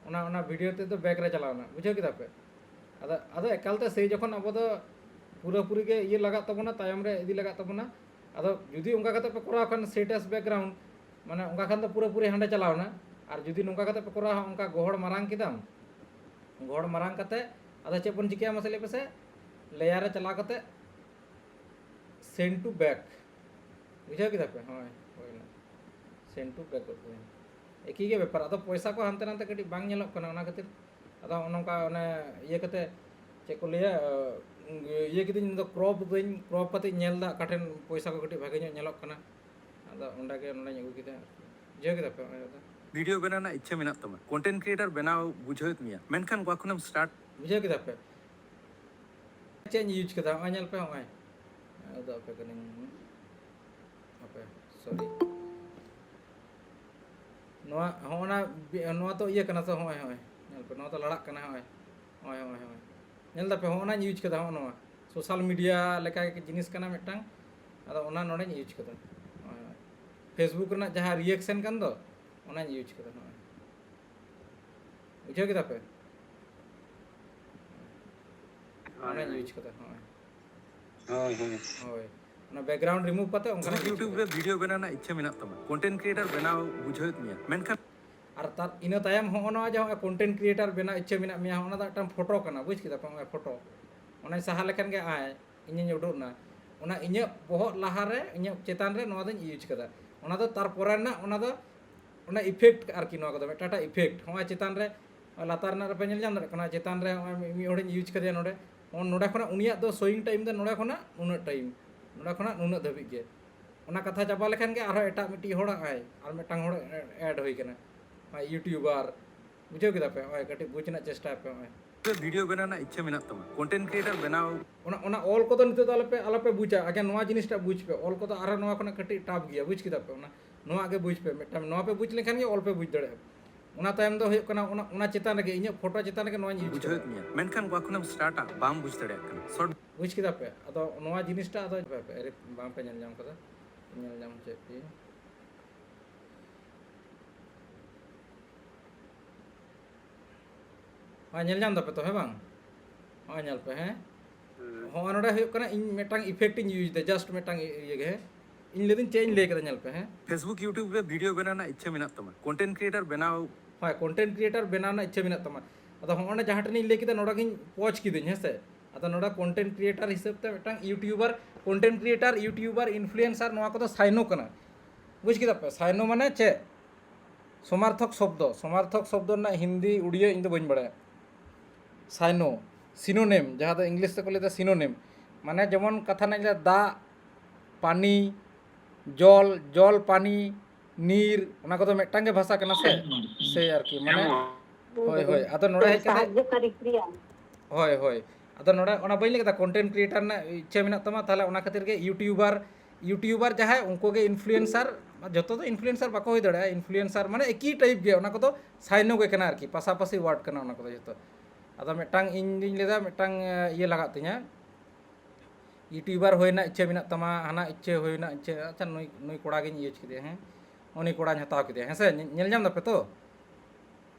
ᱚᱱᱟ, ᱚᱱᱟ ᱵᱷᱤᱰᱤᱭᱳ ᱛᱮᱫᱚ ᱵᱮᱠ ᱨᱮ ᱪᱟᱞᱟᱣᱱᱟ, ᱵᱩᱡᱷᱟᱹᱣ ᱠᱮᱫᱟ ᱯᱮ? ᱟᱫᱚ, ᱟᱫᱚ ᱮᱠᱟᱞᱛᱮ ᱥᱮᱭ ᱡᱚᱠᱷᱚᱱ ᱟᱵᱚ ᱫᱚ ᱯᱩᱨᱟᱹᱯᱩᱨᱤ ᱜᱮ ᱤᱭᱟᱹ ᱞᱟᱜᱟᱜ ᱛᱟᱵᱚᱱᱟ, ᱛᱟᱭᱚᱢ ᱨᱮ ᱤᱫᱤ ᱞᱟᱜᱟᱜ ᱛᱟᱵᱚᱱᱟ᱾ ᱟᱫᱚ ᱡᱩᱫᱤ ᱚᱱᱠᱟ ᱠᱟᱛᱮ ᱯᱮ ᱠᱚᱨᱟᱣ ᱠᱷᱟᱱ, ᱥᱮᱴ ᱮᱥ ᱵᱮᱠᱜᱨᱟᱣᱩᱱᱰ, ᱢᱟᱱᱮ ᱚᱱᱠᱟ ᱠᱷᱟᱱ ᱫᱚ ᱯᱩᱨᱟᱹᱯᱩᱨᱤ ᱦᱟᱸᱰᱮ ᱪᱟᱞᱟᱣᱱᱟ᱾ ᱟᱨ ᱡᱩᱫᱤ ᱱᱚᱝᱠᱟ ᱠᱟᱛᱮ ᱯᱮ ᱠᱚᱨᱟᱣᱟ, ᱚᱱᱠᱟ ᱜᱚᱦᱚᱲ ᱢᱟᱨᱟᱝ ᱠᱮᱫᱟᱢ, ᱜᱚᱦᱚᱲ ᱢᱟᱨᱟᱝ ᱠᱟᱛᱮ ᱟᱫᱚ ᱪᱮᱫ ᱵᱚᱱ ᱪᱤᱠᱟᱹᱭᱟ ᱢᱟᱥᱮ ᱞᱟᱹᱭ ᱯᱮᱥᱮ? ᱞᱮᱭᱟᱨ ᱨᱮ ᱪᱟᱞᱟᱣ ᱠᱟᱛᱮ ᱥᱮᱱᱰ ᱴᱩ ᱵᱮᱠ, ᱵᱩᱡᱷᱟᱹᱣ ᱠᱮᱫᱟ ᱯᱮ? ᱦᱳᱭ, ᱦᱩᱭᱱᱟ, ᱥᱮᱱᱰ ᱴᱩ ᱵᱮᱠ ᱜᱚᱫ ᱦᱩᱭᱱᱟ᱾ ᱮᱠᱤ ᱜᱮ ᱵᱮᱯᱟᱨ᱾ ᱟᱫᱚ ᱯᱚᱭᱥᱟ ᱠᱚ ᱦᱟᱱᱛᱮ ᱱᱟᱛᱮ ᱠᱟᱹᱴᱤᱡ ᱵᱟᱝ ᱧᱮᱞᱚᱜ ᱠᱟᱱᱟ, ᱚᱱᱟ ᱠᱷᱟᱹᱛᱤᱨ ᱟᱫᱚ ᱱᱚᱜᱼᱚ ᱱᱚᱝᱠᱟ ᱚᱱᱮ ᱤᱭᱟᱹ ᱠᱟᱛᱮ, ᱪᱮᱫ ᱠᱚ ᱞᱟᱹᱭᱟ, ᱤᱭᱟᱹ ᱠᱤᱫᱟᱹᱧ, ᱤᱧ ᱫᱚ ᱠᱨᱚᱯ ᱫᱟᱹᱧ, ᱠᱨᱚᱯ ᱠᱟᱛᱮ ᱧᱮᱞ ᱫᱟ ᱚᱠᱟ ᱴᱷᱮᱱ ᱯᱚᱭᱥᱟ ᱠᱚ ᱠᱟᱹᱴᱤᱡ ᱵᱷᱟᱜᱮ ᱧᱚᱜ ᱧᱮᱞᱚᱜ ᱠᱟᱱᱟ᱾ ᱟᱫᱚ ᱚᱸᱰᱮ ᱜᱮ ᱱᱚᱰᱮᱧ ᱟᱹᱜᱩ ᱠᱮᱫᱟ ᱟᱨᱠᱤ᱾ ᱵᱩᱡᱷᱟᱹᱣ ᱠᱮᱫᱟ ᱯᱮ? ᱱᱚᱜᱼᱚᱭ ᱫᱚ᱾ ᱵᱷᱤᱰᱤᱭᱳ ᱵᱮᱱᱟᱣ ᱨᱮᱱᱟᱜ ᱤᱪᱪᱷᱟᱹ ᱢᱮᱱᱟᱜ ᱛᱟᱢᱟ, ᱠᱚᱱᱴᱮᱱᱴ ᱠᱨᱤᱭᱮᱴᱟᱨ ᱵᱮᱱᱟᱣ ᱵᱩᱡᱷᱟᱹᱣᱮᱫ ᱢᱮᱭᱟ, ᱢᱮᱱᱠᱷᱟᱱ ᱚᱠᱟ ᱠᱷᱚᱱᱮᱢ ᱥᱴᱟᱨᱴ? ᱵᱩᱡᱷᱟᱹᱣ ᱠᱮᱫᱟ ᱯᱮ? ᱪᱮᱫ ᱤᱧ ᱤᱭᱩᱡᱽ ᱠᱮᱫᱟ? ᱱᱚᱜᱼᱚᱭ ᱧᱮᱞ ᱯᱮ, ᱱᱚᱜᱼᱚᱭ᱾ ᱟᱫᱚ ᱟᱯᱮ ᱠᱟᱹᱱᱟᱹᱧ, ᱦᱟᱯᱮ, ᱥᱚᱨᱤ᱾ ᱱᱚᱣᱟ, ᱦᱚᱸᱜᱼᱚ ᱱᱟ ᱵᱤ-, ᱱᱚᱣᱟ ᱛᱚ ᱤᱭᱟᱹ ᱠᱟᱱᱟ ᱛᱚ, ᱦᱚᱸᱜᱼᱚᱭ, ᱦᱚᱸᱜᱼᱚᱭ᱾ ᱧᱮᱞ ᱯᱮ, ᱱᱚᱣᱟ ᱛᱚ ᱞᱟᱲᱟᱜ ᱠᱟᱱᱟ, ᱦᱚᱸᱜᱼᱚᱭ᱾ ᱦᱚᱸᱜᱼᱚᱭ, ᱦᱚᱸᱜᱼᱚᱭ, ᱦᱚᱸᱜᱼᱚᱭ᱾ ᱧᱮᱞ ᱫᱟᱯᱮ, ᱦᱚᱸᱜᱼᱚ ᱱᱟᱧ ᱤᱭᱩᱡᱽ ᱠᱟᱫᱟ, ᱦᱚᱸᱜᱼᱚ ᱱᱚᱣᱟ᱾ ᱥᱳᱥᱟᱞ ᱢᱤᱰᱤᱭᱟ ᱞᱮᱠᱟ ᱜᱮ ᱡᱤᱱᱤᱥ ᱠᱟᱱᱟ ᱢᱤᱫᱴᱟᱝ᱾ ᱟᱫᱚ ᱚᱱᱟ ᱱᱚᱰᱮᱧ ᱤᱭᱩᱡᱽ ᱠᱟᱫᱟ᱾ ᱦᱚᱸᱜᱼᱚᱭ, ᱦᱚᱸᱜᱼᱚᱭ᱾ Facebook ᱨᱮᱱᱟᱜ ᱡᱟᱦᱟᱸ ᱨᱤᱭᱮᱠᱥᱮᱱ ᱠᱟᱱ ᱫᱚ, ᱚᱱᱟᱧ ᱤᱭᱩᱡᱽ ᱠᱟᱫᱟ, ᱦᱚᱸᱜᱼᱚᱭ᱾ ᱵᱩᱡᱷᱟᱹᱣ ᱠᱮᱫᱟ ᱯᱮ? ᱚᱱᱟᱧ ᱤᱭᱩᱡᱽ ᱠᱟᱫᱟ, ᱦᱚᱸᱜᱼᱚᱭ᱾ ᱦᱳᱭ, ᱦᱳᱭ᱾ ᱦᱳᱭ᱾ ᱚᱱᱟ ᱵᱮᱠᱜᱨᱟᱣᱩᱱᱰ ᱨᱤᱢᱩᱵᱷ ᱠᱟᱛᱮ ᱚᱱᱠᱟᱱᱟᱜ YouTube ᱨᱮ ᱵᱷᱤᱰᱤᱭᱳ ᱵᱮᱱᱟᱣ ᱨᱮᱱᱟᱜ ᱤᱪᱪᱷᱟᱹ ᱢᱮᱱᱟᱜ ᱛᱟᱢᱟ, ᱠᱚᱱᱴᱮᱱᱴ ᱠᱨᱤᱭᱮᱴᱟᱨ ᱵᱮᱱᱟᱣ ᱵᱩᱡᱷᱟᱹᱣᱮᱫ ᱢᱮᱭᱟ, ᱢᱮᱱᱠᱷᱟᱱ ᱟᱨ ᱛᱟᱨ, ᱤᱱᱟᱹ ᱛᱟᱭᱚᱢ ᱦᱚᱸᱜᱼᱚ ᱱᱚᱣᱟ ᱡᱮ ᱦᱚᱸᱜᱼᱚᱭ ᱠᱚᱱᱴᱮᱱᱴ ᱠᱨᱤᱭᱮᱴᱟᱨ ᱵᱮᱱᱟᱣ ᱤᱪᱪᱷᱟᱹ ᱢᱮᱱᱟᱜ ᱢᱮᱭᱟ, ᱚᱱᱟ ᱫᱚ ᱢᱤᱫᱴᱟᱝ ᱯᱷᱳᱴᱳ ᱠᱟᱱᱟ, ᱵᱩᱡᱽ ᱠᱮᱫᱟ ᱯᱮ? ᱦᱚᱸᱜᱼᱚᱭ ᱯᱷᱳᱴᱳ, ᱚᱱᱟᱧ ᱥᱟᱦᱟ ᱞᱮᱠᱷᱟᱱ ᱜᱮ ᱟᱭ, ᱤᱧᱤᱧ ᱩᱰᱩᱠ ᱮᱱᱟ᱾ ᱚᱱᱟ ᱤᱧᱟᱹᱜ ᱵᱚᱦᱚᱜ ᱞᱟᱦᱟ ᱨᱮ, ᱤᱧᱟᱹᱜ ᱪᱮᱛᱟᱱ ᱨᱮ ᱱᱚᱣᱟ ᱫᱚᱧ ᱤᱭᱩᱡᱽ ᱠᱟᱫᱟ᱾ ᱚᱱᱟ ᱫᱚ ᱛᱟᱨᱯᱚᱨᱮ ᱨᱮᱱᱟᱜ, ᱚᱱᱟ ᱫᱚ, ᱚᱱᱟ ᱤᱯᱷᱮᱠᱴ ᱟᱨᱠᱤ, ᱱᱚᱣᱟ ᱠᱚᱫᱚ ᱢᱤᱫᱴᱟᱝ ᱤᱯᱷᱮᱠᱴ᱾ ᱦᱚᱸᱜᱼᱚᱭ ᱪᱮᱛᱟᱱ ᱨᱮ, ᱞᱟᱛᱟᱨ ᱨᱮᱱᱟᱜ ᱨᱮᱯᱮ ᱧᱮᱞ ᱧᱟᱢ ᱫᱟᱲᱮᱭᱟᱜ ᱠᱟᱱᱟ, ᱪᱮᱛᱟᱱ ᱨᱮ ᱦᱚᱸᱜᱼᱚᱭ ᱢᱤ-, ᱢᱤᱫ ᱦᱚᱲᱤᱧ ᱤᱭᱩᱡᱽ ᱠᱟᱫᱮᱭᱟ ᱱᱚᱰᱮ, ᱱᱚᱰᱮ ᱠᱷᱚᱱᱟᱜ ᱩᱱᱤᱭᱟᱜ ᱫᱚ ᱥᱳᱭᱤᱝ ᱴᱟᱭᱤᱢ ᱫᱚ ᱱᱚᱰᱮ ᱠᱷᱚᱱᱟᱜ ᱱᱩᱱᱟᱹᱜ ᱴᱟᱭᱤᱢ, ᱱᱚᱰᱮ ᱠᱷᱚᱱᱟᱜ ᱱᱩᱱᱟᱹᱜ ᱫᱷᱟᱹᱵᱤᱡ ᱜᱮ᱾ ᱚᱱᱟ ᱠᱟᱛᱷᱟ ᱪᱟᱵᱟ ᱞᱮᱠᱷᱟᱱ ᱜᱮ ᱟᱨᱦᱚᱸ ᱮᱴᱟᱜ ᱢᱤᱫᱴᱤᱡ ᱦᱚᱲᱟᱜ ᱟᱭ, ᱟᱨ ᱢᱤᱫᱴᱟᱝ ᱦᱚᱲ ᱮᱰ ᱦᱩᱭ ᱠᱟᱱᱟ, ᱟᱨ ᱤᱭᱩᱴᱤᱭᱩᱵᱟᱨ᱾ ᱵᱩᱡᱷᱟᱹᱣ ᱠᱮᱫᱟ ᱯᱮ? ᱱᱚᱜᱼᱚᱭ ᱠᱟᱹᱴᱤᱡ ᱵᱩᱡᱽ ᱨᱮᱱᱟᱜ ᱪᱮᱥᱴᱟᱭ ᱯᱮ᱾ ᱱᱚᱜᱼᱚᱭ ᱵᱷᱤᱰᱤᱭᱳ ᱵᱮᱱᱟᱣ ᱨᱮᱱᱟᱜ ᱤᱪᱪᱷᱟᱹ ᱢᱮᱱᱟᱜ ᱛᱟᱢᱟ, ᱠᱚᱱᱴᱮᱱᱴ ᱠᱨᱤᱭᱮᱴᱟᱨ ᱵᱮᱱᱟᱣ᱾ ᱚᱱᱟ, ᱚᱱᱟ ᱚᱞ ᱠᱚᱫᱚ ᱱᱤᱛᱚᱜ ᱫᱚ ᱟᱞᱚᱯᱮ, ᱟᱞᱚᱯᱮ ᱵᱩᱡᱟ, ᱟᱜᱮ ᱱᱚᱣᱟ ᱡᱤᱱᱤᱥᱴᱟ ᱵᱩᱡᱽ ᱯᱮ᱾ ᱚᱞ ᱠᱚᱫᱚ ᱟᱨᱦᱚᱸ ᱱᱚᱣᱟ ᱠᱷᱚᱱᱟᱜ ᱠᱟᱹᱴᱤᱡ ᱴᱟᱯ ᱜᱮᱭᱟ, ᱵᱩᱡᱽ ᱠᱮᱫᱟ ᱯᱮ? ᱚᱱᱟ, ᱱᱚᱣᱟ ᱜᱮ ᱵᱩᱡᱽ ᱯᱮ ᱢᱤᱫᱴᱟᱝ, ᱱᱚᱣᱟ ᱯᱮ ᱵᱩᱡᱽ ᱞᱮᱱᱠᱷᱟᱱ ᱜᱮ ᱚᱞ ᱯᱮ ᱵᱩᱡᱽ ᱫᱟᱲᱮᱭᱟᱜᱼᱟ᱾ ᱚᱱᱟ ᱛᱟᱭᱚᱢ ᱫᱚ ᱦᱩᱭᱩᱜ ᱠᱟᱱᱟ, ᱚᱱᱟ, ᱚᱱᱟ ᱪᱮᱛᱟᱱ ᱨᱮᱜᱮ, ᱤᱧᱟᱹᱜ ᱯᱷᱳᱴᱳ ᱪᱮᱛᱟᱱ ᱨᱮᱜᱮ ᱱᱚᱣᱟᱧ ᱤᱭᱩᱡᱽ ᱵᱩᱡᱷᱟᱹᱣᱮᱫ ᱠᱮᱫᱟ᱾ ᱢᱮᱭᱟ, ᱢᱮᱱᱠᱷᱟᱱ ᱚᱠᱟ ᱠᱷᱚᱱᱮᱢ ᱥᱴᱟᱨᱴᱟ ᱵᱟᱢ ᱵᱩᱡᱽ ᱫᱟᱲᱮᱭᱟᱜ ᱠᱟᱱᱟ᱾ ᱥᱚᱨᱴ ᱵᱩᱡᱽ ᱠᱮᱫᱟ ᱯᱮ? ᱟᱫᱚ ᱱᱚᱣᱟ ᱡᱤᱱᱤᱥᱴᱟ ᱟᱫᱚ ᱵᱟᱝ ᱯᱮ ᱧᱮᱞ ᱧᱟᱢ ᱠᱟᱫᱟ, ᱧᱮᱞ ᱧᱟᱢ ᱦᱚᱪᱚᱭᱮᱫ ᱯᱮᱭᱟᱹᱧ᱾ ᱦᱳᱭ, ᱧᱮᱞ ᱧᱟᱢ ᱫᱟᱯᱮ ᱛᱚ, ᱦᱮᱸ ᱵᱟᱝ? ᱦᱚᱸᱜᱼᱚᱭ ᱧᱮᱞ ᱯᱮ, ᱦᱮᱸ? ᱦᱩᱸ᱾ ᱦᱚᱸᱜᱼᱚᱭ ᱱᱚᱰᱮ ᱦᱩᱭᱩᱜ ᱠᱟᱱᱟ, ᱤᱧ ᱢᱤᱫᱴᱟᱝ ᱤᱯᱷᱮᱠᱴ ᱤᱧ ᱤᱭᱩᱡᱽ ᱫᱟ, ᱡᱟᱥᱴ ᱢᱤᱫᱴᱟᱝ ᱤᱭᱟᱹ ᱜᱮ, ᱦᱮᱸ? ᱤᱧ ᱞᱟᱹᱭᱫᱟᱹᱧ ᱪᱮᱫ ᱤᱧ ᱞᱟᱹᱭ ᱠᱮᱫᱟ, ᱧᱮᱞ ᱯᱮ, ᱦᱮᱸ? Facebook, YouTube ᱨᱮ ᱵᱷᱤᱰᱤᱭᱳ ᱵᱮᱱᱟᱣ ᱨᱮᱱᱟᱜ ᱤᱪᱪᱷᱟᱹ ᱢᱮᱱᱟᱜ ᱛᱟᱢᱟ, ᱠᱚᱱᱴᱮᱱᱴ ᱠᱨᱤᱭᱮᱴᱟᱨ ᱵᱮᱱᱟᱣ᱾ ᱦᱳᱭ, ᱠᱚᱱᱴᱮᱱᱴ ᱠᱨᱤᱭᱮᱴᱟᱨ ᱵᱮᱱᱟᱣ ᱨᱮᱱᱟᱜ ᱤᱪᱪᱷᱟᱹ ᱢᱮᱱᱟᱜ ᱛᱟᱢᱟ᱾ ᱟᱫᱚ ᱦᱚᱸᱜᱼᱚᱭ ᱱᱚᱰᱮ ᱡᱟᱦᱟᱸ ᱴᱷᱮᱱᱤᱧ ᱞᱟᱹᱭ ᱠᱮᱫᱟ, ᱱᱚᱰᱮ ᱜᱤᱧ ᱯᱚᱡᱽ ᱠᱤᱫᱟᱹᱧ, ᱦᱮᱸ ᱥᱮ? ᱟᱫᱚ ᱱᱚᱰᱮ ᱠᱚᱱᱴᱮᱱᱴ ᱠᱨᱤᱭᱮᱴᱟᱨ ᱦᱤᱥᱟᱹᱵ ᱛᱮ ᱢᱤᱫᱴᱟᱝ YouTuber, content creator, YouTuber, influencer, ᱱᱚᱣᱟ ᱠᱚᱫᱚ ᱥᱟᱭᱱᱳ ᱠᱟᱱᱟ᱾ ᱵᱩᱡᱽ ᱠᱮᱫᱟ ᱯᱮ? ᱥᱟᱭᱱᱳ ᱢᱟᱱᱮ ᱪᱮᱫ? ᱥᱚᱢᱟᱨᱛᱷᱚᱠ ᱥᱚᱵᱫᱚ, ᱥᱚᱢᱟᱨᱛᱷᱚᱠ ᱥᱚᱵᱫᱚ ᱨᱮᱱᱟᱜ ᱦᱤᱱᱫᱤ ᱩᱲᱤᱭᱟᱹ ᱤᱧ ᱫᱚ ᱵᱟᱹᱧ ᱵᱟᱲᱟᱭᱟ᱾ ᱥᱟᱭᱱᱳ, ᱥᱤᱱᱳᱱᱤᱢ, ᱡᱟᱦᱟᱸ ᱫᱚ ᱤᱝᱞᱤᱥ ᱛᱮᱠᱚ ᱞᱟᱹᱭᱫᱟ ᱥᱤᱱᱳᱱᱤᱢ, ᱢᱟᱱᱮ ᱡᱮᱢᱚᱱ ᱠᱟᱛᱷᱟ ᱨᱮᱱᱟᱜ ᱞᱟᱹᱭᱟ ᱫᱟᱜ, ᱯᱟᱱᱤ, ᱡᱚᱞ, ᱡᱚᱞ ᱯᱟᱱᱤ, ᱱᱤᱨ, ᱚᱱᱟ ᱠᱚᱫᱚ ᱢᱤᱫᱴᱟᱝ ᱜᱮ ᱵᱷᱟᱥᱟ ᱠᱟᱱᱟ ᱥᱮ? ᱥᱮᱭ ᱟᱨᱠᱤ, ᱢᱟᱱᱮ, ᱦᱳᱭ, ᱦᱳᱭ᱾ ᱟᱫᱚ ᱱᱚᱰᱮ ᱦᱮᱡ ᱠᱟᱛᱮ, ᱥᱟᱦᱟᱡᱽᱡᱚᱠᱟᱨᱤ ᱠᱨᱤᱭᱟ᱾ ᱦᱳᱭ, ᱦᱳᱭ᱾ ᱟᱫᱚ ᱱᱚᱰᱮ ᱚᱱᱟ ᱵᱟᱹᱧ ᱞᱟᱹᱭ ᱠᱮᱫᱟ, content creator ᱨᱮᱱᱟᱜ ᱤᱪᱪᱷᱟᱹ ᱢᱮᱱᱟᱜ ᱛᱟᱢᱟ, ᱛᱟᱦᱚᱞᱮ ᱚᱱᱟ ᱠᱷᱟᱹᱛᱤᱨ ᱜᱮ YouTuber, YouTuber ᱡᱟᱦᱟᱸᱭ, ᱩᱱᱠᱩ ᱜᱮ influencer, ᱡᱚᱛᱚ ᱫᱚ influencer ᱵᱟᱠᱚ ᱦᱩᱭ ᱫᱟᱲᱮᱭᱟᱜᱼᱟ, influencer ᱢᱟᱱᱮ ᱮᱠᱤ type ᱜᱮ, ᱚᱱᱟ ᱠᱚᱫᱚ ᱥᱟᱭᱱᱳ ᱜᱮ ᱠᱟᱱᱟ ᱟᱨᱠᱤ, ᱯᱟᱥᱟᱯᱟᱥᱤ word ᱠᱟᱱᱟ ᱚᱱᱟ ᱠᱚᱫᱚ ᱡᱚᱛᱚ᱾ ᱟᱫᱚ ᱢᱤᱫᱴᱟᱝ ᱤᱧ ᱫᱩᱧ ᱞᱟᱹᱭᱫᱟ, ᱢᱤᱫᱴᱟᱝ, ᱮ, ᱤᱭᱟᱹ ᱞᱟᱜᱟᱜ ᱛᱤᱧᱟ, YouTuber ᱦᱩᱭ ᱨᱮᱱᱟᱜ ᱤᱪᱪᱷᱟᱹ ᱢᱮᱱᱟᱜ ᱛᱟᱢᱟ, ᱦᱟᱱᱟ ᱤᱪᱪᱷᱟᱹ ᱦᱩᱭ ᱨᱮᱱᱟᱜ ᱤᱪᱪᱷᱟᱹ, ᱟᱪᱪᱷᱟ, ᱱᱩᱭ, ᱱᱩᱭ ᱠᱚᱲᱟ ᱜᱤᱧ use ᱠᱮᱫᱮᱭᱟ, ᱦᱮᱸ, ᱩᱱᱤ ᱠᱚᱲᱟᱧ ᱦᱟᱛᱟᱣ ᱠᱮᱫᱮᱭᱟ, ᱦᱮᱸ ᱥᱮ? ᱧᱮ-, ᱧᱮᱞ ᱧᱟᱢ ᱫᱟᱯᱮ ᱛᱚ?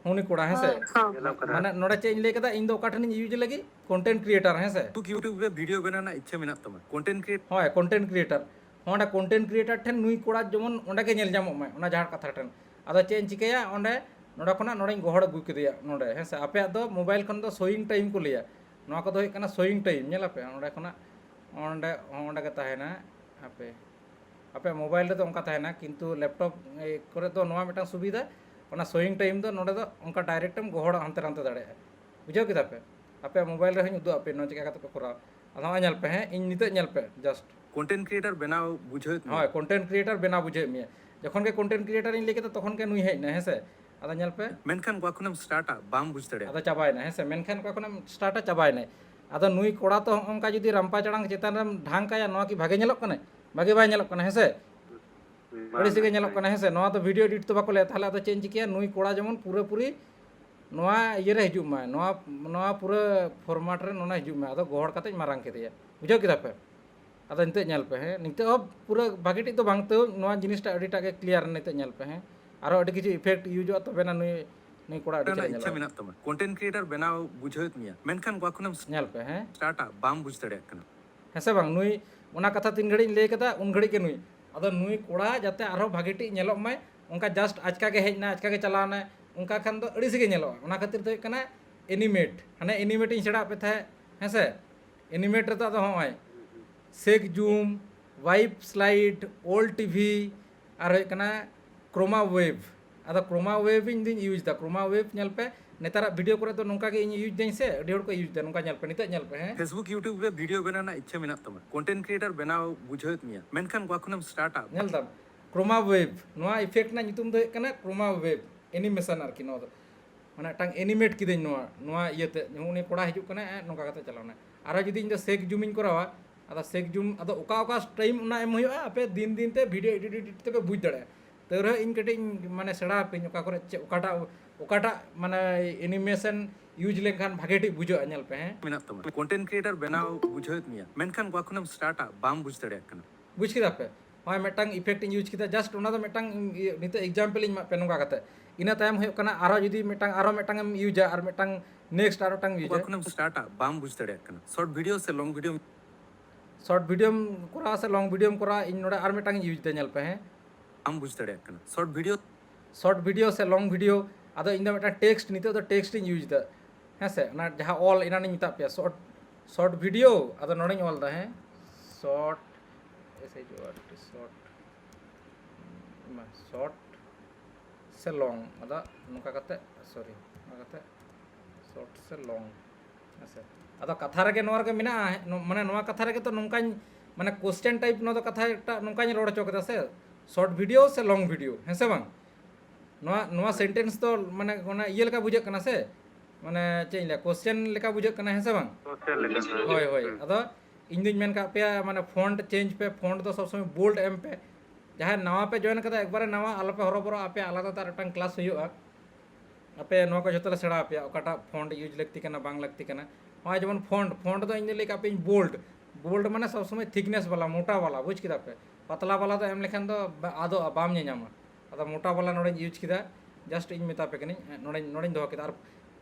ᱩᱱᱤ ᱠᱚᱲᱟ, ᱦᱮᱸ ᱥᱮ? ᱦᱮᱸ, ᱦᱮᱸ᱾ ᱧᱮᱞᱚᱜ ᱠᱟᱱᱟ᱾ ᱢᱟᱱᱮ ᱱᱚᱰᱮ ᱪᱮᱫ ᱤᱧ ᱞᱟᱹᱭ ᱠᱮᱫᱟ, ᱤᱧ ᱫᱚ ᱚᱠᱟ ᱴᱷᱮᱱᱤᱧ use ᱞᱟᱹᱜᱤᱫ? Content creator, ᱦᱮᱸ ᱥᱮ? ᱯᱷᱮᱥᱵᱩᱠ, YouTube ᱨᱮ video ᱵᱮᱱᱟᱣ ᱨᱮᱱᱟᱜ ᱤᱪᱪᱷᱟᱹ ᱢᱮᱱᱟᱜ ᱛᱟᱢᱟ, content creator᱾ ᱦᱳᱭ, content creator᱾ ᱚᱸᱰᱮ content creator ᱴᱷᱮᱱ ᱱᱩᱭ ᱠᱚᱲᱟ ᱡᱮᱢᱚᱱ ᱚᱸᱰᱮ ᱜᱮ ᱧᱮᱞ ᱧᱟᱢᱚᱜ ᱢᱟᱭ, ᱚᱱᱟ ᱡᱟᱦᱟᱸ ᱠᱟᱛᱷᱟ ᱴᱷᱮᱱ᱾ ᱟᱫᱚ ᱪᱮᱫ ᱤᱧ ᱪᱤᱠᱟᱹᱭᱟ, ᱚᱸᱰᱮ, ᱱᱚᱰᱮ ᱠᱷᱚᱱᱟᱜ ᱱᱚᱰᱮᱧ ᱜᱚᱦᱚᱲ ᱟᱹᱜᱩ ᱠᱮᱫᱮᱭᱟ ᱱᱚᱰᱮ, ᱦᱮᱸ ᱥᱮ? ᱟᱯᱮᱭᱟᱜ ᱫᱚ mobile ᱠᱷᱚᱱ ᱫᱚ showing time ᱠᱚ ᱞᱟᱹᱭᱟ, ᱱᱚᱣᱟ ᱠᱚᱫᱚ ᱦᱩᱭᱩᱜ ᱠᱟᱱᱟ showing time᱾ ᱧᱮᱞ ᱟᱯᱮ ᱚᱸᱰᱮ ᱠᱷᱚᱱᱟᱜ, ᱚᱸᱰᱮ, ᱚᱸᱰᱮ ᱜᱮ ᱛᱟᱦᱮᱱᱟ᱾ ᱟᱯᱮ, ᱟᱯᱮᱭᱟᱜ mobile ᱨᱮᱫᱚ ᱚᱱᱠᱟ ᱛᱟᱦᱮᱱᱟ, ᱠᱤᱱᱛᱩ laptop, ᱮ, ᱠᱚᱨᱮ ᱫᱚ ᱱᱚᱣᱟ ᱢᱤᱫᱴᱟᱝ ᱥᱩᱵᱤᱫᱷᱟ, ᱚᱱᱟ showing time ᱫᱚ ᱱᱚᱰᱮ ᱫᱚ ᱚᱱᱠᱟ direct ᱮᱢ ᱜᱚᱦᱚᱲ ᱦᱟᱱᱛᱮ ᱱᱟᱛᱮ ᱫᱟᱲᱮᱭᱟᱜᱼᱟ᱾ ᱵᱩᱡᱷᱟᱹᱣ ᱠᱮᱫᱟ ᱯᱮ? ᱟᱯᱮᱭᱟᱜ mobile ᱨᱮᱦᱚᱸᱧ ᱩᱫᱩᱜ ᱟᱯᱮ, ᱱᱚᱣᱟ ᱪᱤᱠᱟ ᱠᱟᱛᱮ ᱯᱮ ᱠᱚᱨᱟᱣᱟ᱾ ᱟᱫᱚ ᱦᱚᱸᱜᱼᱚᱭ ᱧᱮᱞ ᱯᱮ, ᱦᱮᱸ, ᱤᱧ ᱱᱤᱛᱚᱜ ᱧᱮᱞ ᱯᱮ, just᱾ Content creator ᱵᱮᱱᱟᱣ ᱵᱩᱡᱷᱟᱹᱣᱮᱫ ᱢᱮᱭᱟ᱾ ᱦᱳᱭ, content creator ᱵᱮᱱᱟᱣ ᱵᱩᱡᱷᱟᱹᱣᱮᱫ ᱢᱮᱭᱟ᱾ ᱡᱚᱠᱷᱚᱱ ᱜᱮ content creator ᱤᱧ ᱞᱟᱹᱭ ᱠᱮᱫᱟ, ᱛᱚᱠᱷᱚᱱ ᱜᱮ ᱱᱩᱭ ᱦᱮᱡ ᱮᱱᱟᱭ, ᱦᱮᱸ ᱥᱮ? ᱟᱫᱚ ᱧᱮᱞ ᱯᱮ᱾ ᱢᱮᱱᱠᱷᱟᱱ ᱚᱠᱟ ᱠᱷᱚᱱᱮᱢ start-ᱟ, ᱵᱟᱢ ᱵᱩᱡᱽ ᱫᱟᱲᱮᱭᱟᱜᱼᱟ᱾ ᱟᱫᱚ ᱪᱟᱵᱟᱭᱮᱱᱟ, ᱦᱮᱸ ᱥᱮ? ᱢᱮᱱᱠᱷᱟᱱ ᱚᱠᱟ ᱠᱷᱚᱱᱮᱢ start-ᱟ, ᱪᱟᱵᱟᱭᱮᱱᱟᱭ᱾ ᱟᱫᱚ ᱱᱩᱭ ᱠᱚᱲᱟ ᱛᱚ ᱦᱚᱸᱜᱼᱚ ᱱᱚᱝᱠᱟ ᱡᱩᱫᱤ ᱨᱟᱢᱯᱟ ᱪᱟᱲᱟᱝ ᱪᱮᱛᱟᱱ ᱨᱮᱢ ᱰᱷᱟᱝ ᱠᱟᱭᱟ, ᱱᱚᱣᱟ ᱠᱤ ᱵᱷᱟᱜᱮ ᱧᱮᱞᱚᱜ ᱠᱟᱱᱟ? ᱵᱷᱟᱜᱮ ᱵᱟᱭ ᱧᱮᱞᱚᱜ ᱠᱟᱱᱟ, ᱦᱮᱸ ᱥᱮ? ᱵᱟᱝ, ᱟᱹᱲᱤᱥ ᱜᱮ ᱧᱮᱞᱚᱜ ᱵᱟᱝ᱾ ᱠᱟᱱᱟ, ᱦᱮᱸ ᱥᱮ? ᱱᱚᱣᱟ ᱫᱚ video edit ᱛᱚ ᱵᱟᱠᱚ ᱞᱟᱹᱭᱟ, ᱛᱟᱦᱚᱞᱮ ᱟᱫᱚ ᱪᱮᱫ ᱤᱧ ᱪᱤᱠᱟᱹᱭᱟ? ᱱᱩᱭ ᱠᱚᱲᱟ ᱡᱮᱢᱚᱱ ᱯᱩᱨᱟᱹᱯᱩᱨᱤ ᱱᱚᱣᱟ ᱤᱭᱟᱹ ᱨᱮ ᱦᱤᱡᱩᱜ ᱢᱟᱭ, ᱱᱚᱣᱟ, ᱱᱚᱣᱟ ᱯᱩᱨᱟᱹ format ᱨᱮ ᱱᱚᱣᱟ ᱦᱤᱡᱩᱜ ᱢᱟᱭ, ᱟᱫᱚ ᱜᱚᱦᱚᱲ ᱠᱟᱛᱮᱧ ᱢᱟᱨᱟᱝ ᱠᱮᱫᱮᱭᱟ᱾ ᱵᱩᱡᱷᱟᱹᱣ ᱠᱮᱫᱟ ᱯᱮ? ᱟᱫᱚ ᱱᱤᱛᱚᱜ ᱧᱮᱞ ᱯᱮ, ᱦᱮᱸ, ᱱᱤᱛᱚᱜ ᱦᱚᱸ ᱯᱩᱨᱟᱹ ᱵᱷᱟᱜᱮ ᱴᱷᱤᱠ ᱫᱚ ᱵᱟᱝ, ᱛᱟᱹᱣ ᱱᱚᱣᱟ ᱡᱤᱱᱤᱥᱴᱟ ᱟᱹᱰᱤᱴᱟᱜ ᱜᱮ clear ᱮᱱᱟ᱾ ᱱᱤᱛᱚᱜ ᱧᱮᱞ ᱯᱮ, ᱦᱮᱸ, ᱟᱨᱚ ᱟᱹᱰᱤ ᱠᱤᱪᱷᱩ effect use-ᱚᱜᱼᱟ, ᱛᱚᱵᱮᱱᱟ ᱱᱩᱭ, ᱱᱩᱭ ᱠᱚᱲᱟ ᱟᱹᱰᱤ ᱨᱮᱱᱟᱜ ᱪᱮᱦᱨᱟ ᱤᱪᱪᱷᱟᱹ ᱧᱮᱞᱚᱜᱼᱟ᱾ ᱢᱮᱱᱟᱜ ᱛᱟᱢᱟ, content creator ᱵᱮᱱᱟᱣ ᱵᱩᱡᱷᱟᱹᱣᱮᱫ ᱢᱮᱭᱟ, ᱢᱮᱱᱠᱷᱟᱱ ᱚᱠᱟ ᱠᱷᱚᱱᱮᱢ ᱧᱮᱞ ᱯᱮ, ᱦᱮᱸ᱾ Start-ᱟ, ᱵᱟᱢ ᱵᱩᱡᱽ ᱫᱟᱲᱮᱭᱟᱜ ᱠᱟᱱᱟ᱾ ᱦᱮᱸ ᱥᱮ ᱵᱟᱝ? ᱱᱩᱭ ᱚᱱᱟ ᱠᱟᱛᱷᱟ ᱛᱤᱱ ᱜᱷᱟᱹᱲᱤᱡ ᱤᱧ ᱞᱟᱹᱭ ᱠᱮᱫᱟ, ᱩᱱ ᱜᱷᱟᱹᱲᱤᱡ ᱜᱮ ᱱᱩᱭ᱾ ᱟᱫᱚ ᱱᱩᱭ ᱠᱚᱲᱟ ᱡᱟᱛᱮ ᱟᱨᱦᱚᱸ ᱵᱷᱟᱜᱮ ᱴᱷᱤᱠ ᱧᱮᱞᱚᱜ ᱢᱟᱭ, ᱚᱱᱠᱟ just ᱟᱪᱠᱟ ᱜᱮ ᱦᱮᱡ ᱮᱱᱟ, ᱟᱪᱠᱟ ᱜᱮ ᱪᱟᱞᱟᱣ ᱮᱱᱟᱭ, ᱚᱱᱠᱟ ᱠᱷᱟᱱ ᱫᱚ ᱟᱹᱲᱤᱥ ᱜᱮ ᱧᱮᱞᱚᱜᱼᱟ᱾ ᱚᱱᱟ ᱠᱷᱟᱹᱛᱤᱨ ᱛᱮ ᱦᱩᱭᱩᱜ ᱠᱟᱱᱟ animate, ᱦᱟᱱᱮ animate ᱤᱧ ᱥᱮᱬᱟ ᱟᱫ ᱯᱮ ᱛᱟᱦᱮᱸᱫ, ᱦᱮᱸ ᱥᱮ? Animate ᱨᱮᱫᱚ ᱟᱫᱚ ᱦᱚᱸᱜᱼᱚᱭ shake zoom, wipe slide, old TV, ᱟᱨ ᱦᱩᱭᱩᱜ ᱠᱟᱱᱟ chroma wave, ᱟᱫᱚ ᱠᱨᱳᱢᱟ ᱣᱮᱵᱷ ᱤᱧ ᱫᱩᱧ ᱤᱭᱩᱡᱽ ᱫᱟ, ᱠᱨᱳᱢᱟ ᱣᱮᱵᱷ ᱧᱮᱞ ᱯᱮ, ᱱᱮᱛᱟᱨᱟᱜ ᱵᱷᱤᱰᱤᱭᱳ ᱠᱚᱨᱮ ᱫᱚ ᱱᱚᱝᱠᱟ ᱜᱮ ᱤᱧ ᱤᱭᱩᱡᱽ ᱫᱟᱹᱧ ᱥᱮ, ᱟᱹᱰᱤ ᱦᱚᱲ ᱠᱚ ᱤᱭᱩᱡᱽ ᱫᱟ, ᱱᱚᱝᱠᱟ ᱧᱮᱞ ᱯᱮ, ᱱᱤᱛᱚᱜ ᱧᱮᱞ ᱯᱮ, ᱦᱮᱸ᱾ Facebook, YouTube ᱨᱮ ᱵᱷᱤᱰᱤᱭᱳ ᱵᱮᱱᱟᱣ ᱨᱮᱱᱟᱜ ᱤᱪᱪᱷᱟᱹ ᱢᱮᱱᱟᱜ ᱛᱟᱢᱟ, ᱠᱚᱱᱴᱮᱱᱴ ᱠᱨᱤᱭᱮᱴᱟᱨ ᱵᱮᱱᱟᱣ ᱵᱩᱡᱷᱟᱹᱣᱮᱫ ᱢᱮᱭᱟ, ᱢᱮᱱᱠᱷᱟᱱ ᱡᱚᱠᱷᱚᱱᱮᱢ ᱥᱴᱟᱨᱴ ᱟᱯ᱾ ᱧᱮᱞ ᱫᱟᱢ, ᱠᱨᱳᱢᱟ ᱣᱮᱵᱷ, ᱱᱚᱣᱟ ᱤᱯᱷᱮᱠᱴ ᱨᱮᱱᱟᱜ ᱧᱩᱛᱩᱢ ᱫᱚ ᱦᱩᱭᱩᱜ ᱠᱟᱱᱟ ᱠᱨᱳᱢᱟ ᱣᱮᱵᱷ ᱮᱱᱤᱢᱮᱥᱚᱱ ᱟᱨᱠᱤ᱾ ᱱᱚᱣᱟ ᱫᱚ ᱢᱟᱱᱮ ᱢᱤᱫᱴᱟᱝ ᱮᱱᱤᱢᱮᱴ ᱠᱤᱫᱟᱹᱧ ᱱᱚᱣᱟ, ᱱᱚᱣᱟ ᱤᱭᱟᱹᱛᱮ, ᱩᱱᱤ ᱠᱚᱲᱟ ᱦᱤᱡᱩᱜ ᱠᱟᱱᱟᱭ, ᱮ, ᱱᱚᱝᱠᱟ ᱠᱟᱛᱮ ᱪᱟᱞᱟᱣ ᱮᱱᱟ᱾ ᱟᱨᱦᱚᱸ ᱡᱩᱫᱤ ᱤᱧ ᱫᱚ ᱥᱮᱠ ᱡᱩᱢᱤᱧ ᱠᱚᱨᱟᱣᱟ, ᱟᱫᱚ ᱥᱮᱠ ᱡᱩᱢ, ᱟᱫᱚ ᱚᱠᱟ ᱚᱠᱟ ᱴᱟᱭᱤᱢ ᱚᱱᱟ ᱮᱢ ᱦᱩᱭᱩᱜᱼᱟ, ᱟᱯᱮ ᱫᱤᱱ ᱫᱤᱱ ᱛᱮ ᱵᱷᱤᱰᱤᱭᱳ ᱮᱰᱤᱴ ᱮᱰᱤᱴ ᱛᱮᱯᱮ ᱵᱩᱡᱽ ᱫᱟᱲᱮᱭᱟᱜᱼᱟ᱾ ᱛᱟᱹᱣ ᱨᱮᱦᱚᱸ ᱤᱧ ᱠᱟᱹᱴᱤᱡ ᱤᱧ ᱢᱟᱱᱮ ᱥᱮᱬᱟ ᱟᱯᱮᱧ, ᱚᱠᱟ ᱠᱚᱨᱮ ᱪᱮᱫ, ᱚᱠᱟᱴᱟᱜ, ᱚᱠᱟᱴᱟᱜ ᱢᱟᱱᱮ ᱮᱱᱤᱢᱮᱥᱚᱱ ᱤᱭᱩᱡᱽ ᱞᱮᱱᱠᱷᱟᱱ ᱵᱷᱟᱜᱮ ᱴᱷᱤᱠ ᱵᱩᱡᱷᱟᱹᱜᱼᱟ, ᱧᱮᱞ ᱯᱮ, ᱦᱮᱸ᱾ ᱢᱮᱱᱟᱜ ᱛᱟᱢᱟ, ᱠᱚᱱᱴᱮᱱᱴ ᱠᱨᱤᱭᱮᱴᱟᱨ ᱵᱮᱱᱟᱣ ᱵᱩᱡᱷᱟᱹᱣᱮᱫ ᱢᱮᱭᱟ, ᱢᱮᱱᱠᱷᱟᱱ ᱡᱚᱠᱷᱚᱱᱮᱢ ᱥᱴᱟᱨᱴ ᱟᱯ ᱵᱟᱢ ᱵᱩᱡᱽ ᱫᱟᱲᱮᱭᱟᱜ ᱠᱟᱱᱟ᱾ ᱵᱩᱡᱽ ᱠᱮᱫᱟ ᱯᱮ? ᱦᱚᱸᱜᱼᱚᱭ ᱢᱤᱫᱴᱟᱝ ᱤᱯᱷᱮᱠᱴ ᱤᱧ ᱤᱭᱩᱡᱽ ᱠᱮᱫᱟ, ᱡᱟᱥᱴ ᱚᱱᱟ ᱫᱚ ᱢᱤᱫᱴᱟᱝ ᱤᱭᱟᱹ, ᱱᱤᱛᱚᱜ ᱮᱠᱡᱟᱢᱯᱮᱞ ᱤᱧ ᱮᱢᱟᱜ ᱯᱮ ᱱᱚᱝᱠᱟ ᱠᱟᱛᱮ᱾ ᱤᱱᱟᱹ ᱛᱟᱭᱚᱢ ᱦᱩᱭᱩᱜ ᱠᱟᱱᱟ, ᱟᱨᱚ ᱡᱩᱫᱤ ᱢᱤᱫᱴᱟᱝ, ᱟᱨᱚ ᱢᱤᱫᱴᱟᱝ ᱮᱢ ᱤᱭᱩᱡᱟ, ᱟᱨ ᱢᱤᱫᱴᱟᱝ ᱱᱮᱠᱥᱴ ᱟᱨᱚ ᱢᱤᱫᱴᱟᱝ ᱤᱭᱩᱡᱟ᱾ ᱡᱚᱠᱷᱚᱱᱮᱢ ᱥᱴᱟᱨᱴ ᱟᱯ ᱵᱟᱢ ᱵᱩᱡᱽ ᱫᱟᱲᱮᱭᱟᱜ ᱠᱟᱱᱟ, ᱥᱚᱨᱴ ᱵᱷᱤᱰᱤᱭᱳ ᱥᱮ ᱞᱚᱝ ᱵᱷᱤᱰᱤᱭᱳ᱾ ᱥᱚᱨᱴ ᱵᱷᱤᱰᱤᱭᱳᱢ ᱠᱚᱨᱟᱣᱟ ᱥᱮ ᱞᱚᱝ ᱵᱷᱤᱰᱤᱭᱳᱢ ᱠᱚᱨᱟᱣᱟ, ᱤᱧ ᱱᱚᱰᱮ ᱟᱨ ᱢᱤᱫᱴᱟᱝ ᱤᱧ ᱤᱭᱩᱡᱽ ᱫᱟ, ᱧᱮᱞ ᱯᱮ, ᱦᱮᱸ᱾ ᱵᱟᱢ ᱵᱩᱡᱽ ᱫᱟᱲᱮᱭᱟᱜ ᱠᱟᱱᱟ, ᱥᱚᱨᱴ ᱵᱷᱤᱰᱤᱭᱳ᱾ ᱥᱚᱨᱴ ᱵᱷᱤᱰᱤᱭᱳ ᱥᱮ ᱞᱚᱝ ᱵᱷᱤᱰᱤᱭᱳ, ᱟᱫᱚ ᱤᱧ ᱫᱚ ᱢᱤᱫᱴᱟᱝ ᱴᱮᱠᱥᱴ, ᱱᱤᱛᱚᱜ ᱫᱚ ᱴᱮᱠᱥᱴ ᱤᱧ ᱤᱭᱩᱡᱽ ᱫᱟ, ᱦᱮᱸ ᱥᱮ, ᱚᱱᱟ ᱡᱟᱦᱟᱸ ᱚᱞ ᱮᱱᱟᱱᱤᱧ ᱢᱮᱛᱟᱜ ᱯᱮᱭᱟ, ᱥᱚᱨᱴ, ᱥᱚᱨᱴ ᱵᱷᱤᱰᱤᱭᱳ, ᱟᱫᱚ ᱱᱚᱰᱮᱧ ᱚᱞ ᱫᱟ, ᱦᱮᱸ, ᱥᱚᱨᱴ, ᱮᱥ ᱮᱭᱤᱪ ᱳ ᱟᱨ ᱴᱤ, ᱥᱚᱨᱴ, ᱥᱚᱨᱴ ᱥᱮ ᱞᱚᱝ, ᱟᱫᱚ ᱱᱚᱝᱠᱟ ᱠᱟᱛᱮ, ᱥᱚᱨᱤ, ᱱᱚᱝᱠᱟ ᱠᱟᱛᱮ ᱥᱚᱨᱴ ᱥᱮ ᱞᱚᱝ, ᱦᱮᱸ ᱥᱮ᱾ ᱟᱫᱚ ᱠᱟᱛᱷᱟ ᱨᱮᱜᱮ ᱱᱚᱣᱟ ᱨᱮᱜᱮ ᱢᱮᱱᱟᱜᱼᱟ, ᱱᱚ-, ᱢᱟᱱᱮ ᱱᱚᱣᱟ ᱠᱟᱛᱷᱟ ᱨᱮᱜᱮ ᱛᱚ ᱱᱚᱝᱠᱟᱧ, ᱢᱟᱱᱮ ᱠᱚᱥᱪᱮᱱ ᱴᱟᱭᱤᱯ ᱱᱚᱣᱟ ᱫᱚ ᱠᱟᱛᱷᱟ ᱮᱠᱴᱟ ᱱᱚᱝᱠᱟᱧ ᱨᱚᱲ ᱦᱚᱪᱚ ᱠᱮᱫᱟ ᱥᱮ, ᱥᱚᱨᱴ ᱵᱷᱤᱰᱤᱭᱳ ᱥᱮ ᱞᱚᱝ ᱵᱷᱤᱰᱤᱭᱳ, ᱦᱮᱸ ᱥᱮ ᱵᱟᱝ? ᱱᱚᱣᱟ, ᱱᱚᱣᱟ ᱥᱮᱱᱴᱮᱱᱥ ᱫᱚ ᱢᱟᱱᱮ ᱚᱱᱟ ᱤᱭᱟᱹ ᱞᱮᱠᱟ ᱵᱩᱡᱷᱟᱹᱜ ᱠᱟᱱᱟ ᱥᱮ, ᱢᱟᱱᱮ ᱪᱮᱫ ᱤᱧ ᱞᱟᱹᱭᱟ, ᱠᱚᱥᱪᱮᱱ ᱞᱮᱠᱟ ᱵᱩᱡᱷᱟᱹᱜ ᱠᱟᱱᱟ, ᱦᱮᱸ ᱥᱮ ᱵᱟᱝ? ᱠᱚᱥᱪᱮᱱ ᱞᱮᱠᱟ, ᱦᱳᱭ᱾ ᱦᱳᱭ, ᱦᱳᱭ᱾ ᱦᱩᱸ᱾ ᱟᱫᱚ ᱤᱧ ᱫᱩᱧ ᱢᱮᱱ ᱠᱟᱜ ᱯᱮᱭᱟ, ᱢᱟᱱᱮ ᱯᱷᱚᱱᱴ ᱪᱮᱧᱡᱽ ᱯᱮ, ᱯᱷᱚᱱᱴ ᱫᱚ ᱥᱚᱵ ᱥᱚᱢᱚᱭ ᱵᱳᱞᱰ ᱮᱢ ᱯᱮ᱾ ᱡᱟᱦᱟᱸᱭ ᱱᱟᱣᱟ ᱯᱮ ᱡᱚᱭᱮᱱ ᱠᱟᱫᱟ, ᱮᱠᱵᱟᱨᱮ ᱱᱟᱣᱟ, ᱟᱞᱚᱯᱮ ᱦᱚᱨᱚᱵᱚᱨᱚᱜᱼᱟ, ᱟᱯᱮ ᱟᱞᱟᱫᱟ ᱛᱮ ᱟᱨ ᱢᱤᱫᱴᱟᱝ ᱠᱞᱟᱥ ᱦᱩᱭᱩᱜᱼᱟ᱾ ᱟᱯᱮ ᱱᱚᱣᱟ ᱠᱚ ᱡᱷᱚᱛᱚ ᱞᱮ ᱥᱮᱬᱟ ᱟᱯᱮᱭᱟ, ᱚᱠᱟᱴᱟᱜ ᱯᱷᱚᱱᱴ ᱤᱭᱩᱡᱽ ᱞᱟᱹᱠᱛᱤ ᱠᱟᱱᱟ, ᱵᱟᱝ ᱞᱟᱹᱠᱛᱤ ᱠᱟᱱᱟ᱾ ᱱᱚᱜᱼᱚᱭ ᱡᱮᱢᱚᱱ ᱯᱷᱚᱱᱴ, ᱯᱷᱚᱱᱴ ᱫᱚ ᱤᱧ ᱫᱚ ᱞᱟᱹᱭ ᱠᱟᱜ ᱯᱮᱭᱟᱧ ᱵᱳᱞᱰ, ᱵᱳᱞᱰ ᱢᱟᱱᱮ ᱥᱚᱵ ᱥᱚᱢᱚᱭ ᱛᱷᱤᱠᱱᱮᱥ ᱵᱟᱞᱟ, ᱢᱚᱴᱟ ᱵᱟᱞᱟ, ᱵᱩᱡᱽ ᱠᱮᱫᱟ ᱯᱮ? ᱯᱟᱛᱞᱟ ᱵᱟᱞᱟ ᱫᱚ ᱮᱢ ᱞᱮᱠᱷᱟᱱ ᱫᱚ ᱵᱟ-, ᱟᱫᱚᱜᱼᱟ, ᱵᱟᱢ ᱧᱮᱧᱟᱢᱟ᱾ ᱟᱫᱚ ᱢᱚᱴᱟ ᱵᱟᱞᱟ ᱱᱚᱰᱮᱧ ᱤᱭᱩᱡᱽ ᱠᱮᱫᱟ, ᱡᱟᱥᱴ ᱤᱧ ᱢᱮᱛᱟ ᱯᱮ ᱠᱟᱹᱱᱟᱹᱧ, ᱱᱚᱰᱮᱧ, ᱱᱚᱰᱮᱧ ᱫᱚᱦᱚ ᱠᱮᱫᱟ᱾ ᱟᱨ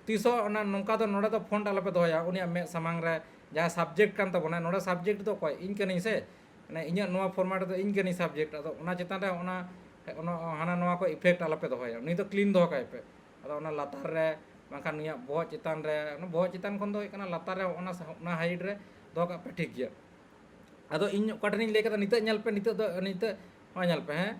ᱛᱤᱥ ᱦᱚᱸ ᱚᱱᱟ ᱱᱚᱝᱠᱟ ᱫᱚ ᱱᱚᱰᱮ ᱫᱚ ᱯᱷᱚᱱᱴ ᱟᱞᱚᱯᱮ ᱫᱚᱦᱚᱭᱟ, ᱩᱱᱤᱭᱟᱜ ᱢᱮᱫ ᱥᱟᱢᱟᱝ ᱨᱮ ᱡᱟᱦᱟᱸ ᱥᱟᱵᱡᱮᱠᱴ ᱠᱟᱱ ᱛᱟᱵᱚᱱᱟ, ᱱᱚᱰᱮ ᱥᱟᱵᱡᱮᱠᱴ ᱫᱚ ᱚᱠᱚᱭ? ᱤᱧ ᱠᱟᱹᱱᱟᱹᱧ ᱥᱮ, ᱢᱟᱱᱮ ᱤᱧᱟᱹᱜ ᱱᱚᱣᱟ ᱯᱷᱚᱨᱢᱮᱴ ᱨᱮᱫᱚ ᱤᱧ ᱠᱟᱹᱱᱟᱹᱧ ᱥᱟᱵᱡᱮᱠᱴ᱾ ᱟᱫᱚ ᱚᱱᱟ ᱪᱮᱛᱟᱱ ᱨᱮ ᱚᱱᱟ, ᱚᱱᱟ, ᱦᱟᱱᱟ ᱱᱚᱣᱟ ᱠᱚ ᱤᱯᱷᱮᱠᱴ ᱟᱞᱚᱯᱮ ᱫᱚᱦᱚᱭᱟ, ᱱᱩᱭ ᱫᱚ ᱠᱞᱤᱱ ᱫᱚᱦᱚ ᱠᱟᱭ ᱯᱮ᱾ ᱟᱫᱚ ᱚᱱᱟ ᱞᱟᱛᱟᱨ ᱨᱮ, ᱵᱟᱝᱠᱷᱟᱱ ᱱᱩᱭᱟᱜ ᱵᱚᱦᱚᱜ ᱪᱮᱛᱟᱱ ᱨᱮ, ᱚᱱᱟ ᱵᱚᱦᱚᱜ ᱪᱮᱛᱟᱱ ᱠᱷᱚᱱ ᱫᱚ ᱦᱩᱭᱩᱜ ᱠᱟᱱᱟ ᱞᱟᱛᱟᱨ ᱨᱮ, ᱚᱱᱟ ᱥᱟ-, ᱚᱱᱟ ᱦᱟᱭᱤᱴ ᱨᱮ ᱫᱚᱦᱚ ᱠᱟᱜ ᱯᱮ, ᱴᱷᱤᱠ ᱜᱮᱭᱟ᱾ ᱟᱫᱚ ᱤᱧ ᱚᱠᱟ ᱴᱷᱮᱱᱤᱧ ᱞᱟᱹᱭ ᱠᱟᱫᱟ, ᱱᱤᱛᱚᱜ ᱧᱮᱞ ᱯᱮ, ᱱᱤᱛᱚᱜ ᱫᱚ, ᱱᱤᱛᱚᱜ ᱱᱚᱣᱟ ᱧᱮᱞ ᱯᱮ, ᱦᱮᱸ,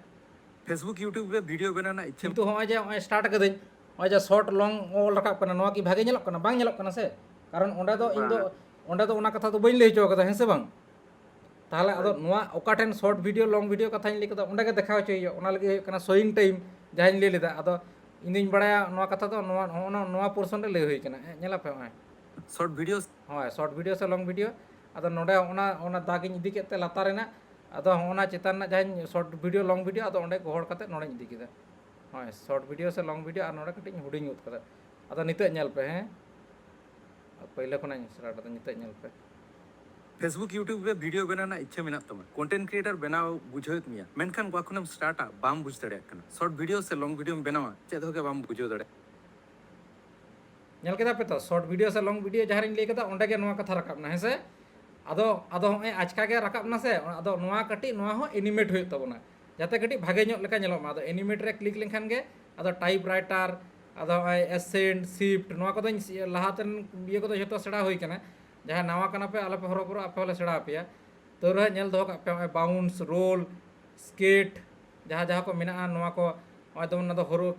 Facebook YouTube ᱨᱮ ᱵᱷᱤᱰᱤᱭᱳ ᱵᱮᱱᱟᱣ ᱨᱮᱱᱟᱜ ᱤᱪᱪᱷᱟᱹ ᱠᱤᱱᱛᱩ ᱦᱚᱸᱜᱼᱚᱭ ᱡᱮ ᱦᱚᱸᱜᱼᱚᱭ ᱥᱴᱟᱨᱴ ᱠᱟᱹᱫᱟᱹᱧ, ᱦᱚᱸᱜᱼᱚᱭ ᱡᱮ ᱥᱚᱨᱴ ᱞᱚᱝ ᱚᱞ ᱨᱟᱠᱟᱵ ᱠᱟᱱᱟ, ᱱᱚᱣᱟ ᱠᱤ ᱵᱷᱟᱜᱮ ᱧᱮᱞᱚᱜ ᱠᱟᱱᱟ? ᱵᱟᱝ ᱧᱮᱞᱚᱜ ᱠᱟᱱᱟ ᱥᱮ᱾ ᱠᱟᱨᱚᱱ ᱚᱸᱰᱮ ᱫᱚ ᱤᱧ ᱫᱚ ᱚᱸᱰᱮ ᱫᱚ ᱚᱱᱟ ᱠᱟᱛᱷᱟ ᱫᱚ ᱵᱟᱹᱧ ᱞᱟᱹᱭ ᱦᱚᱪᱚ ᱠᱟᱫᱟ, ᱦᱮᱸ ᱥᱮ ᱵᱟᱝ? ᱛᱟᱦᱚᱞᱮ ᱟᱫᱚ ᱱᱚᱣᱟ ᱚᱠᱟ ᱴᱷᱮᱱ ᱥᱚᱨᱴ ᱵᱷᱤᱰᱤᱭᱳ ᱞᱚᱝ ᱵᱷᱤᱰᱤᱭᱳ ᱠᱟᱛᱷᱟᱧ ᱞᱟᱹᱭ ᱠᱮᱫᱟ, ᱚᱸᱰᱮ ᱜᱮ ᱫᱮᱠᱷᱟᱣ ᱦᱚᱪᱚᱭ ᱦᱩᱭᱩᱜᱼᱟ᱾ ᱚᱱᱟ ᱞᱟᱹᱜᱤᱫ ᱦᱩᱭᱩᱜ ᱠᱟᱱᱟ ᱥᱳᱭᱤᱝ ᱴᱟᱭᱤᱢ, ᱡᱟᱦᱟᱸᱧ ᱞᱟᱹᱭ ᱞᱮᱫᱟ᱾ ᱟᱫᱚ ᱤᱧ ᱫᱩᱧ ᱵᱟᱲᱟᱭᱟ ᱱᱚᱣᱟ ᱠᱟᱛᱷᱟ ᱫᱚ ᱱᱚᱣᱟ ᱱᱚᱜᱼᱚ ᱱᱚᱣᱟ- ᱱᱚᱣᱟ ᱯᱳᱨᱥᱚᱱ ᱨᱮ ᱞᱟᱹᱭ ᱦᱩᱭ ᱠᱟᱱᱟ᱾ ᱦᱮᱸ, ᱧᱮᱞ ᱟᱯᱮ ᱦᱚᱸᱜᱼᱚᱭ᱾ ᱥᱚᱨᱴ ᱵᱷᱤᱰᱤᱭᱳ ᱦᱳᱭ, ᱥᱚᱨᱴ ᱵᱷᱤᱰᱤᱭᱳ ᱥᱮ ᱞᱚᱝ ᱵᱷᱤᱰᱤᱭᱳ᱾ ᱟᱫᱚ ᱱᱚᱰᱮ ᱚᱱᱟ ᱚᱱᱟ ᱫᱟᱜᱽ ᱤᱧ ᱤᱫᱤ ᱠᱮᱫ ᱛᱮ ᱞᱟᱛᱟᱨ ᱨᱮᱱᱟᱜ, ᱟᱫᱚ ᱚᱱᱟ ᱪᱮᱛᱟᱱ ᱨᱮᱱᱟᱜ ᱡᱟᱦᱟᱸᱧ ᱥᱚᱨᱴ ᱵᱷᱤᱰᱤᱭᱳ ᱞᱚᱝ ᱵᱷᱤᱰᱤᱭᱳ, ᱟᱫᱚ ᱚᱸᱰᱮ ᱜᱚᱦᱚᱲ ᱠᱟᱛᱮ ᱱᱚᱰᱮᱧ ᱤᱫᱤ ᱠᱮᱫᱟ᱾ ᱦᱳᱭ, ᱥᱚᱨᱴ ᱵᱷᱤᱰᱤᱭᱳ ᱥᱮ ᱞᱚᱝ ᱵᱷᱤᱰᱤᱭᱳ, ᱟᱨ ᱱᱚᱰᱮ ᱠᱟᱹᱴᱤᱡ ᱤᱧ ᱦᱩᱰᱤᱧ ᱜᱚᱫ ᱠᱟᱫᱟ᱾ ᱟᱫᱚ ᱱᱤᱛᱚᱜ ᱧᱮᱞ ᱯᱮ, ᱦᱮᱸ, ᱯᱳᱭᱞᱳ ᱠᱷᱚᱱᱟᱜ ᱤᱧ ᱥᱴᱟᱨᱴ ᱮᱫᱟ, ᱱᱤᱛᱚᱜ ᱧᱮᱞ ᱯᱮ᱾ Facebook YouTube ᱨᱮ ᱵᱷᱤᱰᱤᱭᱳ ᱵᱮᱱᱟᱣ ᱨᱮᱱᱟᱜ ᱤᱪᱪᱷᱟᱹ ᱢᱮᱱᱟᱜ ᱛᱟᱢᱟ, ᱠᱚᱱᱴᱮᱱᱴ ᱠᱨᱤᱭᱮᱴᱟᱨ ᱵᱮᱱᱟᱣ ᱵᱩᱡᱷᱟᱹᱣᱮᱫ ᱢᱮᱭᱟ, ᱢᱮᱱᱠᱷᱟᱱ ᱚᱠᱟ ᱠᱷᱚᱱᱮᱢ ᱥᱴᱟᱨᱴᱟ ᱵᱟᱢ ᱵᱩᱡᱽ ᱫᱟᱲᱮᱭᱟᱜ ᱠᱟᱱᱟ᱾ ᱥᱚᱨᱴ ᱵᱷᱤᱰᱤᱭᱳ ᱥᱮ ᱞᱚᱝ ᱵᱷᱤᱰᱤᱭᱳᱢ ᱵᱮᱱᱟᱣᱟ, ᱪᱮᱫ ᱦᱚᱸ ᱜᱮ ᱵᱟᱢ ᱵᱩᱡᱷᱟᱹᱣ ᱫᱟᱲᱮᱭᱟᱜ᱾ ᱧᱮᱞ ᱠᱮᱫᱟ ᱯᱮ ᱛᱚ, ᱥᱚᱨᱴ ᱵᱷᱤᱰᱤᱭᱳ ᱥᱮ ᱞᱚᱝ ᱵᱷᱤᱰᱤᱭᱳ ᱡᱟᱦᱟᱸ ᱨᱤᱧ ᱞᱟᱹᱭ ᱠᱮᱫᱟ, ᱚᱸᱰᱮ ᱜᱮ ᱱᱚᱣᱟ ᱠᱟᱛᱷᱟ ᱨᱟᱠᱟᱵ ᱮᱱᱟ, ᱦᱮᱸ ᱥᱮ? ᱟᱫᱚ ᱟᱫᱚ ᱦᱚᱸᱜᱼᱚᱭ ᱟᱪᱠᱟ ᱜᱮ ᱨᱟᱠᱟᱵ ᱮᱱᱟ ᱥᱮ, ᱟᱫᱚ ᱱᱚᱣᱟ ᱠᱟᱹᱴᱤᱡ, ᱱᱚᱣᱟ ᱦᱚᱸ ᱮᱱᱤᱢᱮᱴ ᱦᱩᱭᱩᱜ ᱛᱟᱵᱚᱱᱟ, ᱡᱟᱛᱮ ᱠᱟᱹᱴᱤᱡ ᱵᱷᱟᱜᱮ ᱧᱚᱜ ᱞᱮᱠᱟ ᱧᱮᱞᱚᱜ ᱢᱟ᱾ ᱟᱫᱚ ᱮᱱᱤᱢᱮᱴ ᱨᱮ ᱠᱞᱤᱠ ᱞᱮᱱᱠᱷᱟᱱ ᱜᱮ ᱟᱫᱚ ᱴᱟᱭᱤᱯ ᱨᱟᱭᱴᱟᱨ, ᱟᱫᱚ ᱦᱚᱸᱜᱼᱚᱭ ᱮᱥᱮᱱᱴ, ᱥᱤᱯᱴ, ᱱᱚᱣᱟ ᱠᱚᱫᱚᱧ ᱥᱤ- ᱞᱟᱦᱟᱛᱮᱱ ᱤᱭᱟᱹ ᱠᱚᱫᱚ ᱡᱷᱚᱛᱚ ᱥᱮᱬᱟ ᱦᱩᱭ ᱠᱟᱱᱟ᱾ ᱡᱟᱦᱟᱸᱭ ᱱᱟᱣᱟ ᱠᱟᱱᱟ ᱯᱮ, ᱟᱞᱚ ᱯᱮ ᱦᱚᱨᱚᱵᱚᱨᱚᱜᱼᱟ, ᱟᱯᱮ ᱦᱚᱸᱞᱮ ᱥᱮᱬᱟ ᱟᱯᱮᱭᱟ᱾ ᱛᱟᱹᱣ ᱨᱮᱦᱚᱸ ᱧᱮᱞ ᱫᱚᱦᱚ ᱠᱟᱜ ᱯᱮ, ᱱᱚᱜᱼᱚᱭ ᱵᱟᱣᱩᱱᱥ, ᱨᱳᱞ, ᱥᱠᱮᱴ, ᱡᱟᱦᱟᱸ ᱡᱟᱦᱟᱸ ᱠᱚ ᱢᱮᱱᱟᱜᱼᱟ, ᱱᱚᱣᱟ ᱠᱚ ᱱᱚᱜᱼᱚᱭ ᱡᱮᱢᱚᱱ ᱚᱱᱟ ᱫᱚ ᱦᱚᱨᱚᱨ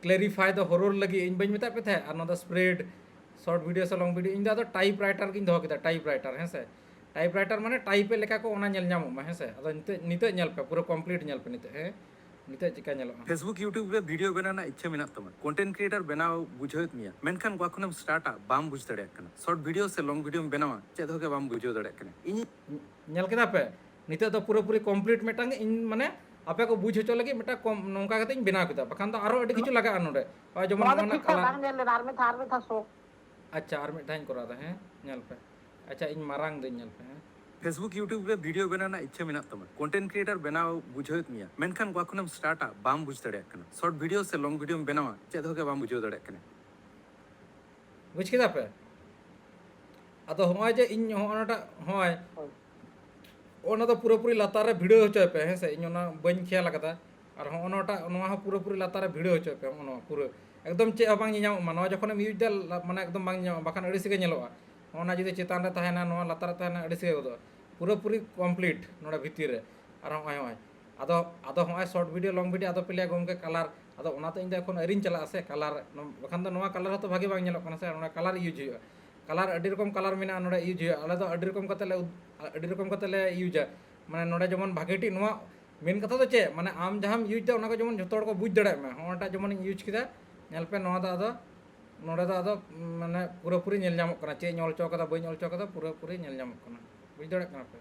ᱠᱞᱮᱨᱤᱯᱷᱟᱭ ᱫᱚ ᱦᱚᱨᱚᱨ ᱞᱟᱹᱜᱤᱫ ᱤᱧ ᱵᱟᱹᱧ ᱢᱮᱛᱟᱫ ᱯᱮ ᱛᱟᱦᱮᱸᱫ, ᱟᱨ ᱱᱚᱣᱟ ᱫᱚ ᱥᱯᱨᱮᱰ, ᱥᱚᱨᱴ ᱵᱷᱤᱰᱤᱭᱳ ᱥᱮ ᱞᱚᱝ ᱵᱷᱤᱰᱤᱭᱳ, ᱤᱧ ᱫᱚ ᱟᱫᱚ ᱴᱟᱭᱤᱯ ᱨᱟᱭᱴᱟᱨ ᱜᱤᱧ ᱫᱚᱦᱚ ᱠᱮᱫᱟ, ᱴᱟᱭᱤᱯ ᱨᱟᱭᱴᱟᱨ, ᱦᱮᱸ ᱥᱮ? ᱴᱟᱭᱤᱯ ᱨᱟᱭᱴᱟᱨ ᱢᱟᱱᱮ ᱴᱟᱭᱤᱯ ᱮᱫ ᱞᱮᱠᱟ ᱠᱚ ᱚᱱᱟ ᱧᱮᱞ ᱧᱟᱢᱚᱜ ᱢᱟ, ᱦᱮᱸ ᱥᱮ? ᱟᱫᱚ ᱱᱤᱛᱚᱜ ᱱᱤᱛᱚᱜ ᱧᱮᱞ ᱯᱮ, ᱯᱩᱨᱟᱹ ᱠᱚᱢᱯᱞᱤᱴ ᱧᱮᱞ ᱯᱮ ᱱᱤᱛᱚᱜ, ᱦᱮᱸ, ᱱᱤᱛᱚᱜ ᱪᱮᱠᱟ ᱧᱮᱞᱚᱜᱼᱟ᱾ Facebook YouTube ᱨᱮ ᱵᱷᱤᱰᱤᱭᱳ ᱵᱮᱱᱟᱣ ᱨᱮᱱᱟᱜ ᱤᱪᱪᱷᱟᱹ ᱢᱮᱱᱟᱜ ᱛᱟᱢᱟ, ᱠᱚᱱᱴᱮᱱᱴ ᱠᱨᱤᱭᱮᱴᱟᱨ ᱵᱮᱱᱟᱣ ᱵᱩᱡᱷᱟᱹᱣᱮᱫ ᱢᱮᱭᱟ, ᱢᱮᱱᱠᱷᱟᱱ ᱚᱠᱟ ᱠᱷᱚᱱᱮᱢ ᱥᱴᱟᱨᱴᱟ ᱵᱟᱢ ᱵᱩᱡᱽ ᱫᱟᱲᱮᱭᱟᱜ ᱠᱟᱱᱟ᱾ ᱥᱚᱨᱴ ᱵᱷᱤᱰᱤᱭᱳ ᱥᱮ ᱞᱚᱝ ᱵᱷᱤᱰᱤᱭᱳᱢ ᱵᱮᱱᱟᱣᱟ, ᱪᱮᱫ ᱦᱚᱸ ᱜᱮ ᱵᱟᱢ ᱵᱩᱡᱷᱟᱹᱣ ᱫᱟᱲᱮᱭᱟᱜ ᱠᱟᱱᱟ᱾ ᱤᱧ ᱧᱮᱞ ᱠᱮᱫᱟ ᱯᱮ, ᱱᱤᱛᱚᱜ ᱫᱚ ᱯᱩᱨᱟᱹᱯᱩᱨᱤ ᱠᱚᱢᱯᱞᱤᱴ ᱢᱤᱫᱴᱟᱝ ᱤᱧ ᱢᱟᱱᱮ ᱟᱯᱮ ᱠᱚ ᱵᱩᱡᱽ ᱦᱚᱪᱚ ᱞᱟᱹᱜᱤᱫ ᱢᱤᱫᱴᱟᱝ ᱠᱚᱢ ᱱᱚᱝᱠᱟ ᱠᱟᱛᱮ ᱤᱧ ᱵᱮᱱᱟᱣ ᱠᱮᱫᱟ, ᱵᱟᱠᱷᱟᱱ ᱫᱚ ᱟᱨᱚ ᱟᱹᱰᱤ ᱠᱤᱪᱷᱩ ᱞᱟᱜᱟᱜᱼᱟ ᱱᱚᱰᱮ᱾ ᱱᱚᱜᱼᱚᱭ ᱡᱮᱢᱚᱱ ᱱᱚᱣᱟ ᱫᱚ ᱱᱚᱜᱼᱚ ᱱᱟ ᱴᱷᱤᱠ ᱴᱷᱟᱠ ᱠᱟᱞᱟᱨ᱾ ᱵᱟᱝ ᱧᱮᱞ ᱞᱮᱱᱟ, ᱟᱨ ᱢᱤᱫ ᱫᱷᱟᱣ, ᱟᱨ ᱢᱤᱫ ᱫᱷᱟᱣ ᱥᱳ᱾ ᱟᱪᱪᱷᱟ, ᱟᱨ ᱢᱤᱫ ᱫᱷᱟᱣ ᱤᱧ ᱠᱚᱨᱟᱣ ᱮᱫᱟ, ᱦᱮᱸ, ᱧᱮᱞ ᱯᱮ᱾ ᱟᱪᱪᱷᱟ, ᱤᱧ ᱢᱟᱨᱟᱝ ᱫᱟᱹᱧ, ᱧᱮᱞ ᱯᱮ, ᱦᱮᱸ᱾ Facebook YouTube ᱨᱮ ᱵᱷᱤᱰᱤᱭᱳ ᱵᱮᱱᱟᱣ ᱨᱮᱱᱟᱜ ᱤᱪᱪᱷᱟᱹ ᱢᱮᱱᱟᱜ ᱛᱟᱢᱟ, ᱠᱚᱱᱴᱮᱱᱴ ᱠᱨᱤᱭᱮᱴᱟᱨ ᱵᱮᱱᱟᱣ ᱵᱩᱡᱷᱟᱹᱣᱮᱫ ᱢᱮᱭᱟ, ᱢᱮᱱᱠᱷᱟᱱ ᱚᱠᱟ ᱠᱷᱚᱱᱮᱢ ᱥᱴᱟᱨᱴᱟ ᱵᱟᱢ ᱵᱩᱡᱽ ᱫᱟᱲᱮᱭᱟᱜ ᱠᱟᱱᱟ᱾ ᱥᱚᱨᱴ ᱵᱷᱤᱰᱤᱭᱳ ᱥᱮ ᱞᱚᱝ ᱵᱷᱤᱰᱤᱭᱳᱢ ᱵᱮᱱᱟᱣᱟ, ᱪᱮᱫ ᱦᱚᱸ ᱜᱮ ᱵᱟᱢ ᱵᱩᱡᱷᱟᱹᱣ ᱫᱟᱲᱮᱭᱟᱜ ᱠᱟᱱᱟ᱾ ᱵᱩᱡᱽ ᱠᱮᱫᱟ ᱯᱮ? ᱟᱫᱚ ᱦᱚᱸᱜᱼᱚᱭ ᱡᱮ ᱤᱧ ᱦᱚᱸᱜᱼᱚ ᱱᱟᱴᱟᱜ ᱦᱚᱸᱜᱼᱚᱭ, ᱚᱱᱟ ᱫᱚ ᱯᱩᱨᱟᱹᱯᱩᱨᱤ ᱞᱟᱛᱟᱨ ᱨᱮ ᱵᱷᱤᱲᱟᱹᱣ ᱦᱚᱪᱚᱭ ᱯᱮ, ᱦᱮᱸ ᱥᱮ? ᱤᱧ ᱚᱱᱟ ᱵᱟᱹᱧ ᱠᱷᱮᱭᱟᱞ ᱟᱠᱟᱫᱟ᱾ ᱟᱨ ᱦᱚᱸᱜᱼᱚ ᱱᱚᱣᱟᱴᱟᱜ, ᱱᱚᱣᱟ ᱦᱚᱸ ᱯᱩᱨᱟᱹᱯᱩᱨᱤ ᱞᱟᱛᱟᱨ ᱨᱮ ᱵᱷᱤᱲᱟᱹᱣ ᱦᱚᱪᱚᱭ ᱯᱮ, ᱦᱚᱸᱜᱼᱚ ᱱᱚᱣᱟ ᱯᱩᱨᱟᱹ ᱮᱠᱫᱚᱢ ᱪᱮᱫ ᱦᱚᱸ ᱵᱟᱝ ᱧᱮᱧᱟᱢᱚᱜ ᱢᱟ᱾ ᱱᱚᱣᱟ ᱡᱚᱠᱷᱚᱱᱮᱢ ᱤᱭᱩᱡᱽ ᱫᱟ, ᱞᱟ- ᱢᱟᱱᱮ ᱮᱠᱫᱚᱢ ᱵᱟᱝ ᱧᱮᱧᱟᱢᱚᱜᱼᱟ, ᱵᱟᱠᱷᱟᱱ ᱟᱹᱲᱤᱥ ᱜᱮ ᱧᱮᱞᱚᱜᱼᱟ᱾ ᱦᱚᱸᱜᱼᱚ ᱱᱟ ᱡᱩᱫᱤ ᱪᱮᱛᱟᱱ ᱨᱮ ᱛᱟᱦᱮᱱᱟ, ᱱᱚᱣᱟ ᱞᱟᱛᱟᱨ ᱨᱮ ᱛᱟᱦᱮᱱᱟ, ᱟᱹᱲᱤᱥ ᱜᱮ ᱜᱚᱫᱚᱜᱼᱟ᱾ ᱯᱩᱨᱟᱹᱯᱩᱨᱤ ᱠᱚᱢᱯᱞᱤᱴ ᱱᱚᱰᱮ ᱵᱷᱤᱛᱤᱨ ᱨᱮ᱾ ᱟᱨ ᱦᱚᱸᱜᱼᱚᱭ, ᱦᱚᱸᱜᱼᱚᱭ ᱟᱫᱚ ᱟᱫᱚ ᱦᱚᱸᱜᱼᱚᱭ ᱥᱚᱨᱴ ᱵᱷᱤᱰᱤᱭᱳ, ᱞᱚᱝ ᱵᱷᱤᱰᱤᱭᱳ, ᱟᱫᱚ ᱯᱮ ᱞᱟᱹᱭᱟ, "ᱜᱚᱢᱠᱮ, ᱠᱟᱞᱟᱨ", ᱟᱫᱚ ᱚᱱᱟ ᱛᱚ ᱤᱧ ᱫᱚ ᱮᱠᱷᱚᱱ ᱟᱹᱣᱨᱤᱧ ᱪᱟᱞᱟᱜᱼᱟ ᱥᱮ ᱠᱟᱞᱟᱨ, ᱵᱟᱠᱷᱟᱱ ᱫᱚ ᱱᱚᱣᱟ ᱠᱟᱞᱟᱨ ᱦᱚᱸᱛᱚ ᱵᱷᱟᱜᱮ ᱵᱟᱝ ᱧᱮᱞᱚᱜ ᱠᱟᱱᱟ ᱥᱮ, ᱚᱱᱟ ᱠᱟᱞᱟᱨ ᱤᱭᱩᱡᱽ ᱦᱩᱭᱩᱜᱼᱟ᱾ ᱠᱟᱞᱟᱨ ᱟᱹᱰᱤ ᱨᱚᱠᱚᱢ ᱠᱟᱞᱟᱨ ᱢᱮᱱᱟᱜᱼᱟ ᱱᱚᱰᱮ ᱤᱭᱩᱡᱽ ᱦᱩᱭᱩᱜᱼᱟ, ᱟᱞᱮ ᱫᱚ ᱟᱹᱰᱤ ᱨᱚᱠᱚᱢ ᱠᱟᱛᱮ ᱞᱮ ᱩᱫ-, ᱟᱹᱰᱤ ᱨᱚᱠᱚᱢ ᱠᱟᱛᱮ ᱞᱮ ᱤᱭᱩᱡᱟ᱾ ᱢᱟᱱᱮ ᱱᱚᱰᱮ ᱡᱮᱢᱚᱱ ᱵᱷᱟᱜᱮ ᱴᱷᱤᱠ ᱱᱚᱣᱟ ᱢᱮᱱ ᱠᱟᱛᱷᱟ ᱫᱚ ᱪᱮᱫ, ᱢᱟᱱᱮ ᱟᱢ ᱡᱟᱦᱟᱸᱢ ᱤᱭᱩᱡᱽ ᱫᱟ ᱚᱱᱟ ᱠᱚ ᱡᱮᱢᱚᱱ ᱡᱷᱚᱛᱚ ᱦᱚᱲ ᱠᱚ ᱵᱩᱡᱽ ᱫᱟᱲᱮᱭᱟᱜ ᱢᱟ, ᱦᱚᱸᱜᱼᱚᱭᱴᱟᱜ ᱡᱮᱢᱚᱱᱤᱧ ᱤᱭᱩᱡᱽ ᱠᱮᱫᱟ, ᱧᱮᱞ ᱯᱮ ᱱᱚᱣᱟ ᱫᱚ ᱟᱫᱚ ᱱᱚᱰᱮ ᱫᱚ ᱟᱫᱚ ᱢᱟᱱᱮ ᱯᱩᱨᱟᱹᱯᱩᱨᱤ ᱧᱮᱞ ᱧᱟᱢᱚᱜ ᱠᱟᱱᱟ, ᱪᱮᱫ ᱤᱧ ᱚᱞ ᱦᱚᱪᱚ ᱠᱟᱫᱟ ᱵᱟᱹᱧ ᱚᱞ ᱦᱚᱪᱚ ᱠᱟᱫᱟ, ᱯᱩᱨᱟᱹᱯᱩᱨᱤ ᱧᱮᱞ ᱧᱟᱢᱚᱜ ᱠᱟᱱᱟ᱾ ᱵᱩᱡᱽ ᱫᱟᱲᱮᱭᱟᱜ ᱠᱟᱱᱟ ᱯᱮ?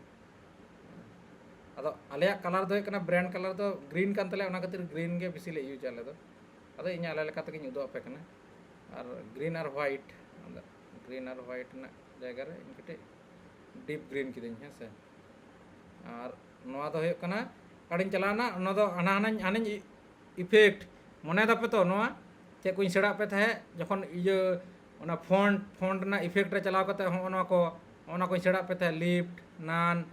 ᱟᱫᱚ ᱟᱞᱮᱭᱟᱜ ᱠᱟᱞᱟᱨ ᱫᱚ ᱦᱩᱭᱩᱜ ᱠᱟᱱᱟ, ᱵᱨᱮᱱᱰ ᱠᱟᱞᱟᱨ ᱫᱚ ᱜᱨᱤᱱ ᱠᱟᱱ ᱛᱟᱞᱮᱭᱟ, ᱚᱱᱟ ᱠᱷᱟᱹᱛᱤᱨ ᱜᱨᱤᱱ ᱜᱮ ᱵᱮᱥᱤ ᱞᱮ ᱤᱭᱩᱡᱟ ᱟᱞᱮ ᱫᱚ᱾ ᱟᱫᱚ ᱤᱧ ᱟᱞᱮ ᱞᱮᱠᱟ ᱛᱮᱜᱮᱧ ᱩᱫᱩᱜ ᱟᱯᱮ ᱠᱟᱱᱟ᱾ ᱟᱨ ᱜᱨᱤᱱ ᱟᱨ ᱦᱳᱣᱟᱭᱤᱴ, ᱟᱫᱚ ᱜᱨᱤᱱ ᱟᱨ ᱦᱳᱣᱟᱭᱤᱴ ᱨᱮᱱᱟᱜ ᱡᱟᱭᱜᱟ ᱨᱮ ᱤᱧ ᱠᱟᱹᱴᱤᱡ ᱰᱤᱯ ᱜᱨᱤᱱ ᱠᱤᱫᱟᱹᱧ, ᱦᱮᱸ ᱥᱮ᱾ ᱟᱨ ᱱᱚᱣᱟ ᱫᱚ ᱦᱩᱭᱩᱜ ᱠᱟᱱᱟ, ᱚᱠᱟᱨᱤᱧ ᱪᱟᱞᱟᱣᱱᱟ, ᱚᱱᱟ ᱫᱚ ᱦᱟᱱᱟ ᱦᱟᱱᱟᱧ ᱦᱟᱱᱟᱧ ᱤᱯᱷᱮᱠᱴ, ᱢᱚᱱᱮ ᱫᱟᱯᱮ ᱛᱚ ᱱᱚᱣᱟ ᱪᱮᱫ ᱠᱚᱧ ᱥᱮᱬᱟᱜ ᱯᱮ ᱛᱟᱦᱮᱸᱫ ᱡᱚᱠᱷᱚᱱ ᱤᱭᱟᱹ ᱚᱱᱟ ᱯᱷᱚᱱᱴ, ᱯᱷᱚᱱᱴ ᱨᱮᱱᱟᱜ ᱤᱯᱷᱮᱠᱴ ᱨᱮ ᱪᱟᱞᱟᱣ ᱠᱟᱛᱮ ᱦᱚᱸᱜᱼᱚ ᱱᱚᱣᱟ ᱠᱚ, ᱦᱚᱸᱜᱼᱚ ᱱᱚᱣᱟ ᱠᱚᱧ ᱥᱮᱬᱟᱜ ᱯᱮ ᱛᱟᱦᱮᱸᱫ, ᱞᱤᱯᱴ, ᱱᱟᱱ,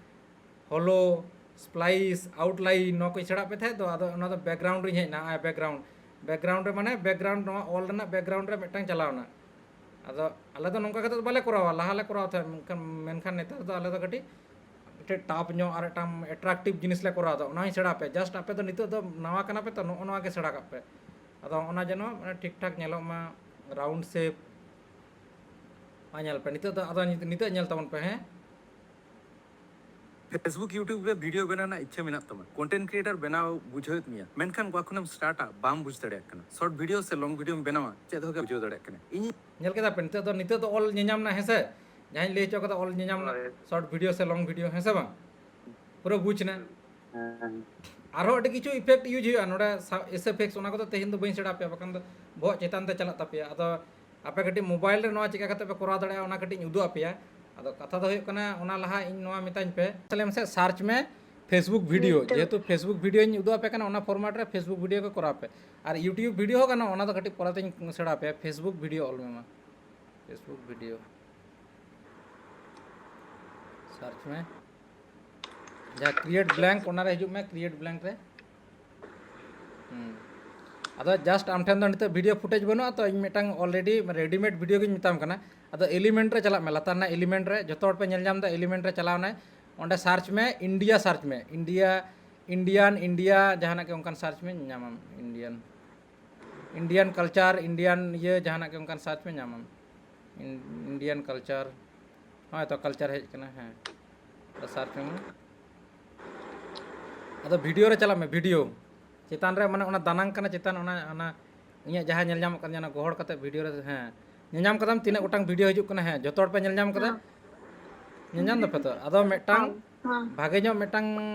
ᱦᱳᱞᱳ, ᱥᱯᱞᱟᱭᱤᱥ, ᱟᱣᱩᱴᱞᱟᱭᱤᱱ, ᱱᱚᱣᱟ ᱠᱚᱧ ᱥᱮᱬᱟᱜ ᱯᱮ ᱛᱟᱦᱮᱸᱫ ᱫᱚ᱾ ᱟᱫᱚ ᱚᱱᱟ ᱫᱚ ᱵᱮᱠᱜᱨᱟᱣᱩᱱᱰ ᱨᱤᱧ ᱦᱮᱡ ᱮᱱᱟ, ᱟᱭ ᱵᱮᱠᱜᱨᱟᱣᱩᱱᱰ, ᱵᱮᱠᱜᱨᱟᱣᱩᱱᱰ ᱨᱮ ᱢᱟᱱᱮ ᱵᱮᱠᱜᱨᱟᱣᱩᱱᱰ, ᱱᱚᱣᱟ ᱚᱞ ᱨᱮᱱᱟᱜ ᱵᱮᱠᱜᱨᱟᱣᱩᱱᱰ ᱨᱮ ᱢᱤᱫᱴᱟᱝ ᱪᱟᱞᱟᱣ ᱮᱱᱟ᱾ ᱟᱫᱚ ᱟᱞᱮ ᱫᱚ ᱱᱚᱝᱠᱟ ᱠᱟᱛᱮ ᱫᱚ ᱵᱟᱞᱮ ᱠᱚᱨᱟᱣᱟ, ᱞᱟᱦᱟ ᱞᱮ ᱠᱚᱨᱟᱣ ᱛᱟᱦᱮᱸᱫ, ᱢᱮᱱᱠᱷᱟᱱ, ᱢᱮᱱᱠᱷᱟᱱ ᱱᱮᱛᱟᱨ ᱫᱚ ᱟᱞᱮ ᱫᱚ ᱠᱟᱹᱴᱤᱡ ᱢᱤᱫᱴᱮᱡ ᱴᱟᱯ ᱧᱚᱜ ᱟᱨ ᱢᱤᱫᱴᱟᱝ ᱮᱴᱨᱟᱠᱴᱤᱵᱷ ᱡᱤᱱᱤᱥ ᱞᱮ ᱠᱚᱨᱟᱣ ᱮᱫᱟ, ᱚᱱᱟ ᱦᱚᱸᱧ ᱥᱮᱬᱟ ᱟᱯᱮᱭᱟ᱾ ᱡᱟᱥᱴ ᱟᱯᱮ ᱫᱚ ᱱᱤᱛᱚᱜ ᱫᱚ ᱱᱟᱣᱟ ᱠᱟᱱᱟ ᱯᱮ ᱛᱚ, ᱱᱚᱜᱼᱚ ᱱᱚᱣᱟ ᱜᱮ ᱥᱮᱬᱟ ᱠᱟᱜ ᱯᱮ᱾ ᱟᱫᱚ ᱚᱱᱟ ᱡᱮᱱᱚ ᱢᱟᱱᱮ ᱴᱷᱤᱠ ᱴᱷᱟᱠ ᱧᱮᱞᱚᱜ ᱢᱟ, ᱨᱟᱣᱩᱱᱰ ᱥᱮᱯ᱾ ᱢᱟ ᱧᱮᱞ ᱯᱮ ᱱᱤᱛᱚᱜ ᱫᱚ, ᱟᱫᱚ ᱱᱤᱛᱚᱜ ᱧᱮᱞ ᱛᱟᱵᱚᱱ ᱯᱮ, ᱦᱮᱸ᱾ Facebook, YouTube ᱨᱮ ᱵᱷᱤᱰᱤᱭᱳ ᱵᱮᱱᱟᱣ ᱨᱮᱱᱟᱜ ᱤᱪᱪᱷᱟᱹ ᱢᱮᱱᱟᱜ ᱛᱟᱢᱟ, ᱠᱚᱱᱴᱮᱱᱴ ᱠᱨᱤᱭᱮᱴᱟᱨ ᱵᱮᱱᱟᱣ ᱵᱩᱡᱷᱟᱹᱣᱮᱫ ᱢᱮᱭᱟ, ᱢᱮᱱᱠᱷᱟᱱ ᱚᱠᱟ ᱠᱷᱚᱱᱮᱢ ᱥᱴᱟᱨᱴᱟ ᱵᱟᱢ ᱵᱩᱡᱽ ᱫᱟᱲᱮᱭᱟᱜ ᱠᱟᱱᱟ, ᱥᱚᱨᱴ ᱵᱷᱤᱰᱤᱭᱳ ᱥᱮ ᱞᱚᱝ ᱵᱷᱤᱰᱤᱭᱳᱢ ᱵᱮᱱᱟᱣᱟ, ᱪᱮᱫ ᱦᱚᱸ ᱵᱩᱡᱷᱟᱹᱣ ᱫᱟᱲᱮᱭᱟᱜ ᱠᱟᱱᱟ᱾ ᱤᱧ ᱧᱮᱞ ᱠᱮᱫᱟ ᱯᱮ, ᱱᱤᱛᱚᱜ ᱫᱚ, ᱱᱤᱛᱚᱜ ᱫᱚ ᱚᱞ ᱧᱮᱧᱟᱢ ᱱᱟ, ᱦᱮᱸ ᱥᱮ? ᱡᱟᱦᱟᱸᱧ ᱞᱟᱹᱭ ᱦᱚᱪᱚ ᱠᱟᱫᱟ, ᱚᱞ ᱧᱮᱧᱟᱢ ᱱᱟ, ᱦᱳᱭ᱾ ᱥᱚᱨᱴ ᱵᱷᱤᱰᱤᱭᱳ ᱥᱮ ᱞᱚᱝ ᱵᱷᱤᱰᱤᱭᱳ, ᱦᱮᱸ ᱥᱮ ᱵᱟᱝ? ᱯᱩᱨᱟᱹ ᱵᱩᱡᱽ ᱱᱟ᱾ ᱦᱮᱸ᱾ ᱟᱨᱦᱚᱸ ᱟᱹᱰᱤ ᱠᱤᱪᱷᱩ ᱤᱯᱷᱮᱠᱴ ᱤᱭᱩᱡᱽ ᱦᱩᱭᱩᱜᱼᱟ ᱱᱚᱰᱮ, ᱮᱥ ᱮᱯᱷ ᱮᱠᱥ, ᱚᱱᱟ ᱠᱚᱫᱚ ᱛᱮᱦᱮᱧ ᱫᱚ ᱵᱟᱹᱧ ᱥᱮᱬᱟ ᱟᱯᱮᱭᱟ, ᱵᱟᱠᱷᱟᱱ ᱫᱚ ᱵᱚᱦᱚᱜ ᱪᱮᱛᱟᱱ ᱛᱮ ᱪᱟᱞᱟᱜ ᱛᱟᱯᱮᱭᱟ᱾ ᱟᱫᱚ ᱟᱯᱮ ᱠᱟᱹᱴᱤᱡ ᱢᱳᱵᱟᱭᱤᱞ ᱨᱮ ᱱᱚᱣᱟ ᱪᱮᱠᱟ ᱠᱟᱛᱮ ᱯᱮ ᱠᱚᱨᱟᱣ ᱫᱟᱲᱮᱭᱟᱜᱼᱟ, ᱚᱱᱟ ᱠᱟᱹᱴᱤᱡ ᱤᱧ ᱩᱫᱩᱜ ᱟᱯᱮᱭᱟ᱾ ᱟᱫᱚ ᱠᱟᱛᱷᱟ ᱫᱚ ᱦᱩᱭᱩᱜ ᱠᱟᱱᱟ, ᱚᱱᱟ ᱞᱟᱦᱟ ᱤᱧ ᱱᱚᱣᱟ ᱢᱮᱛᱟᱧ ᱯᱮ, ᱛᱟᱦᱞᱮ ᱢᱟᱥᱮ ᱥᱟᱨᱪ ᱢᱮ Facebook ᱵᱷᱤᱰᱤᱭᱳ᱾ ᱡᱮᱦᱮᱛᱩ Facebook ᱵᱷᱤᱰᱤᱭᱳᱧ ᱩᱫᱩᱜ ᱟᱯᱮ ᱠᱟᱱᱟ, ᱚᱱᱟ ᱯᱷᱚᱨᱢᱟᱴ ᱨᱮ Facebook ᱵᱷᱤᱰᱤᱭᱳ ᱜᱮ ᱠᱚᱨᱟᱣ ᱯᱮ᱾ ᱟᱨ YouTube ᱵᱷᱤᱰᱤᱭᱳ ᱦᱚᱸ ᱜᱟᱱᱚᱜᱼᱟ, ᱚᱱᱟ ᱫᱚ ᱠᱟᱹᱴᱤᱡ ᱯᱚᱨᱮᱛᱮᱧ ᱥᱮᱬᱟ ᱟᱯᱮᱭᱟ᱾ Facebook ᱵᱷᱤᱰᱤᱭᱳ ᱚᱞ ᱢᱮ ᱢᱟ, Facebook ᱵᱷᱤᱰᱤᱭᱳ᱾ ᱥᱟᱨᱪ ᱢᱮ, ᱡᱟᱦᱟᱸ ᱠᱨᱤᱭᱮᱴ ᱵᱞᱮᱝᱠ, ᱚᱱᱟᱨᱮ ᱦᱤᱡᱩᱜ ᱢᱮ, ᱠᱨᱤᱭᱮᱴ ᱵᱞᱮᱝᱠ ᱨᱮ᱾ ᱦᱩᱸ᱾ ᱟᱫᱚ ᱡᱟᱥᱴ ᱟᱢ ᱴᱷᱮᱱ ᱫᱚ ᱱᱤᱛᱚᱜ ᱵᱷᱤᱰᱤᱭᱳ ᱯᱷᱩᱴᱮᱡᱽ ᱵᱟᱹᱱᱩᱜᱼᱟ, ᱛᱚ ᱤᱧ ᱢᱤᱫᱴᱟᱝ ᱚᱞᱨᱮᱰᱤ ᱨᱮᱰᱤᱢᱮᱰ ᱵᱷᱤᱰᱤᱭᱳ ᱜᱤᱧ ᱢᱮᱛᱟᱢ ᱠᱟᱱᱟ᱾ ᱟᱫᱚ ᱮᱞᱤᱢᱮᱱᱴ ᱨᱮ ᱪᱟᱞᱟᱜ ᱢᱮ, ᱞᱟᱛᱟᱨ ᱨᱮᱱᱟᱜ ᱮᱞᱤᱢᱮᱱᱴ ᱨᱮ, ᱡᱚᱛᱚ ᱦᱚᱲ ᱯᱮ ᱧᱮᱞ ᱧᱟᱢ ᱮᱫᱟ, ᱮᱞᱤᱢᱮᱱᱴ ᱨᱮ ᱪᱟᱞᱟᱣ ᱱᱟᱭ, ᱚᱸᱰᱮ ᱥᱟᱨᱪ ᱢᱮ, ᱤᱱᱰᱤᱭᱟ ᱥᱟᱨᱪ ᱢᱮ, ᱤᱱᱰᱤᱭᱟ ᱤᱱᱰᱤᱭᱟᱱ, ᱤᱱᱰᱤᱭᱟ, ᱡᱟᱦᱟᱱᱟᱜ ᱜᱮ ᱚᱱᱠᱟᱱ ᱥᱟᱨᱪ ᱢᱮ, ᱧᱟᱢᱟᱢ᱾ ᱤᱱᱰᱤᱭᱟᱱ, ᱤᱱᱰᱤᱭᱟᱱ ᱠᱟᱞᱪᱟᱨ, ᱤᱱᱰᱤᱭᱟᱱ ᱤᱭᱟᱹ, ᱡᱟᱦᱟᱱᱟᱜ ᱜᱮ ᱚᱱᱠᱟᱱ ᱥᱟᱨᱪ ᱢᱮ, ᱧᱟᱢᱟᱢ᱾ ᱤᱱᱰᱤᱭᱟᱱ ᱠᱟᱞᱪᱟᱨ, ᱦᱚᱸᱜᱼᱚᱭ ᱛᱚ ᱠᱟᱞᱪᱟᱨ ᱦᱮᱡ ᱠᱟᱱᱟ᱾ ᱦᱮᱸ, ᱥᱟᱨᱪ ᱢᱮ᱾ ᱟᱫᱚ ᱵᱷᱤᱰᱤᱭᱳ ᱨᱮ ᱪᱟᱞᱟᱜ ᱢᱮ, ᱵᱷᱤᱰᱤᱭᱳ ᱪᱮᱛᱟᱱ ᱨᱮ, ᱢᱟᱱᱮ ᱚᱱᱟ ᱫᱟᱱᱟᱝ ᱠᱟᱱᱟ ᱪᱮᱛᱟᱱ, ᱚᱱᱟ, ᱚᱱᱟ ᱤᱧᱟᱹᱜ ᱡᱟᱦᱟᱸ ᱧᱮᱞ ᱧᱟᱢᱚᱜ ᱠᱟᱱᱟ, ᱚᱱᱟ ᱜᱚᱦᱚᱲ ᱠᱟᱛᱮ ᱵᱷᱤᱰᱤᱭᱳ ᱨᱮ, ᱦᱮᱸ, ᱧᱮᱞ ᱧᱟᱢ ᱠᱟᱫᱟᱢ ᱛᱤᱱᱟᱹᱜ ᱜᱚᱴᱟᱝ ᱵᱷᱤᱰᱤᱭᱳ ᱦᱤᱡᱩᱜ ᱠᱟᱱᱟ? ᱦᱮᱸ, ᱡᱚᱛᱚ ᱦᱚᱲ ᱯᱮ ᱧᱮᱞ ᱧᱟᱢ ᱠᱟᱫᱟ? ᱦᱮᱸ᱾ ᱧᱮᱞ ᱧᱟᱢ ᱫᱟᱯᱮ ᱛᱚ? ᱟᱫᱚ ᱢᱤᱫᱴᱟᱝ ᱦᱮᱸ, ᱦᱮᱸ᱾ ᱵᱷᱟᱜᱮ ᱧᱚᱜ, ᱢᱤᱫᱴᱟᱝ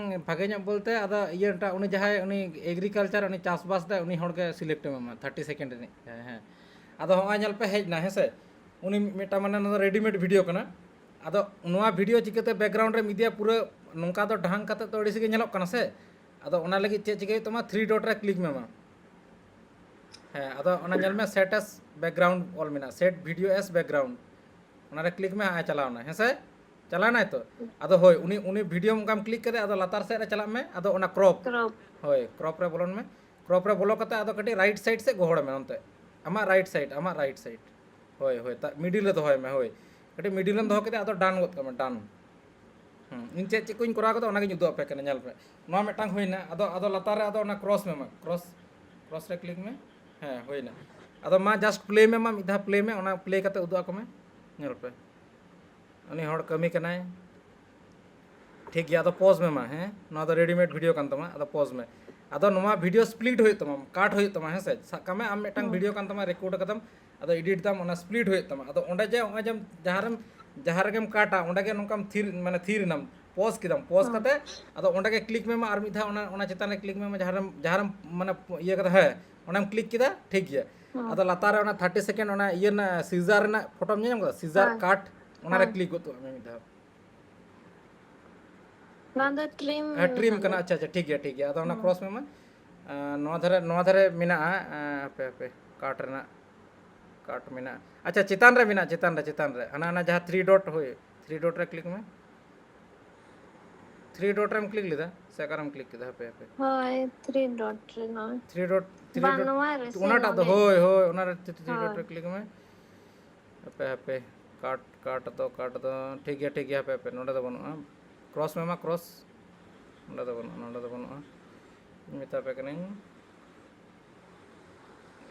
ᱵᱷᱟᱜᱮ ᱧᱚᱜ ᱵᱚᱞᱛᱮ, ᱟᱫᱚ ᱤᱭᱟᱹᱴᱟᱜ, ᱩᱱᱤ ᱡᱟᱦᱟᱸᱭ, ᱩᱱᱤ ᱮᱜᱽᱨᱤᱠᱟᱞᱪᱟᱨ, ᱩᱱᱤ ᱪᱟᱥᱵᱟᱥ ᱫᱟᱭ, ᱩᱱᱤ ᱦᱚᱲ ᱜᱮ ᱥᱤᱞᱮᱠᱴ ᱮᱢ ᱮᱢᱟ, ᱛᱷᱟᱨᱴᱤ ᱥᱮᱠᱮᱱᱰ ᱨᱤᱱᱤᱡ᱾ ᱦᱮᱸ, ᱦᱮᱸ᱾ ᱟᱫᱚ ᱦᱚᱸᱜᱼᱚᱭ ᱧᱮᱞ ᱯᱮ, ᱦᱮᱡ ᱮᱱᱟ, ᱦᱮᱸ ᱥᱮ? ᱩᱱᱤ ᱢᱤᱫᱴᱟᱝ, ᱢᱟᱱᱮ, ᱚᱱᱟ ᱫᱚ ᱨᱮᱰᱤᱢᱮᱰ ᱵᱷᱤᱰᱤᱭᱳ ᱠᱟᱱᱟ᱾ ᱟᱫᱚ ᱱᱚᱣᱟ ᱵᱷᱤᱰᱤᱭᱳ ᱪᱤᱠᱟᱹᱛᱮ ᱵᱮᱠᱜᱨᱟᱣᱩᱱᱰ ᱨᱮᱢ ᱤᱫᱤᱭᱟ? ᱯᱩᱨᱟᱹ ᱱᱚᱝᱠᱟ ᱫᱚ ᱰᱷᱟᱝ ᱠᱟᱛᱮ ᱛᱚ ᱟᱹᱲᱤᱥ ᱜᱮ ᱧᱮᱞᱚᱜ ᱠᱟᱱᱟ ᱥᱮ? ᱟᱫᱚ ᱚᱱᱟ ᱞᱟᱹᱜᱤᱫ ᱪᱮᱫ ᱪᱤᱠᱟᱹᱭ ᱦᱩᱭᱩᱜ ᱛᱟᱢᱟ? ᱛᱷᱨᱤ ᱰᱚᱴ ᱨᱮ ᱠᱞᱤᱠ ᱢᱮ ᱢᱟ᱾ ᱦᱮᱸ, ᱟᱫᱚ ᱚᱱᱟ ᱧᱮᱞ ᱢᱮ, set as background ᱚᱞ ᱢᱮᱱᱟᱜᱼᱟ, set video as background᱾ ᱚᱱᱟ ᱨᱮ ᱠᱞᱤᱠ ᱢᱮ, ᱦᱟᱸᱜ ᱪᱟᱞᱟᱣᱱᱟ, ᱦᱮᱸ ᱥᱮ? ᱪᱟᱞᱟᱣᱱᱟᱭ ᱛᱚ? ᱟᱫᱚ ᱦᱳᱭ, ᱩᱱᱤ, ᱩᱱᱤ ᱵᱷᱤᱰᱤᱭᱳ ᱚᱱᱠᱟᱢ ᱠᱞᱤᱠ ᱠᱟᱛᱮ, ᱟᱫᱚ ᱞᱟᱛᱟᱨ ᱥᱮᱫ ᱨᱮ ᱪᱟᱞᱟᱜ ᱢᱮ, ᱟᱫᱚ ᱚᱱᱟ ᱠᱨᱚᱯ᱾ ᱠᱨᱚᱯ᱾ ᱦᱳᱭ, ᱠᱨᱚᱯ ᱨᱮ ᱵᱚᱞᱚᱱ ᱢᱮ᱾ ᱠᱨᱚᱯ ᱨᱮ ᱵᱚᱞᱚ ᱠᱟᱛᱮ ᱟᱫᱚ ᱠᱟᱹᱴᱤᱡ ᱨᱟᱭᱤᱴ ᱥᱟᱭᱤᱰ ᱥᱮᱫ ᱜᱚᱦᱚᱲ ᱢᱮ, ᱚᱱᱛᱮ ᱟᱢᱟᱜ ᱨᱟᱭᱤᱴ ᱥᱟᱭᱤᱰ, ᱟᱢᱟᱜ ᱨᱟᱭᱤᱴ ᱥᱟᱭᱤᱰ᱾ ᱦᱳᱭ, ᱦᱳᱭ, ᱛᱟ-, ᱢᱤᱰᱤᱞ ᱨᱮ ᱫᱚᱦᱚᱭ ᱢᱮ, ᱦᱳᱭ᱾ ᱠᱟᱹᱴᱤᱡ ᱢᱤᱰᱤᱞ ᱨᱮᱢ ᱫᱚᱦᱚ ᱠᱮᱫᱟ, ᱟᱫᱚ ᱰᱟᱱ ᱜᱚᱫ ᱠᱟᱜ ᱢᱮ, ᱰᱟᱱ᱾ ᱦᱩᱸ, ᱤᱧ ᱪᱮᱫ ᱪᱮᱫ ᱠᱚᱧ ᱠᱚᱨᱟᱣ ᱠᱟᱫᱟ, ᱚᱱᱟᱜᱤᱧ ᱩᱫᱩᱜ ᱟᱯᱮ ᱠᱟᱱᱟ, ᱧᱮᱞ ᱯᱮ᱾ ᱱᱚᱣᱟ ᱢᱤᱫᱴᱟᱝ ᱦᱩᱭᱱᱟ, ᱟᱫᱚ, ᱟᱫᱚ ᱞᱟᱛᱟᱨ ᱨᱮ ᱟᱫᱚ ᱚᱱᱟ ᱠᱨᱚᱥ ᱢᱮ ᱢᱟ, ᱠᱨᱚᱥ, ᱠᱨᱚᱥ ᱨᱮ ᱠᱞᱤᱠ ᱢᱮ᱾ ᱦᱮᱸ, ᱦᱩᱭᱱᱟ᱾ ᱟᱫᱚ ᱢᱟ just play ᱢᱮ ᱢᱟ, ᱢᱤᱫ ᱫᱷᱟᱣ play ᱢᱮ, ᱚᱱᱟ play ᱠᱟᱛᱮ ᱩᱫᱩᱜ ᱟᱠᱚ ᱢᱮ, ᱧᱮᱞ ᱯᱮ᱾ ᱩᱱᱤ ᱦᱚᱲ ᱠᱟᱹᱢᱤ ᱠᱟᱱᱟᱭ᱾ ᱴᱷᱤᱠ ᱜᱮᱭᱟ, ᱟᱫᱚ pause ᱢᱮ ᱢᱟ᱾ ᱦᱮᱸ, ᱱᱚᱣᱟ ᱫᱚ ᱨᱮᱰᱤᱢᱮᱰ ᱵᱷᱤᱰᱤᱭᱳ ᱠᱟᱱ ᱛᱟᱢᱟ, ᱟᱫᱚ pause ᱢᱮ᱾ ᱟᱫᱚ ᱱᱚᱣᱟ ᱵᱷᱤᱰᱤᱭᱳ split ᱦᱩᱭᱩᱜ ᱛᱟᱢᱟ, ᱠᱟᱴ ᱦᱩᱭᱩᱜ ᱛᱟᱢᱟ, ᱦᱮᱸ ᱥᱮ? ᱥᱟᱵ ᱠᱟᱜ ᱢᱮ ᱟᱢ ᱢᱤᱫᱴᱟᱝ ᱦᱩᱸ᱾ ᱵᱷᱤᱰᱤᱭᱳ ᱠᱟᱱ ᱛᱟᱢᱟ, ᱨᱮᱠᱚᱨᱰ ᱠᱟᱫᱟᱢ, ᱟᱫᱚ edit ᱫᱟᱢ, ᱚᱱᱟ split ᱦᱩᱭᱩᱜ ᱛᱟᱢᱟ᱾ ᱟᱫᱚ ᱚᱸᱰᱮ ᱡᱮ, ᱚᱱᱮ ᱡᱮ ᱡᱟᱦᱟᱸ ᱨᱮᱢ, ᱡᱟᱦᱟᱸ ᱨᱮᱜᱮᱢ ᱠᱟᱴᱟ, ᱚᱸᱰᱮ ᱜᱮ ᱱᱚᱝᱠᱟᱢ ᱛᱷᱤᱨ, ᱢᱟᱱᱮ ᱛᱷᱤᱨ ᱮᱱᱟᱢ, pause ᱠᱮᱫᱟᱢ, pause ᱦᱩᱸ᱾ ᱠᱟᱛᱮ ᱟᱫᱚ ᱚᱸᱰᱮ ᱜᱮ ᱠᱞᱤᱠ ᱢᱮ ᱢᱟ, ᱟᱨ ᱢᱤᱫ ᱫᱷᱟᱣ ᱚᱱᱟ, ᱚᱱᱟ ᱪᱮᱛᱟᱱ ᱨᱮ ᱠᱞᱤᱠ ᱢᱮ ᱢᱟ, ᱡᱟᱦᱟᱸ ᱨᱮᱢ, ᱡᱟᱦᱟᱸ ᱨᱮᱢ ᱢᱟᱱᱮ ᱤᱭᱟᱹ ᱠᱟᱫᱟ, ᱦᱮᱸ, ᱚᱸᱰᱮᱢ ᱠᱞᱤᱠ ᱠᱮᱫᱟ, ᱴᱷᱤᱠ ᱜᱮᱭᱟ᱾ ᱦᱩᱸ᱾ ᱟᱫᱚ ᱞᱟᱛᱟᱨ ᱨᱮ ᱚᱱᱟ ᱛᱷᱟᱨᱴᱤ ᱥᱮᱠᱮᱱᱰ ᱚᱱᱟ ᱤᱭᱟᱹ ᱨᱮᱱᱟᱜ ᱥᱤᱡᱟᱨ ᱨᱮᱱᱟᱜ ᱯᱷᱳᱴᱳᱢ ᱧᱮᱞ ᱧᱟᱢ ᱠᱟᱫᱟ? ᱥᱤᱡᱟᱨ ᱦᱳᱭ᱾ ᱠᱟᱴ, ᱚᱱᱟ ᱨᱮ ᱦᱳᱭ᱾ ᱠᱞᱤᱠ ᱜᱚᱫ ᱠᱟᱜ ᱢᱮ ᱢᱤᱫ ᱫᱷᱟᱣ᱾ ᱱᱚᱣᱟ ᱫᱚ ᱴᱨᱤᱢ ᱦᱮᱸ, ᱴᱨᱤᱢ ᱠᱟᱱᱟ᱾ ᱟᱪᱪᱷᱟ, ᱟᱪᱪᱷᱟ, ᱴᱷᱤᱠ ᱜᱮᱭᱟ, ᱴᱷᱤᱠ ᱜᱮᱭᱟ᱾ ᱟᱫᱚ ᱚᱱᱟ ᱦᱩᱸ᱾ ᱠᱨᱚᱥ ᱢᱮ ᱢᱟ᱾ ᱟᱸ, ᱱᱚᱣᱟ ᱫᱷᱟᱨᱮ, ᱱᱚᱣᱟ ᱫᱷᱟᱨᱮ ᱢᱮᱱᱟᱜᱼᱟ, ᱟᱸ, ᱦᱟᱯᱮ, ᱦᱟᱯᱮ, ᱠᱟᱴ ᱨᱮᱱᱟᱜ, ᱠᱟᱴ ᱢᱮᱱᱟᱜᱼᱟ᱾ ᱟᱪᱪᱷᱟ, ᱪᱮᱛᱟᱱ ᱨᱮ ᱢᱮᱱᱟᱜᱼᱟ, ᱪᱮᱛᱟᱱ ᱨᱮ, ᱪᱮᱛᱟᱱ ᱨᱮ᱾ ᱦᱟᱱᱟ, ᱦᱟᱱᱟ ᱡᱟᱦᱟᱸ ᱛᱷᱨᱤ ᱰᱚᱴ, ᱦᱳᱭ, ᱛᱷᱨᱤ ᱰᱚᱴ ᱨᱮ ᱠᱞᱤᱠ ᱢᱮ᱾ ᱛᱷᱨᱤ ᱰᱚᱴ ᱨᱮᱢ ᱠᱞᱤᱠ ᱞᱮᱫᱟ ᱥᱮ ᱚᱠᱟᱨᱮᱢ ᱠᱞᱤᱠ ᱠᱮᱫᱟ? ᱦᱟᱯᱮ, ᱦᱟᱯᱮ᱾ ᱦᱳᱭ, ᱛᱷᱨᱤ ᱰᱚᱴ ᱨᱮ ᱱᱚᱜᱼᱚᱭ᱾ ᱛᱷᱨᱤ ᱰᱚᱴ, ᱛᱷᱨᱤ ᱵᱟᱝ, ᱰᱚᱴ, ᱱᱚᱣᱟ ᱨᱮ ᱥᱮ ᱚᱱᱟᱴᱟᱜ ᱫᱚ, ᱱᱚᱰᱮ? ᱦᱳᱭ, ᱦᱳᱭ, ᱚᱱᱟ ᱨᱮ ᱛᱷᱨᱤ ᱰᱚᱴ ᱦᱳᱭ᱾ ᱨᱮ ᱠᱞᱤᱠ ᱢᱮ᱾ ᱦᱟᱯᱮ, ᱦᱟᱯᱮ, ᱠᱟᱴ, ᱠᱟᱴ ᱫᱚ, ᱠᱟᱴ ᱫᱚ, ᱴᱷᱤᱠ ᱜᱮᱭᱟ, ᱴᱷᱤᱠ ᱜᱮᱭᱟ, ᱦᱟᱯᱮ, ᱦᱟᱯᱮ, ᱱᱚᱰᱮ ᱫᱚ ᱵᱟᱹᱱᱩᱜᱼᱟ᱾ ᱠᱨᱚᱥ ᱢᱮ ᱢᱟ, ᱠᱨᱚᱥ᱾ ᱱᱚᱰᱮ ᱫᱚ ᱵᱟᱹᱱᱩᱜᱼᱟ, ᱱᱚᱰᱮ ᱫᱚ ᱵᱟᱹᱱᱩᱜᱼᱟ᱾ ᱤᱧ ᱢᱮᱛᱟ ᱯᱮ ᱠᱟᱹᱱᱟᱹᱧ᱾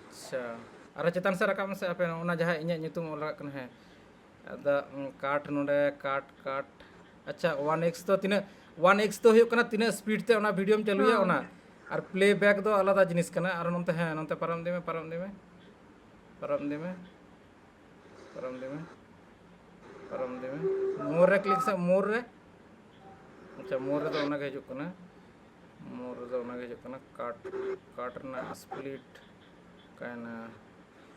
ᱟᱪᱪᱷᱟ, ᱟᱨᱚ ᱪᱮᱛᱟᱱ ᱥᱮᱫ ᱨᱟᱠᱟᱵ ᱢᱮᱥᱮ ᱟᱯᱮ, ᱚᱱᱟ ᱡᱟᱦᱟᱸ ᱤᱧᱟᱹᱜ ᱧᱩᱛᱩᱢ ᱚᱞ ᱨᱟᱠᱟᱵ ᱠᱟᱱᱟ, ᱦᱮᱸ᱾ ᱟᱫᱚ, ᱩᱸ, ᱠᱟᱴ ᱱᱚᱰᱮ, ᱠᱟᱴ, ᱠᱟᱴ᱾ ᱟᱪᱪᱷᱟ, ᱚᱣᱟᱱ ᱮᱠᱥ ᱫᱚ ᱛᱤᱱᱟᱹᱜ, ᱚᱣᱟᱱ ᱮᱠᱥ ᱫᱚ ᱦᱩᱭᱩᱜ ᱠᱟᱱᱟ ᱛᱤᱱᱟᱹᱜ ᱥᱯᱤᱰ ᱛᱮ ᱚᱱᱟ ᱵᱷᱤᱰᱤᱭᱳᱢ ᱪᱟᱹᱞᱩᱭᱟ, ᱦᱮᱸ᱾ ᱚᱱᱟ᱾ ᱟᱨ ᱯᱞᱮᱵᱮᱠ ᱫᱚ ᱟᱞᱟᱫᱟ ᱡᱤᱱᱤᱥ ᱠᱟᱱᱟ᱾ ᱟᱨ ᱱᱚᱱᱛᱮ, ᱦᱮᱸ, ᱱᱚᱱᱛᱮ ᱯᱟᱨᱚᱢ ᱤᱫᱤ ᱢᱮ, ᱯᱟᱨᱚᱢ ᱤᱫᱤ ᱢᱮ, ᱯᱟᱨᱚᱢ ᱤᱫᱤ ᱢᱮ, ᱯᱟᱨᱚᱢ ᱤᱫᱤ ᱢᱮ, ᱯᱟᱨᱚᱢ ᱤᱫᱤ ᱢᱮ᱾ ᱢᱳᱨ ᱨᱮ ᱠᱞᱤᱠ ᱥᱮ, ᱢᱳᱨ ᱨᱮ᱾ ᱟᱪᱪᱷᱟ, ᱢᱳᱨ ᱨᱮᱫᱚ ᱚᱱᱟᱜᱮ ᱦᱤᱡᱩᱜ ᱠᱟᱱᱟ, ᱢᱳᱨ ᱨᱮᱫᱚ ᱚᱱᱟᱜᱮ ᱦᱤᱡᱩᱜ ᱠᱟᱱᱟ, ᱠᱟᱴ, ᱠᱟᱴ ᱨᱮᱱᱟᱜ ᱥᱯᱞᱤᱴ ᱠᱟᱭᱱᱟ᱾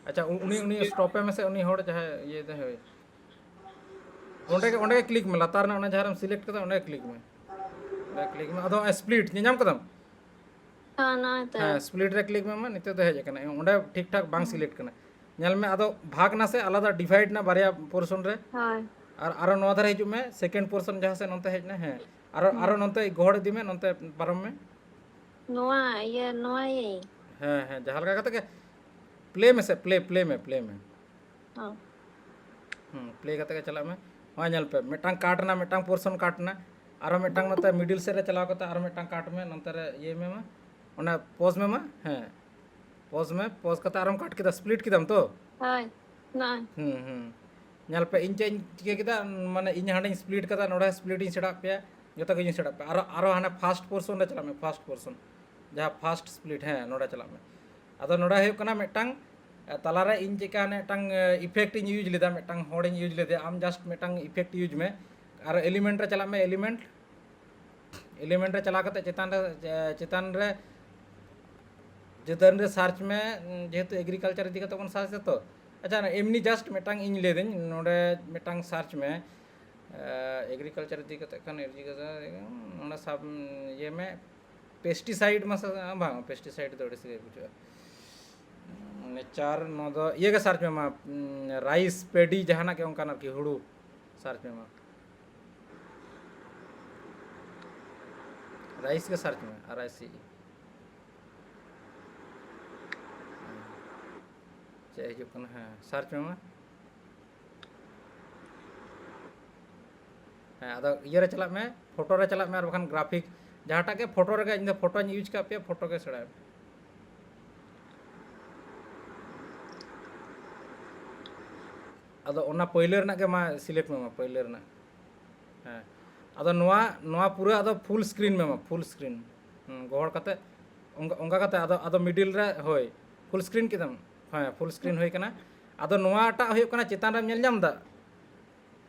ᱟᱪᱪᱷᱟ, ᱩ-, ᱩᱱᱤ, ᱩᱱᱤ ᱥᱴᱚᱯ ᱮ ᱢᱮᱥᱮ, ᱩᱱᱤ ᱦᱚᱲ ᱡᱟᱦᱟᱸᱭ ᱤᱭᱟᱹᱭ ᱫᱟᱭ, ᱦᱳᱭ᱾ ᱚᱸᱰᱮ ᱜᱮ, ᱚᱸᱰᱮ ᱜᱮ ᱠᱞᱤᱠ ᱢᱮ, ᱞᱟᱛᱟᱨ ᱨᱮᱱᱟᱜ ᱚᱱᱟ ᱡᱟᱦᱟᱸ ᱨᱮᱢ ᱥᱤᱞᱮᱠᱴ ᱠᱟᱫᱟ, ᱚᱸᱰᱮ ᱜᱮ ᱠᱞᱤᱠ ᱢᱮ, ᱚᱸᱰᱮ ᱠᱞᱤᱠ ᱢᱮ᱾ ᱟᱫᱚ ᱱᱚᱜᱼᱚᱭ ᱥᱯᱞᱤᱴ ᱧᱮᱧᱟᱢ ᱠᱟᱫᱟᱢ? ᱦᱮᱸ, ᱱᱚᱜᱼᱚᱭ ᱛᱚ᱾ ᱦᱮᱸ, ᱥᱯᱞᱤᱴ ᱨᱮ ᱠᱞᱤᱠ ᱢᱮ ᱢᱟ, ᱱᱤᱛᱚᱜ ᱫᱚ ᱦᱮᱡ ᱟᱠᱟᱱᱟ, ᱚᱸᱰᱮ ᱴᱷᱤᱠ ᱴᱷᱟᱠ ᱵᱟᱝ ᱦᱩᱸ᱾ ᱥᱤᱞᱮᱠᱴ ᱠᱟᱱᱟ᱾ ᱧᱮᱞ ᱢᱮ, ᱟᱫᱚ ᱵᱷᱟᱜᱽ ᱱᱟ ᱥᱮ, ᱟᱞᱟᱫᱟ ᱰᱤᱵᱷᱟᱭᱤᱰ ᱱᱟ ᱵᱟᱨᱭᱟ ᱯᱳᱨᱥᱚᱱ ᱨᱮ᱾ ᱦᱳᱭ᱾ ᱟᱨ ᱟᱨᱚ ᱱᱚᱣᱟ ᱫᱷᱟᱨᱮ ᱦᱤᱡᱩᱜ ᱢᱮ, ᱥᱮᱠᱮᱱᱰ ᱯᱳᱨᱥᱚᱱ ᱡᱟᱦᱟᱸ ᱥᱮᱫ ᱱᱚᱱᱛᱮ ᱦᱮᱡ ᱱᱟ, ᱦᱮᱸ᱾ ᱟᱨᱚ, ᱦᱩᱸ᱾ ᱟᱨᱚ ᱱᱚᱱᱛᱮ ᱜᱚᱦᱚᱲ ᱤᱫᱤ ᱢᱮ, ᱱᱚᱱᱛᱮ ᱯᱟᱨᱚᱢ ᱢᱮ᱾ ᱱᱚᱣᱟ ᱤᱭᱟᱹ, ᱱᱚᱣᱟ ᱤᱭᱟᱹ᱾ ᱦᱮᱸ, ᱦᱮᱸ, ᱡᱟᱦᱟᱸ ᱞᱮᱠᱟ ᱠᱟᱛᱮ ᱜᱮ ᱯᱞᱮ ᱢᱮᱥᱮ, ᱯᱞᱮ, ᱯᱞᱮ ᱢᱮ, ᱯᱞᱮ ᱢᱮ᱾ ᱦᱚᱸ᱾ ᱦᱩᱸ, ᱯᱞᱮ ᱠᱟᱛᱮ ᱜᱮ ᱪᱟᱞᱟᱜ ᱢᱮ᱾ ᱱᱚᱣᱟ ᱧᱮᱞ ᱯᱮ, ᱢᱤᱫᱴᱟᱝ ᱠᱟᱴ ᱮᱱᱟ, ᱢᱤᱫᱴᱟᱝ ᱯᱳᱨᱥᱚᱱ ᱠᱟᱴ ᱮᱱᱟ, ᱟᱨᱚ ᱢᱤᱫᱴᱟᱝ ᱱᱚᱛᱮ ᱢᱤᱰᱤᱞ ᱥᱮᱫ ᱨᱮ ᱪᱟᱞᱟᱣ ᱠᱟᱛᱮ ᱟᱨᱚ ᱢᱤᱫᱴᱟᱝ ᱠᱟᱴ ᱢᱮ, ᱱᱚᱛᱮ ᱨᱮ ᱤᱭᱟᱹᱭ ᱢᱮ ᱢᱟ, ᱚᱱᱟ ᱯᱚᱡᱽ ᱢᱮ ᱢᱟ, ᱦᱮᱸ, ᱯᱚᱡᱽ ᱢᱮ, ᱯᱚᱡᱽ ᱠᱟᱛᱮ ᱟᱨᱚᱢ ᱠᱟᱴ ᱠᱮᱫᱟ, ᱥᱯᱞᱤᱴ ᱠᱮᱫᱟᱢ ᱛᱚ? ᱦᱳᱭ, ᱱᱚᱜᱼᱚᱭ᱾ ᱦᱩᱸ, ᱦᱩᱸ᱾ ᱧᱮᱞ ᱯᱮ, ᱤᱧ ᱪᱮᱫ ᱤᱧ ᱪᱤᱠᱟᱹ ᱠᱮᱫᱟ, ᱢᱟᱱᱮ ᱤᱧ ᱦᱟᱸᱰᱮᱧ ᱥᱯᱞᱤᱴ ᱠᱟᱫᱟ, ᱱᱚᱰᱮ ᱥᱯᱞᱤᱴ ᱤᱧ ᱥᱮᱬᱟᱜ ᱯᱮᱭᱟ, ᱡᱚᱛᱚ ᱜᱮ ᱤᱧ ᱥᱮᱬᱟᱜ ᱯᱮᱭᱟ᱾ ᱟᱨᱚ, ᱟᱨᱚ ᱦᱟᱱᱟ ᱯᱷᱟᱥᱴ ᱯᱳᱨᱥᱚᱱ ᱨᱮ ᱪᱟᱞᱟᱜ ᱢᱮ, ᱯᱷᱟᱥᱴ ᱯᱳᱨᱥᱚᱱ, ᱡᱟᱦᱟᱸ ᱯᱷᱟᱥᱴ ᱥᱯᱞᱤᱴ, ᱦᱮᱸ, ᱱᱚᱰᱮ ᱪᱟᱞᱟᱜ ᱢᱮ᱾ ᱟᱫᱚ ᱱᱚᱰᱮ ᱦᱩᱭᱩᱜ ᱠᱟᱱᱟ ᱢᱤᱫᱴᱟᱝ, ᱮ, ᱛᱟᱞᱟᱨᱮ ᱤᱧ ᱪᱮᱫᱠᱟ ᱦᱟᱱᱮ ᱢᱤᱫᱴᱟᱝ, ᱮ, ᱤᱯᱷᱮᱠᱴ ᱤᱧ ᱤᱭᱩᱡᱽ ᱞᱮᱫᱟ, ᱢᱤᱫᱴᱟᱝ ᱦᱚᱲᱤᱧ ᱤᱭᱩᱡᱽ ᱞᱮᱫᱮᱭᱟ, ᱟᱢ ᱡᱟᱥᱴ ᱢᱤᱫᱴᱟᱝ ᱤᱯᱷᱮᱠᱴ ᱤᱭᱩᱡᱽ ᱢᱮ᱾ ᱟᱨ ᱮᱞᱤᱢᱮᱱᱴ ᱨᱮ ᱪᱟᱞᱟᱜ ᱢᱮ, ᱮᱞᱤᱢᱮᱱᱴ, ᱮᱞᱤᱢᱮᱱᱴ ᱨᱮ ᱪᱟᱞᱟᱣ ᱠᱟᱛᱮ ᱪᱮᱛᱟᱱ ᱨᱮ, ᱮ, ᱪᱮᱛᱟᱱ ᱨᱮ ᱡᱟᱹᱛᱟᱹᱱ ᱨᱮ ᱥᱟᱨᱪ ᱢᱮ, ᱩᱸ, ᱡᱮᱦᱮᱛᱩ ᱮᱜᱽᱨᱤᱠᱟᱞᱪᱟᱨ ᱤᱫᱤ ᱠᱟᱛᱮ ᱵᱚᱱ ᱥᱟᱨᱪ ᱮᱫᱟ ᱛᱚ᱾ ᱟᱪᱪᱷᱟ, ᱮᱢᱱᱤ ᱡᱟᱥᱴ ᱢᱤᱫᱴᱟᱝ ᱤᱧ ᱞᱟᱹᱭᱫᱟᱹᱧ, ᱱᱚᱰᱮ ᱢᱤᱫᱴᱟᱝ ᱥᱟᱨᱪ ᱢᱮ, ᱮ, ᱮᱜᱽᱨᱤᱠᱟᱞᱪᱟᱨ ᱤᱫᱤ ᱠᱟᱛᱮ ᱠᱷᱟᱱ, ᱮᱜᱽᱨᱤᱠᱟᱞᱪᱟᱨ, ᱚᱱᱟ ᱥᱟᱵ, ᱤᱭᱟᱹ ᱢᱮ, ᱯᱮᱥᱴᱤᱥᱟᱭᱤᱰ ᱢᱟᱥᱮ, ᱵᱟᱝ, ᱯᱮᱥᱴᱤᱥᱟᱭᱤᱰ ᱫᱚ ᱟᱹᱲᱤᱥ ᱜᱮ ᱵᱩᱡᱷᱟᱹᱜᱼᱟ᱾ ᱱᱮᱪᱟᱨ, ᱱᱚᱣᱟ ᱫᱚ ᱤᱭᱟᱹ ᱜᱮ ᱥᱟᱨᱪ ᱢᱮ ᱢᱟ, ᱩᱸ, ᱨᱟᱭᱤᱥ, ᱯᱮᱰᱤ, ᱡᱟᱦᱟᱱᱟᱜ ᱜᱮ ᱚᱱᱠᱟᱱ ᱟᱨᱠᱤ, ᱦᱩᱲᱩ ᱥᱟᱨᱪ ᱢᱮ ᱢᱟ᱾ ᱨᱟᱭᱤᱥ ᱜᱮ ᱥᱟᱨᱪ ᱢᱮ, ᱟᱨ ᱟᱭ ᱥᱤ ᱤ᱾ ᱪᱮᱫ ᱦᱤᱡᱩᱜ ᱠᱟᱱᱟ? ᱦᱮᱸ, ᱥᱟᱨᱪ ᱢᱮ ᱢᱟ᱾ ᱦᱮᱸ, ᱟᱫᱚ ᱤᱭᱟᱹ ᱨᱮ ᱪᱟᱞᱟᱜ ᱢᱮ, ᱯᱷᱳᱴᱳ ᱨᱮ ᱪᱟᱞᱟᱜ ᱢᱮ, ᱟᱨ ᱵᱟᱠᱷᱟᱱ ᱜᱨᱟᱯᱷᱤᱠ, ᱡᱟᱦᱟᱸᱴᱟᱜ ᱜᱮ ᱯᱷᱳᱴᱳ ᱨᱮᱜᱮ, ᱤᱧ ᱫᱚ ᱯᱷᱳᱴᱳᱧ ᱤᱭᱩᱡᱽ ᱠᱟᱜ ᱯᱮᱭᱟ, ᱯᱷᱳᱴᱳ ᱜᱮ ᱥᱮᱬᱟᱭ ᱢᱮ᱾ ᱟᱫᱚ ᱚᱱᱟ ᱯᱟᱹᱭᱞᱟᱹ ᱨᱮᱱᱟᱜ ᱜᱮ ᱢᱟ ᱥᱤᱞᱮᱠᱴ ᱢᱮ, ᱢᱟ ᱯᱟᱹᱭᱞᱟᱹ ᱨᱮᱱᱟᱜ᱾ ᱦᱮᱸ, ᱟᱫᱚ ᱱᱚᱣᱟ, ᱱᱚᱣᱟ ᱯᱩᱨᱟᱹ ᱟᱫᱚ ᱯᱷᱩᱞ ᱥᱠᱨᱤᱱ ᱢᱮ, ᱢᱟ ᱯᱷᱩᱞ ᱥᱠᱨᱤᱱ᱾ ᱦᱩᱸ, ᱜᱚᱦᱚᱲ ᱠᱟᱛᱮ ᱚᱱᱠᱟ, ᱚᱱᱠᱟ ᱠᱟᱛᱮ ᱟᱫᱚ, ᱟᱫᱚ ᱢᱤᱰᱤᱞ ᱨᱮ, ᱦᱳᱭ, ᱯᱷᱩᱞ ᱥᱠᱨᱤᱱ ᱠᱮᱫᱟᱢ᱾ ᱦᱮᱸ, ᱯᱷᱩᱞ ᱥᱠᱨᱤᱱ ᱦᱩᱭ ᱠᱟᱱᱟ᱾ ᱟᱫᱚ ᱱᱚᱣᱟᱴᱟᱜ ᱦᱩᱭᱩᱜ ᱠᱟᱱᱟ, ᱪᱮᱛᱟᱱ ᱨᱮᱢ ᱧᱮᱞ ᱧᱟᱢ ᱮᱫᱟ?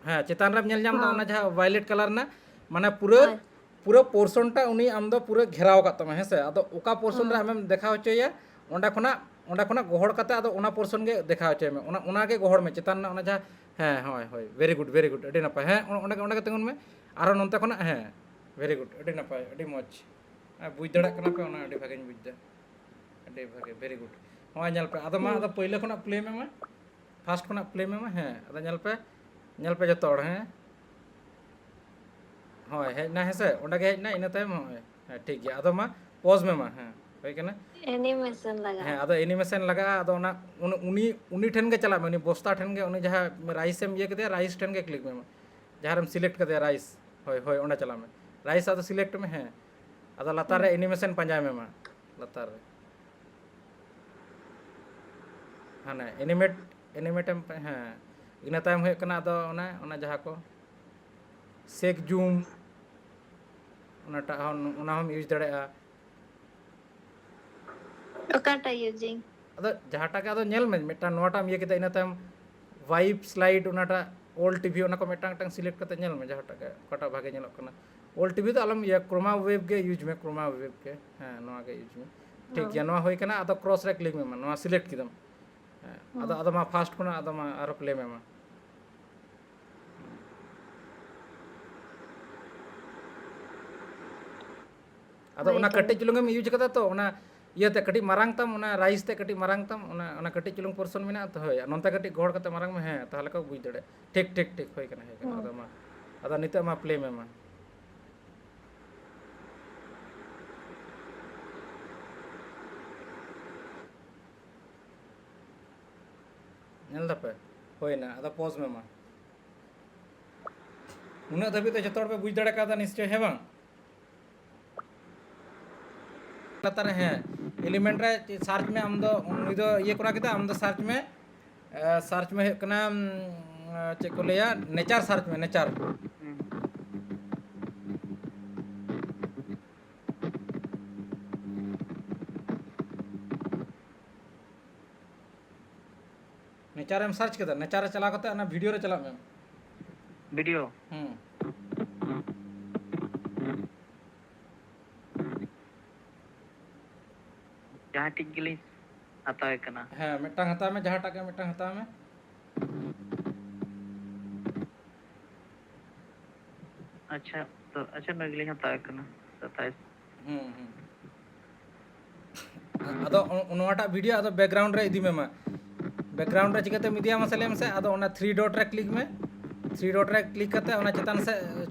ᱦᱮᱸ, ᱪᱮᱛᱟᱱ ᱨᱮᱢ ᱧᱮᱞ ᱧᱟᱢ ᱮᱫᱟ, ᱦᱚᱸ᱾ ᱚᱱᱟ ᱡᱟᱦᱟᱸ ᱵᱷᱟᱭᱞᱮᱴ ᱠᱟᱞᱟᱨ ᱨᱮᱱᱟᱜ, ᱢᱟᱱᱮ ᱯᱩᱨᱟᱹ, ᱦᱳᱭ᱾ ᱯᱩᱨᱟᱹ ᱯᱳᱨᱥᱚᱱᱴᱟ ᱩᱱᱤ ᱟᱢ ᱫᱚ ᱯᱩᱨᱟᱹ ᱜᱷᱮᱨᱟᱣ ᱟᱠᱟᱫ ᱛᱟᱢᱟ, ᱦᱮᱸ ᱥᱮ? ᱟᱫᱚ ᱚᱠᱟ ᱯᱳᱨᱥᱚᱱ ᱨᱮ ᱦᱚᱸ᱾ ᱟᱢᱮᱢ ᱫᱮᱠᱷᱟᱣ ᱦᱚᱪᱚᱭᱮᱭᱟ, ᱚᱸᱰᱮ ᱠᱷᱚᱱᱟᱜ, ᱚᱸᱰᱮ ᱠᱷᱚᱱᱟᱜ ᱜᱚᱦᱚᱲ ᱠᱟᱛᱮ ᱟᱫᱚ ᱚᱱᱟ ᱯᱳᱨᱥᱚᱱ ᱜᱮ ᱫᱮᱠᱷᱟᱣ ᱦᱚᱪᱚᱭ ᱢᱮ, ᱚᱱᱟ, ᱚᱱᱟ ᱜᱮ ᱜᱚᱦᱚᱲ ᱢᱮ ᱪᱮᱛᱟᱱ ᱨᱮᱱᱟᱜ ᱚᱱᱟ ᱡᱟᱦᱟᱸ, ᱦᱮᱸ, ᱦᱳᱭ, ᱦᱳᱭ, very good, very good, ᱟᱹᱰᱤ ᱱᱟᱯᱟᱭ᱾ ᱦᱮᱸ, ᱚᱸᱰᱮ, ᱚᱸᱰᱮ ᱜᱮ ᱛᱤᱸᱜᱩᱱ ᱢᱮ᱾ ᱟᱨᱦᱚᱸ ᱱᱚᱱᱛᱮ ᱠᱷᱚᱱᱟᱜ, ᱦᱮᱸ, very good, ᱟᱹᱰᱤ ᱱᱟᱯᱟᱭ, ᱟᱹᱰᱤ ᱢᱚᱡᱽ᱾ ᱦᱮᱸ, ᱵᱩᱡᱽ ᱫᱟᱲᱮᱭᱟᱜ ᱠᱟᱱᱟ ᱯᱮ, ᱚᱱᱟ ᱟᱹᱰᱤ ᱵᱷᱟᱜᱮᱧ ᱵᱩᱡᱽ ᱮᱫᱟ᱾ ᱟᱹᱰᱤ ᱵᱷᱟᱜᱮ, very good᱾ ᱦᱚᱸᱜᱼᱚᱭ ᱧᱮᱞ ᱯᱮ, ᱟᱫᱚ ᱢᱟ, ᱦᱩᱸ᱾ ᱟᱫᱚ ᱯᱟᱹᱭᱞᱟᱹ ᱠᱷᱚᱱᱟᱜ ᱯᱞᱮ ᱢᱮ ᱢᱟ᱾ ᱯᱷᱟᱥᱴ ᱠᱷᱚᱱᱟᱜ ᱯᱞᱮ ᱢᱮ ᱢᱟ, ᱦᱮᱸ᱾ ᱟᱫᱚ ᱧᱮᱞ ᱯᱮ, ᱧᱮᱞ ᱯᱮ ᱡᱚᱛᱚ ᱦᱚᱲ, ᱦᱮᱸ᱾ ᱦᱳᱭ, ᱦᱮᱡ ᱮᱱᱟ, ᱦᱮᱸ ᱥᱮ? ᱚᱸᱰᱮ ᱜᱮ ᱦᱮᱡ ᱮᱱᱟ, ᱤᱱᱟᱹ ᱛᱟᱭᱚᱢ ᱦᱚᱸᱜᱼᱚᱭ᱾ ᱦᱮᱸ, ᱴᱷᱤᱠ ᱜᱮᱭᱟ᱾ ᱟᱫᱚ ᱢᱟ, ᱯᱚᱡᱽ ᱢᱮ ᱢᱟ, ᱦᱮᱸ᱾ ᱦᱳᱭ ᱠᱟᱱᱟ? ᱮᱱᱤᱢᱮᱥᱚᱱ ᱞᱟᱜᱟᱜᱼᱟ᱾ ᱦᱮᱸ, ᱟᱫᱚ ᱮᱱᱤᱢᱮᱥᱚᱱ ᱞᱟᱜᱟᱜᱼᱟ, ᱟᱫᱚ ᱚᱱᱟ, ᱩᱱ-, ᱩᱱᱤ, ᱩᱱᱤ ᱴᱷᱮᱱ ᱜᱮ ᱪᱟᱞᱟᱜ ᱢᱮ, ᱩᱱᱤ ᱵᱚᱥᱛᱟ ᱴᱷᱮᱱ ᱜᱮ, ᱩᱱᱤ ᱡᱟᱦᱟᱸ ᱨᱟᱭᱤᱥ ᱮᱢ ᱤᱭᱟᱹ ᱠᱮᱫᱮᱭᱟ, ᱨᱟᱭᱤᱥ ᱴᱷᱮᱱ ᱜᱮ ᱠᱞᱤᱠ ᱢᱮ ᱢᱟ᱾ ᱡᱟᱦᱟᱸ ᱨᱮᱢ ᱥᱤᱞᱮᱠᱴ ᱠᱟᱫᱮᱭᱟ ᱨᱟᱭᱤᱥ, ᱦᱳᱭ, ᱦᱳᱭ, ᱚᱸᱰᱮ ᱪᱟᱞᱟᱜ ᱢᱮ᱾ ᱨᱟᱭᱤᱥ ᱟᱫᱚ ᱥᱤᱞᱮᱠᱴ ᱢᱮ, ᱦᱮᱸ᱾ ᱟᱫᱚ ᱞᱟᱛᱟᱨ ᱨᱮ ᱦᱩᱸ᱾ ᱮᱱᱤᱢᱮᱥᱚᱱ ᱯᱟᱸᱡᱟᱭ ᱢᱮ ᱢᱟ, ᱞᱟᱛᱟᱨ ᱨᱮ᱾ ᱦᱟᱱᱮ ᱮᱱᱤᱢᱮᱴ, ᱮᱱᱤᱢᱮᱴ ᱮᱢ, ᱦᱮᱸ, ᱤᱱᱟᱹ ᱛᱟᱭᱚᱢ ᱦᱩᱭᱩᱜ ᱠᱟᱱᱟ ᱟᱫᱚ ᱚᱱᱮ, ᱚᱱᱟ ᱡᱟᱦᱟᱸ ᱠᱚ ᱥᱮᱠ ᱡᱩᱢ, ᱚᱱᱟᱴᱟᱜ ᱦᱚᱸ, ᱚᱱᱟ ᱦᱚᱸᱢ ᱤᱭᱩᱡᱽ ᱫᱟᱲᱮᱭᱟᱜᱼᱟ᱾ ᱚᱠᱟᱴᱟᱜ ᱤᱭᱩᱡᱤᱝ? ᱟᱫᱚ ᱡᱟᱦᱟᱸᱴᱟᱜ ᱜᱮ, ᱟᱫᱚ ᱧᱮᱞ ᱢᱮ, ᱢᱤᱫᱴᱟᱝ ᱱᱚᱣᱟᱴᱟᱜ ᱮᱢ ᱤᱭᱟᱹ ᱠᱮᱫᱟ, ᱤᱱᱟᱹ ᱛᱟᱭᱚᱢ ᱣᱟᱭᱤᱯ ᱥᱞᱟᱭᱤᱰ, ᱚᱱᱟᱴᱟᱜ ᱚᱞ ᱴᱤᱵᱷᱤ, ᱚᱱᱟ ᱠᱚ ᱢᱤᱫᱴᱟᱝ, ᱢᱤᱫᱴᱟᱝ ᱥᱤᱞᱮᱠᱴ ᱠᱟᱛᱮ ᱧᱮᱞ ᱢᱮ, ᱡᱟᱦᱟᱸᱴᱟᱜ ᱜᱮ, ᱚᱠᱟᱴᱟᱜ ᱵᱷᱟᱜᱮ ᱧᱮᱞᱚᱜ ᱠᱟᱱᱟ᱾ ᱚᱞ ᱴᱤᱵᱷᱤ ᱫᱚ ᱟᱞᱚᱢ ᱤᱭᱟᱹ, ᱠᱨᱳᱢᱟ ᱣᱮᱵᱽ ᱜᱮ ᱤᱭᱩᱡᱽ ᱢᱮ, ᱠᱨᱳᱢᱟ ᱣᱮᱵᱽ ᱜᱮ, ᱦᱮᱸ, ᱱᱚᱣᱟ ᱜᱮ ᱤᱭᱩᱡᱽ ᱢᱮ᱾ ᱴᱷᱤᱠ ᱦᱚᱸ᱾ ᱜᱮᱭᱟ, ᱱᱚᱣᱟ ᱦᱩᱭ ᱠᱟᱱᱟ, ᱟᱫᱚ ᱠᱨᱚᱥ ᱨᱮ ᱠᱞᱤᱠ ᱢᱮ ᱢᱟ, ᱱᱚᱣᱟ ᱥᱤᱞᱮᱠᱴ ᱠᱮᱫᱟᱢ᱾ ᱦᱮᱸ, ᱟᱫᱚ, ᱦᱚᱸ᱾ ᱟᱫᱚ ᱢᱟ ᱯᱷᱟᱥᱴ ᱠᱷᱚᱱᱟᱜ ᱟᱫᱚ ᱢᱟ ᱟᱨᱚ ᱯᱞᱮ ᱢᱮ ᱢᱟ᱾ ᱟᱫᱚ ᱦᱳᱭ ᱚᱱᱟ ᱠᱟᱱᱟ᱾ ᱠᱟᱹᱴᱤᱡ ᱪᱩᱞᱩᱝ ᱮᱢ ᱤᱭᱩᱡᱽ ᱠᱟᱫᱟ ᱛᱚ, ᱚᱱᱟ ᱤᱭᱟᱹᱛᱮ ᱠᱟᱹᱴᱤᱡ ᱢᱟᱨᱟᱝ ᱛᱟᱢ, ᱚᱱᱟ ᱨᱟᱭᱤᱥ ᱛᱮ ᱠᱟᱹᱴᱤᱡ ᱢᱟᱨᱟᱝ ᱛᱟᱢ, ᱚᱱᱟ, ᱚᱱᱟ ᱠᱟᱹᱴᱤᱡ ᱪᱩᱞᱩᱝ ᱯᱳᱨᱥᱚᱱ ᱢᱮᱱᱟᱜᱼᱟ ᱛᱚ, ᱦᱳᱭ, ᱟᱨ ᱱᱚᱱᱛᱮ ᱠᱟᱹᱴᱤᱡ ᱜᱚᱦᱚᱲ ᱠᱟᱛᱮ ᱢᱟᱨᱟᱝ ᱢᱮ, ᱦᱮᱸ, ᱛᱟᱦᱚᱞᱮ ᱠᱚ ᱵᱩᱡᱽ ᱫᱟᱲᱮᱭᱟᱜᱼᱟ᱾ ᱴᱷᱤᱠ, ᱴᱷᱤᱠ, ᱴᱷᱤᱠ, ᱦᱩᱭ ᱠᱟᱱᱟ, ᱦᱩᱭ ᱠᱟᱱᱟ᱾ ᱦᱩᱸ᱾ ᱟᱫᱚ ᱢᱟ, ᱟᱫᱚ ᱱᱤᱛᱚᱜ ᱢᱟ ᱯᱞᱮ ᱢᱮ ᱢᱟ᱾ ᱧᱮᱞ ᱫᱟᱯᱮ? ᱦᱩᱭᱱᱟ, ᱟᱫᱚ ᱯᱚᱡᱽ ᱢᱮ ᱢᱟ᱾ ᱩᱱᱟᱹᱜ ᱫᱷᱟᱹᱵᱤᱡ ᱫᱚ ᱡᱚᱛᱚ ᱦᱚᱲ ᱯᱮ ᱵᱩᱡᱽ ᱫᱟᱲᱮ ᱠᱟᱣᱫᱟ ᱱᱤᱥᱪᱚᱭ, ᱦᱮᱸ ᱵᱟᱝ? ᱞᱟᱛᱟᱨ ᱨᱮ, ᱦᱮᱸ, ᱮᱞᱤᱢᱮᱱᱴ ᱨᱮ ᱥᱟᱨᱪ ᱢᱮ ᱟᱢ ᱫᱚ᱾ ᱩᱱᱤ ᱫᱚ ᱤᱭᱟᱹ ᱠᱚᱨᱟᱣ ᱠᱮᱫᱟ, ᱟᱢ ᱫᱚ ᱥᱟᱨᱪ ᱢᱮ, ᱥᱟᱨᱪ ᱢᱮ ᱦᱩᱭᱩᱜ ᱠᱟᱱᱟ, ᱪᱮᱫ ᱠᱚ ᱞᱟᱹᱭᱟ, ᱱᱮᱪᱟᱨ ᱥᱟᱨᱪ ᱢᱮ, ᱱᱮᱪᱟᱨ᱾ ᱱᱮᱪᱟᱨ ᱮᱢ ᱥᱟᱨᱪ ᱠᱮᱫᱟ, ᱱᱮᱪᱟᱨ ᱨᱮ ᱪᱟᱞᱟᱣ ᱠᱟᱛᱮ ᱚᱱᱟ ᱵᱷᱤᱰᱤᱭᱳ ᱨᱮ ᱪᱟᱞᱟᱜ ᱢᱮ᱾ ᱵᱷᱤᱰᱤᱭᱳ? ᱦᱩᱸ᱾ ᱡᱟᱦᱟᱸ ᱴᱷᱤᱠ ᱜᱮᱞᱤᱧ ᱦᱟᱛᱟᱣᱮ ᱠᱟᱱᱟ᱾ ᱦᱮᱸ, ᱢᱤᱫᱴᱟᱝ ᱦᱟᱛᱟᱣ ᱢᱮ, ᱡᱟᱦᱟᱸᱴᱟᱜ ᱜᱮ ᱢᱤᱫᱴᱟᱝ ᱦᱟᱛᱟᱣ ᱢᱮ᱾ ᱟᱪᱪᱷᱟ, ᱛᱚ, ᱟᱪᱪᱷᱟ, ᱱᱚᱣᱟ ᱜᱮᱞᱤᱧ ᱦᱟᱛᱟᱣᱮ ᱠᱟᱱᱟ, ᱥᱟᱛᱟᱭᱤᱥ᱾ ᱦᱩᱸ, ᱦᱩᱸ᱾ ᱟᱫᱚ ᱱᱚᱣᱟᱴᱟᱜ ᱵᱷᱤᱰᱤᱭᱳ ᱟᱫᱚ ᱵᱮᱠᱜᱨᱟᱣᱩᱱᱰ ᱨᱮ ᱤᱫᱤ ᱢᱮ ᱢᱟ᱾ ᱵᱮᱠᱜᱨᱟᱣᱩᱱᱰ ᱨᱮ ᱪᱤᱠᱟᱹᱛᱮᱢ ᱤᱫᱤᱭᱟ ᱢᱟᱥᱮ ᱞᱟᱹᱭ ᱢᱮᱥᱮ? ᱟᱫᱚ ᱚᱱᱟ ᱛᱷᱨᱤ ᱰᱚᱴ ᱨᱮ ᱠᱞᱤᱠ ᱢᱮ᱾ ᱛᱷᱨᱤ ᱰᱚᱴ ᱨᱮ ᱠᱞᱤᱠ ᱠᱟᱛᱮ ᱚᱱᱟ ᱪᱮᱛᱟᱱ ᱥᱮᱫ,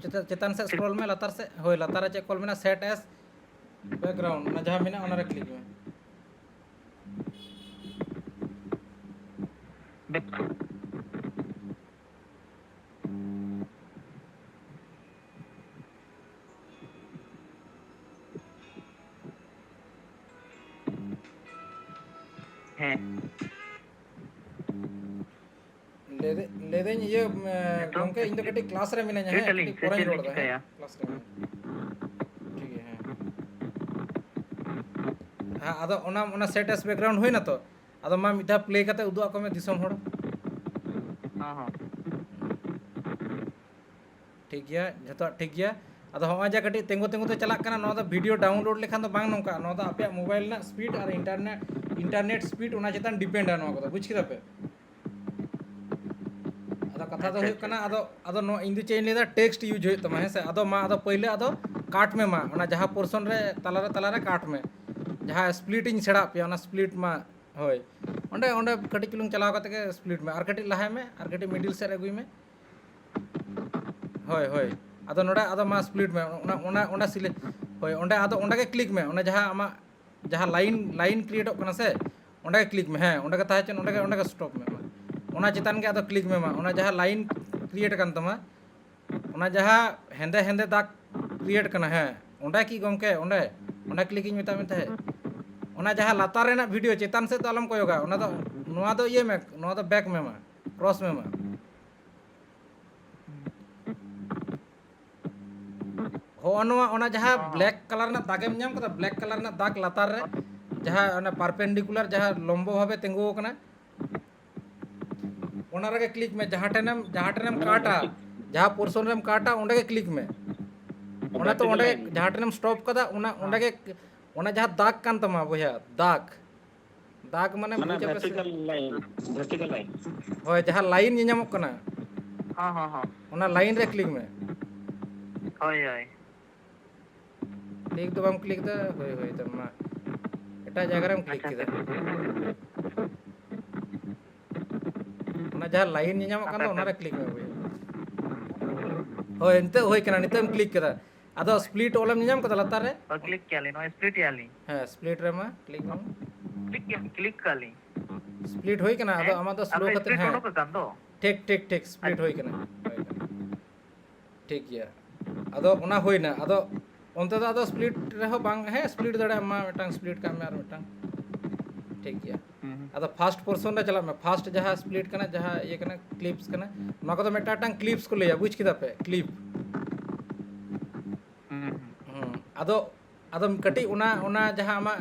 ᱪᱮᱛᱟᱱ ᱥᱮᱫ ᱥᱠᱨᱚᱞ ᱢᱮ, ᱞᱟᱛᱟᱨ ᱥᱮᱫ᱾ ᱦᱳᱭ, ᱞᱟᱛᱟᱨ ᱨᱮ ᱪᱮᱫ ᱠᱚ ᱚᱞ ᱢᱮᱱᱟᱜᱼᱟ? Set as background, ᱚᱱᱟ ᱡᱟᱦᱟᱸ ᱢᱮᱱᱟᱜᱼᱟ, ᱚᱱᱟ ᱨᱮ ᱠᱞᱤᱠ ᱢᱮ᱾ ᱦᱮᱸ᱾ ᱞᱟᱹᱭᱫᱟᱹᱧ, ᱞᱟᱹᱭᱫᱟᱹᱧ, ᱤᱭᱟᱹ, ᱮ, ᱱᱤᱛᱚᱜ ᱜᱚᱢᱠᱮ, ᱤᱧ ᱫᱚ ᱠᱟᱹᱴᱤᱡ ᱠᱞᱟᱥ ᱨᱮ ᱢᱤᱱᱟᱹᱧᱟ, ᱦᱮᱸ, ᱪᱮᱫ ᱟᱹᱞᱤᱧ ᱠᱟᱹᱴᱤᱡ ᱥᱮ ᱯᱚᱨᱮᱧ ᱪᱮᱫ ᱞᱤᱧ ᱨᱚᱲ ᱮᱫᱟ, ᱦᱮᱸ, ᱪᱤᱠᱟᱹᱭᱟ? ᱠᱞᱟᱥ ᱨᱮ ᱢᱤᱱᱟᱹᱧᱟ᱾ ᱴᱷᱤᱠ ᱜᱮᱭᱟ, ᱦᱮᱸ᱾ ᱦᱮᱸ, ᱟᱫᱚ ᱚᱱᱟ, ᱚᱱᱟ set as background ᱦᱩᱭᱱᱟ ᱛᱚ? ᱟᱫᱚ ᱢᱟ ᱢᱤᱫ ᱫᱷᱟᱣ ᱯᱞᱮ ᱠᱟᱛᱮ ᱩᱫᱩᱜ ᱟᱠᱚ ᱢᱮ ᱫᱤᱥᱚᱢ ᱦᱚᱲ᱾ ᱦᱚᱸ, ᱦᱚᱸ᱾ ᱴᱷᱤᱠ ᱜᱮᱭᱟ, ᱡᱷᱚᱛᱚᱣᱟᱜ ᱴᱷᱤᱠ ᱜᱮᱭᱟ᱾ ᱟᱫᱚ ᱦᱚᱸᱜᱼᱚᱭ ᱡᱮ ᱠᱟᱹᱴᱤᱡ ᱛᱤᱸᱜᱩ ᱛᱤᱸᱜᱩ ᱛᱮ ᱪᱟᱞᱟᱜ ᱠᱟᱱᱟ, ᱱᱚᱣᱟ ᱫᱚ ᱵᱷᱤᱰᱤᱭᱳ ᱰᱟᱣᱩᱱᱞᱳᱰ ᱞᱮᱠᱷᱟᱱ ᱫᱚ ᱵᱟᱝ ᱱᱚᱝᱠᱟᱜᱼᱟ᱾ ᱱᱚᱣᱟ ᱫᱚ ᱟᱯᱮᱭᱟᱜ ᱢᱳᱵᱟᱭᱤᱞ ᱨᱮᱱᱟᱜ ᱥᱯᱤᱰ ᱟᱨ ᱤᱱᱴᱟᱨᱱᱮᱴ, ᱤᱱᱴᱟᱨᱱᱮᱴ ᱥᱯᱤᱰ ᱚᱱᱟ ᱪᱮᱛᱟᱱ ᱰᱤᱯᱮᱱᱰᱟ ᱱᱚᱣᱟ ᱠᱚᱫᱚ, ᱵᱩᱡᱽ ᱠᱮᱫᱟ ᱯᱮ? ᱟᱫᱚ ᱠᱟᱛᱷᱟ ᱫᱚ ᱟᱪᱪᱷᱟ, ᱦᱩᱭᱩᱜ ᱟᱪᱪᱷᱟ, ᱠᱟᱱᱟ, ᱟᱪᱪᱷᱟ᱾ ᱟᱫᱚ, ᱟᱫᱚ ᱱᱚᱣᱟ ᱤᱧ ᱫᱚ ᱪᱮᱫ ᱤᱧ ᱞᱟᱹᱭᱫᱟ, ᱴᱮᱠᱥᱴ ᱤᱭᱩᱡᱽ ᱦᱩᱭᱩᱜ ᱛᱟᱢᱟ, ᱦᱮᱸ ᱥᱮ? ᱟᱫᱚ ᱢᱟ, ᱟᱫᱚ ᱯᱟᱹᱭᱞᱟᱹ ᱟᱫᱚ ᱠᱟᱴ ᱢᱮ ᱢᱟ, ᱚᱱᱟ ᱡᱟᱦᱟᱸ ᱯᱳᱨᱥᱚᱱ ᱨᱮ ᱛᱟᱞᱟᱨᱮ, ᱛᱟᱞᱟᱨᱮ ᱠᱟᱴ ᱢᱮ, ᱡᱟᱦᱟᱸ ᱥᱯᱞᱤᱴ ᱤᱧ ᱥᱮᱬᱟ ᱟᱫ ᱯᱮᱭᱟ, ᱚᱱᱟ ᱥᱯᱞᱤᱴ ᱢᱟ᱾ ᱦᱳᱭ, ᱚᱸᱰᱮ, ᱚᱸᱰᱮ ᱠᱟᱹᱴᱤᱡ ᱪᱩᱞᱩᱝ ᱪᱟᱞᱟᱣ ᱠᱟᱛᱮ ᱜᱮ ᱥᱯᱞᱤᱴ ᱢᱮ, ᱟᱨ ᱠᱟᱹᱴᱤᱡ ᱞᱟᱦᱟᱭ ᱢᱮ, ᱟᱨ ᱠᱟᱹᱴᱤᱡ ᱢᱤᱰᱤᱞ ᱥᱮᱫ ᱟᱹᱜᱩᱭ ᱢᱮ᱾ ᱦᱳᱭ, ᱦᱳᱭ᱾ ᱟᱫᱚ ᱱᱚᱰᱮ ᱟᱫᱚ ᱢᱟ ᱥᱯᱞᱤᱴ ᱢᱮ, ᱚᱱᱟ, ᱚᱱᱟ, ᱚᱸᱰᱮ ᱥᱤᱞᱮᱠᱴ, ᱦᱳᱭ, ᱚᱸᱰᱮ ᱟᱫᱚ ᱚᱸᱰᱮ ᱜᱮ ᱠᱞᱤᱠ ᱢᱮ, ᱚᱱᱟ ᱡᱟᱦᱟᱸ ᱟᱢᱟᱜ ᱡᱟᱦᱟᱸ ᱞᱟᱭᱤᱱ, ᱞᱟᱭᱤᱱ ᱠᱨᱤᱭᱮᱴᱚᱜ ᱠᱟᱱᱟ ᱥᱮ, ᱚᱸᱰᱮ ᱜᱮ ᱠᱞᱤᱠ ᱢᱮ᱾ ᱦᱮᱸ, ᱚᱸᱰᱮ ᱜᱮ ᱛᱟᱦᱮᱸ ᱦᱚᱪᱚᱱ, ᱚᱸᱰᱮ ᱜᱮ, ᱚᱸᱰᱮ ᱜᱮ ᱥᱴᱚᱯ ᱢᱮ ᱢᱟ᱾ ᱚᱱᱟ ᱪᱮᱛᱟᱱ ᱜᱮ ᱟᱫᱚ ᱠᱞᱤᱠ ᱢᱮ ᱢᱟ, ᱚᱱᱟ ᱡᱟᱦᱟᱸ ᱞᱟᱭᱤᱱ ᱠᱨᱤᱭᱮᱴ ᱟᱠᱟᱱ ᱛᱟᱢᱟ, ᱚᱱᱟ ᱡᱟᱦᱟᱸ ᱦᱮᱸᱫᱮ ᱦᱮᱸᱫᱮ ᱫᱟᱜᱽ ᱠᱨᱤᱭᱮᱴ ᱠᱟᱱᱟ, ᱦᱮᱸ, ᱚᱸᱰᱮ ᱠᱤ ᱜᱚᱢᱠᱮ, ᱚᱸᱰᱮ? ᱚᱱᱟ click ᱤᱧ ᱢᱮᱛᱟᱜ ᱢᱮ ᱛᱟᱦᱮᱸᱫ᱾ ᱚᱱᱟ ᱡᱟᱦᱟᱸ ᱞᱟᱛᱟᱨ ᱨᱮᱱᱟᱜ video ᱪᱮᱛᱟᱱ ᱥᱮᱫ ᱫᱚ ᱟᱞᱚᱢ ᱠᱚᱭᱚᱜᱟ, ᱚᱱᱟ ᱫᱚ, ᱱᱚᱣᱟ ᱫᱚ ᱤᱭᱟᱹ ᱢᱮ, ᱱᱚᱣᱟ ᱫᱚ back ᱢᱮ ᱢᱟ, cross ᱢᱮ ᱢᱟ᱾ ᱦᱚᱸᱜᱼᱚ ᱱᱚᱣᱟ, ᱚᱱᱟ ᱡᱟᱦᱟᱸ ᱦᱚᱸ᱾ Black colour ᱨᱮᱱᱟᱜ ᱫᱟᱜᱮᱢ ᱧᱟᱢ ᱠᱟᱫᱟ, black colour ᱨᱮᱱᱟᱜ ᱫᱟᱜᱽ ᱞᱟᱛᱟᱨ ᱨᱮ, ᱡᱟᱦᱟᱸ ᱚᱱᱟ perpendicular, ᱡᱟᱦᱟᱸ ᱞᱚᱢᱵᱚ ᱵᱷᱟᱵᱮ ᱛᱤᱸᱜᱩ ᱟᱠᱟᱱᱟ, ᱚᱱᱟ ᱨᱮᱜᱮ click ᱢᱮ᱾ ᱡᱟᱦᱟᱸ ᱴᱷᱮᱱᱮᱢ, ᱡᱟᱦᱟᱸ ᱴᱷᱮᱱᱮᱢ ᱚᱱᱟ ᱠᱟᱴᱟ, vertic- ᱡᱟᱦᱟᱸ portion ᱨᱮᱢ ᱠᱟᱴᱟ, ᱚᱸᱰᱮ ᱜᱮ click ᱢᱮ᱾ ᱚᱱᱟ ᱛᱚ vertical ᱚᱸᱰᱮ ᱜᱮ, line᱾ ᱡᱟᱦᱟᱸ ᱴᱷᱮᱱᱮᱢ stop ᱠᱟᱫᱟ, ᱚᱱᱟ, ᱦᱮᱸ᱾ ᱚᱸᱰᱮ ᱜᱮ, ᱚᱱᱟ ᱡᱟᱦᱟᱸ ᱫᱟᱜᱽ ᱠᱟᱱ ᱛᱟᱢᱟ ᱵᱚᱭᱦᱟ, ᱫᱟᱜᱽ, ᱫᱟᱜᱽ ᱢᱟᱱᱮ ᱢᱟᱱᱮ ᱵᱩᱡᱟ ᱯᱮ ᱥᱮ? Vertical line, vertical line᱾ ᱦᱳᱭ, ᱡᱟᱦᱟᱸ line ᱧᱮᱧᱟᱢᱚᱜ ᱠᱟᱱᱟ, ᱦᱚᱸ, ᱦᱚᱸ, ᱦᱚᱸ᱾ ᱚᱱᱟ line ᱨᱮ click ᱢᱮ᱾ ᱦᱳᱭ, ᱦᱳᱭ᱾ Click ᱫᱚ ᱵᱟᱢ click ᱫᱟ, ᱦᱳᱭ, ᱦᱳᱭ, ᱛᱚ ᱢᱟ᱾ ᱮᱴᱟᱜ ᱡᱟᱭᱜᱟ ᱨᱮᱢ click ᱟᱪᱪᱷᱟ, ᱠᱮᱫᱟ᱾ ᱟᱪᱪᱷᱟ᱾ ᱚᱱᱟ ᱡᱟᱦᱟᱸ line ᱧᱮᱧᱟᱢᱚᱜ ᱠᱟᱱ ᱦᱟᱯᱮ, ᱫᱚ, ᱚᱱᱟ ᱦᱟᱯᱮ᱾ Re click ᱢᱮ, ᱵᱚᱭᱦᱟ᱾ ᱦᱳᱭ, ᱱᱤᱛᱚᱜ ᱦᱩᱭ ᱠᱟᱱᱟ, ᱱᱤᱛᱚᱜ ᱮᱢ click ᱠᱮᱫᱟ᱾ ᱟᱫᱚ split all ᱮᱢ ᱧᱮᱧᱟᱢ ᱠᱟᱫᱟ ᱞᱟᱛᱟᱨ ᱨᱮ? ᱦᱳᱭ, click ᱠᱮᱜᱼᱟ ᱞᱤᱧ, ᱱᱚᱜᱼᱚᱭ split ᱮᱜᱼᱟ ᱞᱤᱧ᱾ ᱦᱮᱸ, split ᱨᱮ ᱢᱟ click ᱢᱮ᱾ Click ᱠᱮᱜᱼᱟ, click ᱠᱟᱜᱼᱟ ᱞᱤᱧ᱾ Split ᱦᱩᱭ ᱠᱟᱱᱟ, ᱟᱫᱚ ᱦᱮᱸ? ᱟᱢᱟᱜ ᱫᱚ slow ᱟᱫᱚ ᱠᱷᱟᱹᱛᱤᱨ, split ᱦᱮᱸ᱾ ᱩᱰᱩᱠ ᱟᱠᱟᱱ ᱫᱚ? ᱴᱷᱤᱠ, ᱴᱷᱤᱠ, ᱴᱷᱤᱠ, split ᱟᱪᱪᱷᱟ᱾ ᱦᱩᱭ ᱠᱟᱱᱟ, ᱦᱩᱭ ᱠᱟᱱᱟ᱾ ᱴᱷᱤᱠ ᱜᱮᱭᱟ, ᱟᱫᱚ ᱚᱱᱟ ᱦᱩᱭᱱᱟ᱾ ᱟᱫᱚ ᱚᱱᱛᱮ ᱫᱚ ᱟᱫᱚ split ᱨᱮᱦᱚᱸ ᱵᱟᱝ, ᱦᱮᱸ, split ᱫᱟᱲᱮᱭᱟᱜ ᱢᱟ, ᱢᱤᱫᱴᱟᱝ split ᱠᱟᱜ ᱢᱮ ᱟᱨ ᱢᱤᱫᱴᱟᱝ, ᱴᱷᱤᱠ ᱜᱮᱭᱟ᱾ ᱦᱩᱸ, ᱦᱩᱸ᱾ ᱟᱫᱚ first portion ᱨᱮ ᱪᱟᱞᱟᱜ ᱢᱮ, first ᱡᱟᱦᱟᱸ split ᱠᱟᱱᱟ, ᱡᱟᱦᱟᱸ ᱤᱭᱟᱹ ᱠᱟᱱᱟ, clips ᱠᱟᱱᱟ, ᱱᱚᱣᱟ ᱠᱚᱫᱚ ᱢᱤᱫᱴᱟᱝ, ᱢᱤᱫᱴᱟᱝ clips ᱠᱚ ᱞᱟᱹᱭᱟ, ᱵᱩᱡᱽ ᱠᱮᱫᱟ ᱯᱮ, clip᱾ ᱦᱩᱸ, ᱦᱩᱸ᱾ ᱦᱩᱸ, ᱟᱫᱚ, ᱟᱫᱚ ᱠᱟᱹᱴᱤᱡ ᱚᱱᱟ, ᱚᱱᱟ ᱡᱟᱦᱟᱸ ᱟᱢᱟᱜ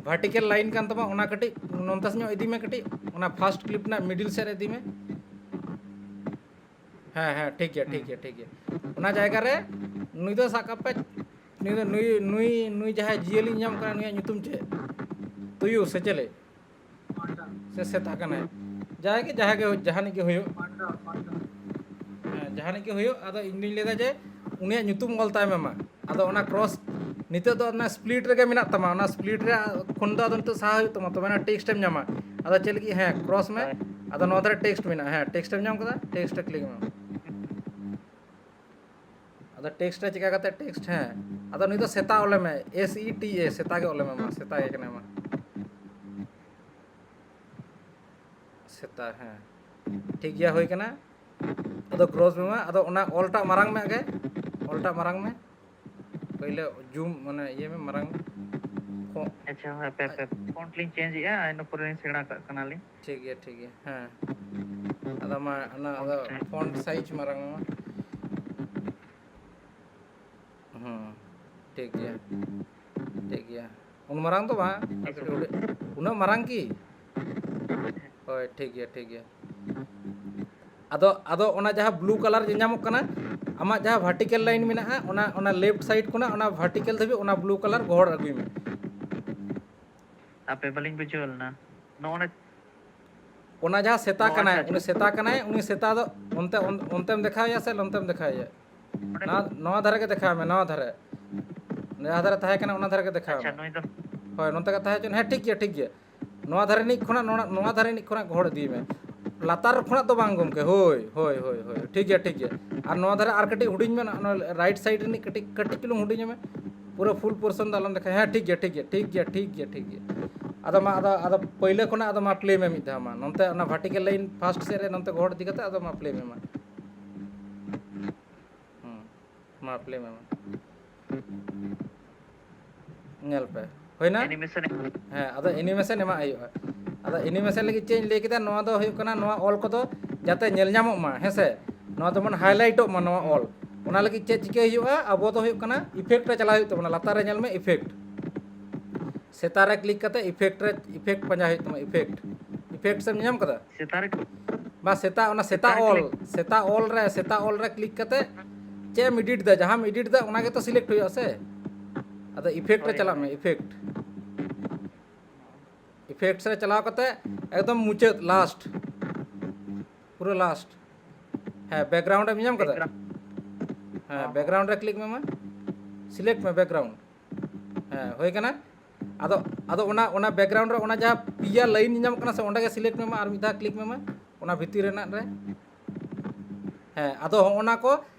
vertical line ᱠᱟᱱ ᱛᱟᱢᱟ, ᱚᱱᱟ ᱠᱟᱹᱴᱤᱡ ᱱᱚᱱᱛᱮ ᱧᱚᱜ ᱤᱫᱤ ᱢᱮ, ᱠᱟᱹᱴᱤᱡ ᱚᱱᱟ first clip ᱨᱮᱱᱟᱜ middle ᱥᱮᱫ ᱨᱮ ᱤᱫᱤ ᱢᱮ᱾ ᱦᱮᱸ, ᱦᱮᱸ, ᱴᱷᱤᱠ ᱜᱮᱭᱟ, ᱴᱷᱤᱠ ᱦᱩᱸ᱾ ᱜᱮᱭᱟ, ᱴᱷᱤᱠ ᱜᱮᱭᱟ᱾ ᱚᱱᱟ ᱡᱟᱭᱜᱟ ᱨᱮ ᱱᱩᱭ ᱫᱚ ᱥᱟᱵ ᱠᱟᱜ ᱯᱮ, ᱱᱩᱭ ᱫᱚ, ᱱᱩᱭ, ᱱᱩᱭ, ᱱᱩᱭ ᱡᱟᱦᱟᱸᱭ ᱡᱤᱭᱟᱹᱞᱤᱧ ᱧᱟᱢ ᱠᱟᱱᱟ, ᱱᱩᱭᱟᱜ ᱧᱩᱛᱩᱢ ᱪᱮᱫ? ᱛᱩᱭᱩ ᱥᱮ ᱪᱮᱞᱮ? ᱥᱮ ᱥᱮᱛᱟ ᱠᱟᱱᱟᱭ? ᱡᱟᱦᱟᱸᱭ ᱜᱮ, ᱡᱟᱦᱟᱸᱭ ᱜᱮ, ᱡᱟᱦᱟᱱᱤᱡ ᱜᱮ ᱦᱩᱭᱩᱜ᱾ ᱦᱮᱸ, ᱡᱟᱦᱟᱱᱤᱡ ᱜᱮ ᱦᱩᱭᱩᱜ᱾ ᱟᱫᱚ ᱤᱧ ᱫᱩᱧ ᱞᱟᱹᱭᱫᱟ ᱡᱮ ᱩᱱᱤᱭᱟᱜ ᱧᱩᱛᱩᱢ ᱚᱞ ᱛᱟᱭ ᱢᱮ ᱢᱟ᱾ ᱟᱫᱚ ᱚᱱᱟ cross, ᱱᱤᱛᱚᱜ ᱫᱚ ᱚᱱᱟ split ᱨᱮᱜᱮ ᱢᱮᱱᱟᱜ ᱛᱟᱢᱟ, ᱚᱱᱟ split ᱨᱮ ᱠᱷᱚᱱ ᱫᱚ ᱟᱫᱚ ᱱᱤᱛᱚᱜ ᱥᱟᱦᱟ ᱦᱩᱭᱩᱜ ᱛᱟᱢᱟ, ᱛᱚᱵᱮ ᱚᱱᱟ text ᱮᱢ ᱧᱟᱢᱟ᱾ ᱟᱫᱚ ᱪᱮᱫ ᱞᱟᱹᱜᱤᱫ? ᱦᱮᱸ, cross ᱢᱮ᱾ ᱦᱳᱭ᱾ ᱟᱫᱚ ᱱᱚᱣᱟ ᱫᱷᱟᱨᱮ text ᱢᱮᱱᱟᱜᱼᱟ, ᱦᱮᱸ, text ᱮᱢ ᱧᱟᱢ ᱠᱮᱫᱟ, text ᱨᱮ click ᱢᱮ᱾ ᱟᱫᱚ text ᱨᱮ ᱪᱤᱠᱟ ᱠᱟᱛᱮ text, ᱦᱮᱸ, ᱟᱫᱚ ᱱᱩᱭ ᱫᱚ ᱥᱮᱛᱟ ᱚᱞᱮ ᱢᱮ, S E T A, ᱥᱮᱛᱟ ᱜᱮ ᱚᱞᱮ ᱢᱮ ᱢᱟ, ᱥᱮᱛᱟ ᱜᱮ ᱠᱟᱱᱟᱭ ᱢᱟ᱾ ᱥᱮᱛᱟ, ᱦᱮᱸ, ᱴᱷᱤᱠ ᱜᱮᱭᱟ, ᱦᱩᱭ ᱠᱟᱱᱟ᱾ ᱟᱫᱚ cross ᱢᱮ ᱢᱟ, ᱟᱫᱚ ᱚᱱᱟ ᱚᱞᱴᱟᱜ ᱢᱟᱨᱟᱝ ᱢᱮ ᱟᱜᱮ, ᱚᱞᱴᱟᱜ ᱢᱟᱨᱟᱝ ᱢᱮ᱾ ᱯᱳᱭᱞᱳ ᱡᱩᱢ ᱢᱟᱱᱮ ᱤᱭᱟᱹ ᱢᱮ ᱢᱟᱨᱟᱝ ᱯᱷᱚ- ᱟᱪᱪᱷᱟ, ᱦᱟᱯᱮ, ᱦᱟᱯᱮ, ᱯᱷᱚᱱᱴ ᱞᱤᱧ ᱪᱮᱧᱡᱽ ᱮᱜᱼᱟ, ᱤᱱᱟᱹ ᱯᱚᱨᱮ ᱞᱤᱧ ᱥᱮᱬᱟ ᱠᱟᱜ ᱠᱟᱱᱟᱞᱤᱧ᱾ ᱴᱷᱤᱠ ᱜᱮᱭᱟ, ᱴᱷᱤᱠ ᱜᱮᱭᱟ, ᱦᱮᱸ᱾ ᱟᱫᱚ ᱢᱟ, ᱚᱱᱟ, ᱟᱫᱚ ᱯᱷᱚᱱᱴ ᱥᱟᱭᱤᱡᱽ ᱢᱟᱨᱟᱝ ᱢᱟ᱾ ᱦᱮᱸ, ᱴᱷᱤᱠ ᱜᱮᱭᱟ, ᱴᱷᱤᱠ ᱜᱮᱭᱟ᱾ ᱩᱱ ᱢᱟᱨᱟᱝ ᱫᱚ ᱵᱟᱝ, ᱟᱨ ᱠᱟᱹᱴᱤᱡ ᱦᱩᱰᱤᱧ, ᱩᱱᱟᱹᱜ ᱢᱟᱨᱟᱝ ᱠᱤ? ᱦᱳᱭ, ᱴᱷᱤᱠ ᱜᱮᱭᱟ, ᱴᱷᱤᱠ ᱜᱮᱭᱟ᱾ ᱟᱫᱚ, ᱟᱫᱚ ᱚᱱᱟ ᱡᱟᱦᱟᱸ ᱵᱞᱩ ᱠᱟᱞᱟᱨ ᱧᱮᱞ ᱧᱟᱢᱚᱜ ᱠᱟᱱᱟ, ᱟᱢᱟᱜ ᱡᱟᱦᱟᱸ ᱵᱷᱟᱨᱴᱤᱠᱟᱞ ᱞᱟᱭᱤᱱ ᱢᱮᱱᱟᱜᱼᱟ, ᱚᱱᱟ, ᱚᱱᱟ ᱞᱮᱯᱷᱴ ᱥᱟᱭᱤᱰ ᱠᱷᱚᱱᱟᱜ ᱚᱱᱟ ᱵᱷᱟᱨᱴᱤᱠᱟᱞ ᱫᱷᱟᱹᱵᱤᱡ ᱚᱱᱟ ᱵᱞᱩ ᱠᱟᱞᱟᱨ ᱜᱚᱦᱚᱲ ᱟᱹᱜᱩᱭ ᱢᱮ᱾ ᱟᱯᱮ ᱵᱟᱹᱞᱤᱧ ᱵᱩᱡᱷᱟᱹᱣ ᱞᱮᱱᱟ᱾ ᱱᱚᱜᱼᱚ ᱱᱟ-, ᱚᱱᱟ ᱡᱟᱦᱟᱸ ᱥᱮᱛᱟ ᱚ, ᱠᱟᱱᱟᱭ, ᱟᱪᱪᱷᱟ, ᱟᱪᱪᱷᱟ᱾ ᱩᱱᱤ ᱥᱮᱛᱟ ᱠᱟᱱᱟᱭ, ᱩᱱᱤ ᱥᱮᱛᱟ ᱫᱚ ᱚᱱᱛᱮ, ᱚᱱ-, ᱚᱱᱛᱮᱢ ᱫᱮᱠᱷᱟᱣᱮᱭᱟ ᱥᱮ ᱱᱚᱱᱛᱮᱢ ᱫᱮᱠᱷᱟᱣᱮᱭᱟ? ᱚᱸᱰᱮ ᱱᱚᱣᱟ, ᱱᱚᱣᱟ ᱫᱷᱟᱨᱮ ᱜᱮ ᱫᱮᱠᱷᱟᱣ ᱢᱮ, ᱱᱚᱣᱟ ᱫᱷᱟᱨᱮ᱾ ᱡᱟᱦᱟᱸ ᱫᱷᱟᱨᱮ ᱛᱟᱦᱮᱸ ᱠᱟᱱᱟ, ᱚᱱᱟ ᱫᱷᱟᱨᱮ ᱜᱮ ᱫᱮᱠᱷᱟᱣ ᱟᱪᱪᱷᱟ, ᱢᱮ᱾ ᱱᱩᱭ ᱫᱚ ᱦᱳᱭ, ᱱᱚᱱᱛᱮ ᱜᱮ ᱛᱟᱦᱮᱸ ᱦᱚᱪᱚᱱ᱾ ᱦᱮᱸ, ᱴᱷᱤᱠ ᱜᱮᱭᱟ, ᱴᱷᱤᱠ ᱜᱮᱭᱟ᱾ ᱱᱚᱣᱟ ᱫᱷᱟᱨᱮ ᱨᱤᱱᱤᱡ ᱠᱷᱚᱱᱟᱜ, ᱱᱚᱣᱟ, ᱱᱚᱣᱟ ᱫᱷᱟᱨᱮ ᱨᱤᱱᱤᱡ ᱠᱷᱚᱱᱟᱜ ᱜᱚᱦᱚᱲ ᱤᱫᱤᱭ ᱢᱮ᱾ ᱞᱟᱛᱟᱨ ᱠᱷᱚᱱᱟᱜ ᱫᱚ ᱵᱟᱝ ᱜᱚᱢᱠᱮ, ᱦᱳᱭ, ᱦᱳᱭ, ᱦᱳᱭ, ᱦᱳᱭ, ᱴᱷᱤᱠ ᱜᱮᱭᱟ, ᱴᱷᱤᱠ ᱜᱮᱭᱟ᱾ ᱟᱨ ᱱᱚᱣᱟ ᱫᱷᱟᱨᱮ ᱟᱨ ᱠᱟᱹᱴᱤᱡ ᱦᱩᱰᱤᱧ ᱢᱮ, ᱱᱚᱣᱟ ᱨᱟᱭᱤᱴ ᱥᱟᱭᱤᱰ ᱨᱤᱱᱤᱡ ᱠᱟᱹᱴᱤᱡ, ᱠᱟᱹᱴᱤᱡ ᱪᱩᱞᱩᱝ ᱦᱩᱰᱤᱧ ᱢᱮ, ᱯᱩᱨᱟᱹ ᱯᱷᱩᱞ ᱯᱳᱨᱥᱚᱱ ᱫᱚ ᱟᱞᱚᱢ ᱫᱮᱠᱷᱟᱣᱟ᱾ ᱦᱮᱸ, ᱴᱷᱤᱠ ᱜᱮᱭᱟ, ᱴᱷᱤᱠ ᱜᱮᱭᱟ, ᱴᱷᱤᱠ ᱜᱮᱭᱟ, ᱴᱷᱤᱠ ᱜᱮᱭᱟ, ᱴᱷᱤᱠ ᱜᱮᱭᱟ᱾ ᱟᱫᱚ ᱢᱟ, ᱟᱫᱚ, ᱟᱫᱚ ᱯᱟᱹᱭᱞᱟᱹ ᱠᱷᱚᱱᱟᱜ ᱟᱫᱚ ᱢᱟ ᱯᱞᱮ ᱢᱮ ᱢᱤᱫ ᱫᱷᱟᱣ ᱢᱟ, ᱱᱚᱱᱛᱮ ᱚᱱᱟ ᱵᱷᱟᱨᱴᱤᱠᱟᱞ ᱞᱟᱭᱤᱱ ᱯᱷᱟᱥᱴ ᱥᱮᱫ ᱨᱮ ᱱᱚᱱᱛᱮ ᱜᱚᱦᱚᱲ ᱤᱫᱤ ᱠᱟᱛᱮ ᱟᱫᱚ ᱢᱟ ᱯᱞᱮ ᱢᱮ ᱢᱟ᱾ ᱦᱩᱸ, ᱢᱟ ᱯᱞᱮ ᱢᱮ ᱢᱟ᱾ ᱧᱮᱞ ᱯᱮ, ᱦᱩᱭᱱᱟ? ᱮᱱᱤᱢᱮᱥᱚᱱ᱾ ᱦᱮᱸ, ᱟᱫᱚ ᱮᱱᱤᱢᱮᱥᱚᱱ ᱮᱢᱟᱜ ᱦᱩᱭᱩᱜᱼᱟ᱾ ᱟᱫᱚ ᱮᱱᱤᱢᱮᱥᱚᱱ ᱞᱟᱹᱜᱤᱫ ᱪᱮᱫ ᱤᱧ ᱞᱟᱹᱭ ᱠᱮᱫᱟ, ᱱᱚᱣᱟ ᱫᱚ ᱦᱩᱭᱩᱜ ᱠᱟᱱᱟ, ᱱᱚᱣᱟ ᱚᱞ ᱠᱚᱫᱚ ᱡᱟᱛᱮ ᱧᱮᱞ ᱧᱟᱢᱚᱜ ᱢᱟ, ᱦᱮᱸ ᱥᱮ? ᱱᱚᱣᱟ ᱡᱮᱢᱚᱱ ᱦᱟᱭᱞᱟᱭᱤᱴᱚᱜ ᱢᱟ ᱱᱚᱣᱟ ᱚᱞ᱾ ᱚᱱᱟ ᱞᱟᱹᱜᱤᱫ ᱪᱮᱫ ᱪᱤᱠᱟᱹᱭ ᱦᱩᱭᱩᱜᱼᱟ? ᱟᱵᱚ ᱫᱚ ᱦᱩᱭᱩᱜ ᱠᱟᱱᱟ ᱤᱯᱷᱮᱠᱴ ᱨᱮ ᱪᱟᱞᱟᱜ ᱦᱩᱭᱩᱜ ᱛᱟᱵᱚᱱᱟ, ᱞᱟᱛᱟᱨ ᱨᱮ ᱧᱮᱞ ᱢᱮ ᱤᱯᱷᱮᱠᱴ᱾ ᱥᱮᱛᱟ ᱨᱮ ᱠᱞᱤᱠ ᱠᱟᱛᱮ ᱤᱯᱷᱮᱠᱴ ᱨᱮ, ᱤᱯᱷᱮᱠᱴ ᱯᱟᱸᱡᱟ ᱦᱩᱭᱩᱜ ᱛᱟᱢᱟ, ᱤᱯᱷᱮᱠᱴ᱾ ᱤᱯᱷᱮᱠᱴ ᱮᱢ ᱧᱟᱢ ᱠᱟᱫᱟ? ᱥᱮᱛᱟ ᱨᱮ? ᱵᱟ, ᱥᱮᱛᱟ, ᱚᱱᱟ ᱥᱮᱛᱟ ᱥᱮᱛᱟ ᱨᱮ ᱚᱞ, ᱠᱞᱤᱠ᱾ ᱥᱮᱛᱟ ᱚᱞ ᱨᱮ, ᱥᱮᱛᱟ ᱚᱞ ᱨᱮ ᱠᱞᱤᱠ ᱠᱟᱛᱮ ᱪᱮᱫ ᱮᱢ ᱮᱰᱤᱴ ᱫᱟ, ᱡᱟᱦᱟᱸᱢ ᱮᱰᱤᱴ ᱫᱟ ᱚᱱᱟ ᱜᱮᱛᱚ ᱥᱤᱞᱮᱠᱴ ᱦᱩᱭᱩᱜᱼᱟ ᱥᱮ? ᱟᱫᱚ ᱤᱯᱷᱮᱠᱴ ᱨᱮ ᱦᱳᱭ, ᱪᱟᱞᱟᱜ ᱦᱳᱭ᱾ ᱢᱮ, ᱤᱯᱷᱮᱠᱴ᱾ ᱤᱯᱷᱮᱠᱴᱥ ᱨᱮ ᱪᱟᱞᱟᱣ ᱠᱟᱛᱮ ᱮᱠᱫᱚᱢ ᱢᱩᱪᱟᱹᱫ, ᱞᱟᱥᱴ, ᱯᱩᱨᱟᱹ ᱞᱟᱥᱴ᱾ ᱦᱮᱸ, ᱵᱮᱠᱜᱨᱟᱣᱩᱱᱰ ᱮᱢ ᱧᱟᱢ ᱠᱟᱫᱟ? ᱵᱮᱠᱜᱨᱟᱣᱩᱱᱰ᱾ ᱦᱮᱸ, ᱦᱚᱸ, ᱦᱚᱸ᱾ ᱵᱮᱠᱜᱨᱟᱣᱩᱱᱰ ᱨᱮ ᱠᱞᱤᱠ ᱢᱮ ᱢᱟ, ᱥᱤᱞᱮᱠᱴ ᱢᱮ ᱵᱮᱠᱜᱨᱟᱣᱩᱱᱰ᱾ ᱦᱮᱸ, ᱦᱩᱭ ᱠᱟᱱᱟ᱾ ᱟᱫᱚ, ᱟᱫᱚ ᱚᱱᱟ, ᱚᱱᱟ ᱵᱮᱠᱜᱨᱟᱣᱩᱱᱰ ᱨᱮ ᱚᱱᱟ ᱡᱟᱦᱟᱸ ᱯᱮᱭᱟ ᱞᱟᱭᱤᱱ ᱧᱟᱢᱚᱜ ᱠᱟᱱᱟ ᱥᱮ, ᱚᱸᱰᱮ ᱜᱮ ᱥᱤᱞᱮᱠᱴ ᱢᱮ ᱢᱟ, ᱟᱨ ᱢᱤᱫ ᱫᱷᱟᱣ ᱠᱞᱤᱠ ᱢᱮ ᱢᱟ ᱚᱱᱟ ᱵᱷᱤᱛᱤᱨ ᱨᱮᱱᱟᱜ ᱨᱮ᱾ ᱦᱮᱸ, ᱟᱫᱚ ᱦᱚᱸᱜᱼᱚ ᱱᱟ ᱠᱚ,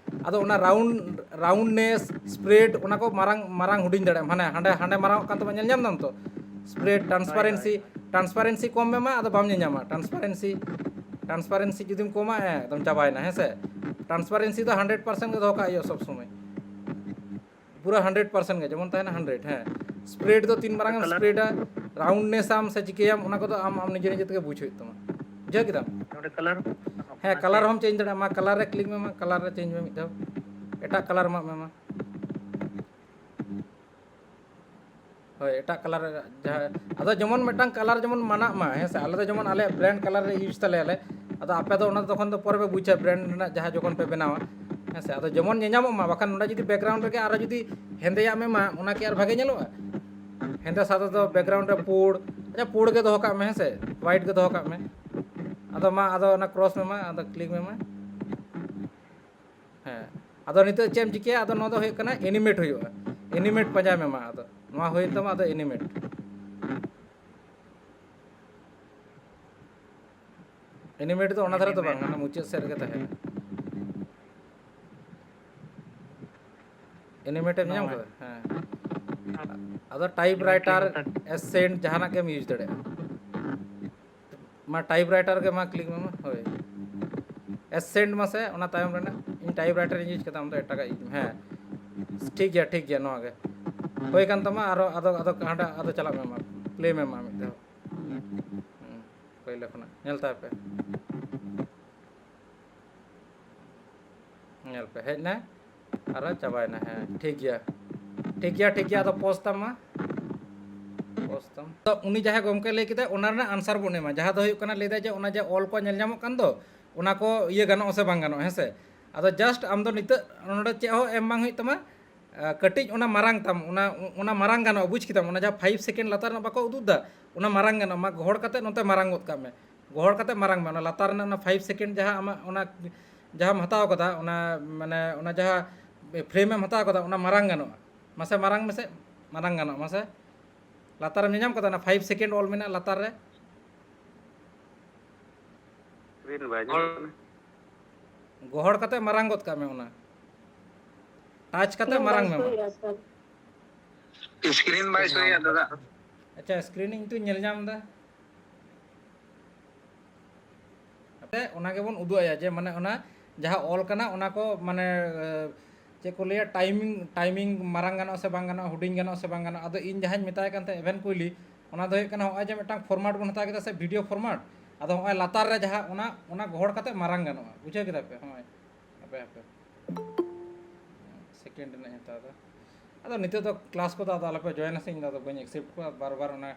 ᱟᱫᱚ ᱚᱱᱟ ᱨᱟᱣᱩᱱᱰ, ᱨᱟᱣᱩᱱᱰᱱᱮᱥ, ᱥᱯᱨᱮᱰ, ᱚᱱᱟ ᱠᱚ ᱢᱟᱨᱟᱝ, ᱢᱟᱨᱟᱝ ᱦᱩᱰᱤᱧ ᱫᱟᱲᱮᱭᱟᱜᱼᱟ᱾ ᱦᱟᱱᱮ ᱦᱟᱸᱰᱮ, ᱦᱟᱸᱰᱮ ᱢᱟᱨᱟᱝ ᱚᱜ ᱠᱟᱱ ᱛᱟᱢᱟ, ᱧᱮᱞ ᱧᱟᱢ ᱫᱟᱢ ᱛᱚ? ᱥᱯᱨᱮᱰ, ᱦᱳᱭ, ᱦᱳᱭ, ᱴᱨᱟᱱᱥᱯᱟᱨᱮᱱᱥᱤ, ᱦᱳᱭ᱾ ᱴᱨᱟᱱᱥᱯᱟᱨᱮᱱᱥᱤ ᱠᱚᱢ ᱢᱮ ᱢᱟ, ᱟᱫᱚ ᱵᱟᱢ ᱧᱮᱞᱧᱟᱢᱟ᱾ ᱴᱨᱟᱱᱥᱯᱟᱨᱮᱱᱥᱤ, ᱴᱨᱟᱱᱥᱯᱟᱨᱮᱱᱥᱤ ᱡᱩᱫᱤᱢ ᱠᱚᱢᱟ, ᱮᱠᱫᱚᱢ ᱪᱟᱵᱟᱭᱮᱱᱟ, ᱦᱮᱸ ᱥᱮ? ᱴᱨᱟᱱᱥᱯᱟᱨᱮᱱᱥᱤ ᱫᱚ ᱦᱟᱱᱰᱨᱮᱰ ᱯᱟᱨᱥᱮᱱᱴ ᱜᱮ ᱫᱚᱦᱚ ᱠᱟᱜ ᱦᱩᱭᱩᱜᱼᱟ ᱥᱚᱵᱽ ᱥᱚᱢᱚᱭ᱾ ᱯᱩᱨᱟᱹ ᱦᱟᱱᱰᱨᱮᱰ ᱯᱟᱨᱥᱮᱱᱴ ᱜᱮ, ᱡᱮᱢᱚᱱ ᱛᱟᱦᱮᱱᱟ ᱦᱟᱱᱰᱨᱮᱰ᱾ ᱦᱮᱸ, ᱥᱯᱨᱮᱰ ᱫᱚ ᱛᱤᱱ ᱢᱟᱨᱟᱝ ᱮᱢ ᱠᱟᱞᱟᱨ? ᱥᱯᱨᱮᱰᱟ, ᱨᱟᱣᱩᱱᱰᱱᱮᱥ ᱟᱢ ᱥᱮ ᱪᱤᱠᱟᱹᱭᱟᱢ, ᱚᱱᱟ ᱠᱚᱫᱚ ᱟᱢ ᱟᱢ ᱱᱤᱡᱮ ᱱᱤᱡᱮ ᱛᱮᱜᱮ ᱵᱩᱡᱽ ᱦᱩᱭᱩᱜ ᱛᱟᱢᱟ᱾ ᱵᱩᱡᱷᱟᱹᱣ ᱠᱮᱫᱟᱢ? ᱱᱚᱰᱮ ᱠᱟᱞᱟᱨ? ᱦᱮᱸ, ᱠᱟᱞᱟᱨ ᱦᱚᱸᱢ ᱪᱮᱧᱡᱽ ᱫᱟᱲᱮᱭᱟᱜᱼᱟ᱾ ᱢᱟ ᱠᱟᱞᱟᱨ ᱨᱮ ᱠᱞᱤᱠ ᱢᱮ, ᱢᱟ ᱠᱟᱞᱟᱨ ᱨᱮ ᱪᱮᱧᱡᱽ ᱢᱮ ᱢᱤᱫ ᱫᱷᱟᱣ, ᱮᱴᱟᱜ ᱠᱟᱞᱟᱨ ᱮᱢᱟᱜ ᱢᱮ ᱢᱟ᱾ ᱦᱳᱭ, ᱮᱴᱟᱜ ᱠᱟᱞᱟᱨ ᱨᱮ ᱡᱟᱦᱟᱸ, ᱟᱫᱚ ᱡᱮᱢᱚᱱ ᱢᱤᱫᱴᱟᱝ ᱠᱟᱞᱟᱨ ᱡᱮᱢᱚᱱ ᱢᱟᱱᱟᱜ ᱢᱟ, ᱦᱮᱸ ᱥᱮ? ᱟᱞᱮ ᱫᱚ ᱡᱮᱢᱚᱱ ᱟᱞᱮᱭᱟᱜ ᱵᱨᱮᱱᱰ ᱠᱟᱞᱟᱨ ᱞᱮ ᱤᱭᱩᱡᱽ ᱛᱟᱞᱮᱭᱟᱞᱮ, ᱟᱫᱚ ᱟᱯᱮ ᱫᱚ ᱚᱱᱟ ᱫᱚ ᱛᱚᱠᱷᱚᱱ ᱫᱚ ᱯᱚᱨᱮ ᱯᱮ ᱵᱩᱡᱟ, ᱵᱨᱮᱱᱰ ᱨᱮᱱᱟᱜ ᱡᱟᱦᱟᱸ ᱡᱚᱠᱷᱚᱱ ᱯᱮ ᱵᱮᱱᱟᱣᱟ, ᱦᱮᱸ ᱥᱮ? ᱟᱫᱚ ᱡᱮᱢᱚᱱ ᱧᱮᱧᱟᱢᱚᱜ ᱢᱟ, ᱵᱟᱠᱷᱟᱱ ᱱᱚᱰᱮ ᱡᱩᱫᱤ ᱵᱮᱠᱜᱨᱟᱣᱩᱱᱰ ᱨᱮᱜᱮ ᱟᱨᱚ ᱡᱩᱫᱤ ᱦᱮᱸᱫᱮᱭᱟᱜ ᱢᱮ ᱢᱟ, ᱚᱱᱟ ᱠᱤ ᱟᱨ ᱵᱷᱟᱜᱮ ᱧᱮᱞᱚᱜᱼᱟ? ᱦᱮᱸᱫᱮ ᱥᱟᱫᱟ ᱫᱚ ᱵᱮᱠᱜᱨᱟᱣᱩᱱᱰ ᱨᱮ ᱯᱩᱲ, ᱟᱪᱪᱷᱟ, ᱯᱩᱲ ᱜᱮ ᱫᱚᱦᱚ ᱠᱟᱜ ᱢᱮ, ᱦᱮᱸ ᱥᱮ? ᱦᱳᱣᱟᱭᱤᱴ ᱜᱮ ᱫᱚᱦᱚ ᱠᱟᱜ ᱢᱮ᱾ ᱟᱫᱚ ᱢᱟ, ᱟᱫᱚ ᱚᱱᱟ ᱠᱨᱚᱥ ᱢᱮ ᱢᱟ, ᱟᱫᱚ ᱠᱞᱤᱠ ᱢᱮ ᱢᱟ᱾ ᱦᱮᱸ, ᱟᱫᱚ ᱱᱤᱛᱚᱜ ᱪᱮᱫ ᱮᱢ ᱪᱤᱠᱟᱹᱭᱟ? ᱟᱫᱚ ᱱᱚᱣᱟ ᱫᱚ ᱦᱩᱭᱩᱜ ᱠᱟᱱᱟ ᱮᱱᱤᱢᱮᱴ ᱦᱩᱭᱩᱜᱼᱟ᱾ ᱮᱱᱤᱢᱮᱴ ᱯᱟᱸᱡᱟᱭ ᱢᱮ ᱢᱟ, ᱟᱫᱚ ᱱᱚᱣᱟ ᱦᱩᱭᱮᱱ ᱛᱟᱢᱟ, ᱟᱫᱚ ᱮᱱᱤᱢᱮᱴ᱾ ᱮᱱᱤᱢᱮᱴ ᱫᱚ ᱚᱱᱟ ᱫᱷᱟᱨᱮ ᱫᱚ ᱵᱟᱝ, ᱮᱱᱤᱢᱮᱴ᱾ ᱚᱱᱟ ᱢᱩᱪᱟᱹᱫ ᱥᱮᱫ ᱨᱮᱜᱮ ᱛᱟᱦᱮᱱᱟ᱾ ᱮᱱᱤᱢᱮᱴ ᱮᱢ ᱧᱟᱢ ᱱᱚᱣᱟ᱾ ᱠᱟᱫᱟ? ᱦᱮᱸ᱾ ᱟᱫᱚ ᱴᱟᱭᱤᱯ ᱮᱱᱤᱢᱮᱴ ᱨᱟᱭᱴᱟᱨ, ᱠᱤ ᱢᱮᱛᱟᱜ? ᱮᱥᱮᱱᱴ, ᱡᱟᱦᱟᱱᱟᱜ ᱜᱮᱢ ᱤᱭᱩᱡᱽ ᱫᱟᱲᱮᱭᱟᱜᱼᱟ᱾ ᱢᱟ ᱴᱟᱭᱤᱯ ᱨᱟᱭᱴᱟᱨ ᱜᱮ ᱢᱟ ᱠᱞᱤᱠ ᱢᱮ ᱢᱟ᱾ ᱦᱳᱭ, ᱮᱥᱮᱱᱴ ᱢᱟᱥᱮ, ᱚᱱᱟ ᱛᱟᱭᱚᱢ ᱨᱮᱱᱟᱜ᱾ ᱤᱧ ᱴᱟᱭᱤᱯ ᱨᱟᱭᱴᱟᱨ ᱤᱧ ᱤᱭᱩᱡᱽ ᱠᱟᱫᱟ, ᱟᱢ ᱫᱚ ᱮᱴᱟᱜᱟᱜ ᱤᱭᱩᱡᱽ ᱢᱮ᱾ ᱦᱮᱸ, ᱴᱷᱤᱠ ᱜᱮᱭᱟ, ᱴᱷᱤᱠ ᱜᱮᱭᱟ, ᱱᱚᱣᱟ ᱜᱮ ᱦᱩᱭ ᱠᱟᱱ ᱛᱟᱢᱟ᱾ ᱟᱨᱚ ᱟᱫᱚ, ᱟᱫᱚ ᱦᱟᱸᱰᱮ ᱟᱫᱚ ᱪᱟᱞᱟᱜ ᱢᱮ ᱢᱟ, ᱯᱞᱮ ᱢᱮ ᱢᱟ ᱢᱤᱫ ᱫᱷᱟᱣ᱾ ᱦᱩᱸ, ᱯᱳᱭᱞᱳ ᱠᱷᱚᱱᱟᱜ ᱧᱮᱞ ᱛᱟᱭ ᱯᱮ᱾ ᱧᱮᱞ ᱯᱮ, ᱦᱮᱡ ᱮᱱᱟ, ᱟᱨᱚ ᱪᱟᱵᱟᱭᱮᱱᱟ᱾ ᱦᱮᱸ, ᱴᱷᱤᱠ ᱜᱮᱭᱟ, ᱴᱷᱤᱠ ᱜᱮᱭᱟ, ᱴᱷᱤᱠ ᱜᱮᱭᱟ᱾ ᱟᱫᱚ ᱯᱚᱡᱽ ᱛᱟᱢ ᱢᱟ, ᱯᱚᱡᱽ ᱛᱟᱢ᱾ ᱛᱚ, ᱩᱱᱤ ᱡᱟᱦᱟᱸᱭ ᱜᱚᱢᱠᱮ ᱞᱟᱹᱭ ᱠᱮᱫᱟ, ᱚᱱᱟ ᱨᱮᱱᱟᱜ ᱟᱱᱥᱟᱨ ᱵᱚᱱ ᱮᱢᱟ, ᱡᱟᱦᱟᱸ ᱫᱚ ᱦᱩᱭᱩᱜ ᱠᱟᱱᱟ, ᱞᱟᱹᱭ ᱫᱟᱭ ᱡᱮ ᱚᱱᱟ ᱡᱮ ᱚᱞ ᱠᱚ ᱧᱮᱞ ᱧᱟᱢᱚᱜ ᱠᱟᱱ ᱫᱚ, ᱚᱱᱟ ᱠᱚ ᱤᱭᱟᱹ ᱜᱟᱱᱚᱜᱼᱟ ᱥᱮ ᱵᱟᱝ ᱜᱟᱱᱚᱜᱼᱟ, ᱦᱮᱸ ᱥᱮ? ᱟᱫᱚ ᱡᱟᱥᱴ ᱟᱢ ᱫᱚ ᱱᱤᱛᱚᱜ ᱱᱚᱰᱮ ᱪᱮᱫ ᱦᱚᱸ ᱮᱢ ᱵᱟᱝ ᱦᱩᱭᱩᱜ ᱛᱟᱢᱟ᱾ ᱟᱸ, ᱠᱟᱹᱴᱤᱡ ᱚᱱᱟ ᱢᱟᱨᱟᱝ ᱛᱟᱢ, ᱚᱱᱟ, ᱚᱱᱟ ᱢᱟᱨᱟᱝ ᱜᱟᱱᱚᱜᱼᱟ, ᱵᱩᱡᱽ ᱠᱮᱫᱟᱢ? ᱚᱱᱟ ᱡᱟᱦᱟᱸ ᱯᱷᱟᱭᱤᱵᱷ ᱥᱮᱠᱮᱱᱰ ᱞᱟᱛᱟᱨ ᱨᱮᱱᱟᱜ ᱵᱟᱠᱚ ᱩᱫᱩᱜ ᱮᱫᱟ, ᱚᱱᱟ ᱢᱟᱨᱟᱝ ᱜᱟᱱᱚᱜᱼᱟ᱾ ᱢᱟ ᱜᱚᱦᱚᱲ ᱠᱟᱛᱮ ᱱᱚᱛᱮ ᱢᱟᱨᱟᱝ ᱜᱚᱫ ᱠᱟᱜ ᱢᱮ, ᱜᱚᱦᱚᱲ ᱠᱟᱛᱮ ᱢᱟᱨᱟᱝ ᱢᱮ᱾ ᱚᱱᱟ ᱞᱟᱛᱟᱨ ᱨᱮᱱᱟᱜ ᱚᱱᱟ ᱯᱷᱟᱭᱤᱵᱷ ᱥᱮᱠᱮᱱᱰ ᱡᱟᱦᱟᱸ ᱟᱢᱟᱜ ᱚᱱᱟ ᱡᱟᱦᱟᱸᱢ ᱦᱟᱛᱟᱣ ᱠᱟᱫᱟ, ᱚᱱᱟ, ᱢᱟᱱᱮ, ᱚᱱᱟ ᱡᱟᱦᱟᱸ ᱯᱷᱨᱮᱢ ᱮᱢ ᱦᱟᱛᱟᱣ ᱠᱟᱫᱟ, ᱚᱱᱟ ᱢᱟᱨᱟᱝ ᱜᱟᱱᱚᱜᱼᱟ᱾ ᱢᱟᱥᱮ ᱢᱟᱨᱟᱝ ᱢᱮᱥᱮ, ᱢᱟᱨᱟᱝ ᱜᱟᱱᱚᱜᱼᱟ᱾ ᱢᱟᱥᱮ ᱞᱟᱛᱟᱨ ᱨᱮᱢ ᱧᱮᱧᱟᱢ ᱠᱟᱫᱟ, ᱚᱱᱟ ᱯᱷᱟᱭᱤᱵᱷ ᱥᱮᱠᱮᱱᱰ ᱚᱞ ᱢᱮᱱᱟᱜᱼᱟ ᱞᱟᱛᱟᱨ ᱨᱮ? ᱥᱠᱨᱤᱱ ᱵᱟᱭ ᱧᱟᱢᱚᱜ ᱠᱟᱱᱟ᱾ ᱜᱚᱦᱚᱲ ᱠᱟᱛᱮ ᱢᱟᱨᱟᱝ ᱜᱚᱫ ᱠᱟᱜ ᱢᱮ, ᱚᱱᱟ ᱴᱟᱪ ᱠᱟᱛᱮ ᱢᱟᱨᱟᱝ ᱢᱮ ᱢᱟ᱾ ᱥᱠᱨᱤᱱ ᱵᱟᱭ ᱥᱳᱭᱟ, ᱫᱟᱫᱟ᱾ ᱟᱪᱪᱷᱟ, ᱥᱠᱨᱤᱱ ᱤᱧ ᱛᱚᱧ ᱧᱮᱞ ᱧᱟᱢ ᱮᱫᱟ᱾ ᱟᱯᱮ ᱚᱱᱟ ᱜᱮᱵᱚᱱ ᱩᱫᱩᱜ ᱟᱭᱟ ᱡᱮ, ᱢᱟᱱᱮ, ᱚᱱᱟ ᱡᱟᱦᱟᱸ ᱚᱞ ᱠᱟᱱᱟ, ᱚᱱᱟ ᱠᱚ, ᱢᱟᱱᱮ, ᱪᱮᱫ ᱠᱚ ᱞᱟᱹᱭᱟ, ᱴᱟᱭᱢᱤᱝ, ᱴᱟᱭᱢᱤᱝ ᱢᱟᱨᱟᱝ ᱜᱟᱱᱚᱜᱼᱟ ᱥᱮ ᱵᱟᱝ ᱜᱟᱱᱚᱜᱼᱟ, ᱦᱩᱰᱤᱧ ᱜᱟᱱᱚᱜᱼᱟ ᱥᱮ ᱵᱟᱝ ᱜᱟᱱᱚᱜᱼᱟ᱾ ᱟᱫᱚ ᱤᱧ ᱡᱟᱦᱟᱸᱧ ᱢᱮᱛᱟᱭ ᱠᱟᱱ ᱛᱟᱦᱮᱸᱫ ᱮᱵᱷᱮᱱ ᱠᱩᱭᱞᱤ, ᱚᱱᱟ ᱫᱚ ᱦᱩᱭᱩᱜ ᱠᱟᱱᱟ, ᱦᱚᱸᱜᱼᱚᱭ ᱡᱮ ᱢᱤᱫᱴᱟᱝ ᱯᱷᱚᱨᱢᱟᱴ ᱵᱚᱱ ᱦᱟᱛᱟᱣ ᱠᱮᱫᱟ ᱥᱮ, ᱵᱷᱤᱰᱤᱭᱳ ᱯᱷᱚᱨᱢᱟᱴ, ᱟᱫᱚ ᱦᱚᱸᱜᱼᱚᱭ ᱞᱟᱛᱟᱨ ᱨᱮ ᱡᱟᱦᱟᱸ ᱚᱱᱟ, ᱚᱱᱟ ᱜᱚᱦᱚᱲ ᱠᱟᱛᱮ ᱢᱟᱨᱟᱝ ᱜᱟᱱᱚᱜᱼᱟ, ᱵᱩᱡᱷᱟᱹᱣ ᱠᱮᱫᱟ ᱯᱮ? ᱦᱚᱸᱜᱼᱚᱭ ᱦᱟᱯᱮ ᱦᱟᱯᱮ, ᱥᱮᱠᱮᱱᱰ ᱨᱮᱱᱟᱜ ᱤᱧ ᱦᱟᱛᱟᱣ ᱮᱫᱟ᱾ ᱟᱫᱚ ᱱᱤᱛᱚᱜ ᱫᱚ ᱠᱞᱟᱥ ᱠᱚᱫᱚ ᱟᱫᱚ ᱟᱞᱚᱯᱮ ᱡᱚᱭᱮᱱᱟ ᱥᱮ, ᱤᱧ ᱫᱚ ᱟᱫᱚ ᱵᱟᱹᱧ ᱮᱠᱥᱮᱯᱴ ᱠᱚᱣᱟ, ᱵᱟᱨ ᱵᱟᱨ ᱚᱱᱟ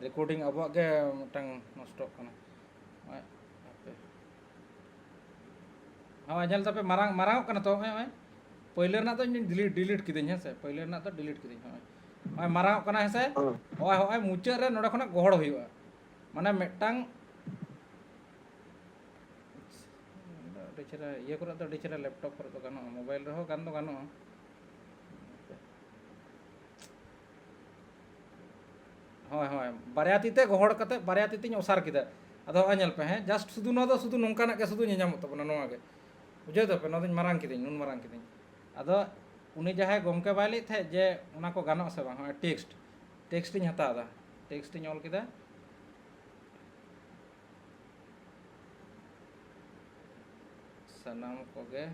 ᱨᱮᱠᱳᱨᱰᱤᱝ ᱟᱵᱚᱣᱟᱜ ᱜᱮ ᱢᱤᱫᱴᱟᱝ ᱱᱚᱥᱴᱚᱜ ᱠᱟᱱᱟ᱾ ᱦᱚᱸᱜᱼᱚᱭ ᱦᱟᱯᱮ, ᱦᱚᱸᱜᱼᱚᱭ ᱧᱮᱞ ᱛᱟᱯᱮ, ᱢᱟᱨᱟᱝ, ᱢᱟᱨᱟᱝᱚᱜ ᱠᱟᱱᱟ ᱛᱚ᱾ ᱦᱚᱸᱜᱼᱚᱭ, ᱦᱚᱸᱜᱼᱚᱭ ᱯᱳᱭᱞᱳ ᱨᱮᱱᱟᱜ ᱫᱚ ᱤᱧ ᱰᱤᱞᱤᱴ, ᱰᱤᱞᱤᱴ ᱠᱤᱫᱟᱹᱧ, ᱦᱮᱸ ᱥᱮ? ᱯᱳᱭᱞᱳ ᱨᱮᱱᱟᱜ ᱫᱚ ᱰᱤᱞᱤᱴ ᱠᱤᱫᱟᱹᱧ᱾ ᱦᱚᱸᱜᱼᱚᱭ, ᱦᱚᱸᱜᱼᱚᱭ ᱢᱟᱨᱟᱝᱚᱜ ᱠᱟᱱᱟ, ᱦᱮᱸ ᱥᱮ? ᱦᱚᱸ᱾ ᱦᱚᱸᱜᱼᱚᱭ, ᱦᱚᱸᱜᱼᱚᱭ ᱢᱩᱪᱟᱹᱫ ᱨᱮ ᱱᱚᱰᱮ ᱠᱷᱚᱱᱟᱜ ᱜᱚᱦᱚᱲ ᱦᱩᱭᱩᱜᱼᱟ, ᱢᱟᱱᱮ ᱢᱤᱫᱴᱟᱝ, ᱟᱹᱰᱤ ᱪᱮᱦᱨᱟ, ᱤᱭᱟᱹ ᱠᱚᱨᱮ ᱫᱚ ᱟᱹᱰᱤ ᱪᱮᱦᱨᱟ, ᱞᱮᱯᱴᱚᱯ ᱠᱚᱨᱮ ᱫᱚ ᱜᱟᱱᱚᱜᱼᱟ, ᱢᱳᱵᱟᱭᱤᱞ ᱨᱮᱦᱚᱸ ᱜᱟᱱ ᱫᱚ ᱜᱟᱱᱚᱜᱼᱟ᱾ ᱦᱳᱭ, ᱦᱳᱭ, ᱵᱟᱨᱭᱟ ᱛᱤ ᱛᱮ ᱜᱚᱦᱚᱲ ᱠᱟᱛᱮ ᱵᱟᱨᱭᱟ ᱛᱤ ᱛᱤᱧ ᱚᱥᱟᱨ ᱠᱮᱫᱟ᱾ ᱟᱫᱚ ᱦᱚᱸᱜᱼᱚᱭ ᱧᱮᱞ ᱯᱮ, ᱦᱮᱸ, ᱡᱟᱥᱴ ᱥᱩᱫᱷᱩ ᱱᱚᱣᱟ ᱫᱚ ᱥᱩᱫᱷᱩ ᱱᱚᱝᱠᱟᱱᱟᱜ ᱜᱮ ᱥᱩᱫᱷᱩ ᱧᱮᱧᱟᱢᱚᱜ ᱛᱟᱵᱚᱱᱟ ᱱᱚᱣᱟ ᱜᱮ᱾ ᱵᱩᱡᱷᱟᱹᱣ ᱫᱟᱯᱮ? ᱱᱚᱣᱟ ᱫᱚᱧ ᱢᱟᱨᱟᱝ ᱠᱤᱫᱟᱹᱧ, ᱱᱩᱱ ᱢᱟᱨᱟᱝ ᱠᱤᱫᱟᱹᱧ᱾ ᱟᱫᱚ ᱩᱱᱤ ᱡᱟᱦᱟᱸᱭ ᱜᱚᱢᱠᱮ ᱵᱟᱭ ᱞᱟᱹᱭᱮᱫ ᱛᱟᱦᱮᱸᱫ ᱡᱮ ᱚᱱᱟ ᱠᱚ ᱜᱟᱱᱚᱜ ᱟᱥᱮ ᱵᱟᱝ, ᱦᱚᱸᱜᱼᱚᱭ ᱴᱮᱠᱥᱴ, ᱴᱮᱠᱥᱴ ᱤᱧ ᱦᱟᱛᱟᱣ ᱮᱫᱟ, ᱴᱮᱠᱥᱴ ᱤᱧ ᱚᱞ ᱠᱮᱫᱟ᱾ ᱥᱟᱱᱟᱢ ᱠᱚᱜᱮ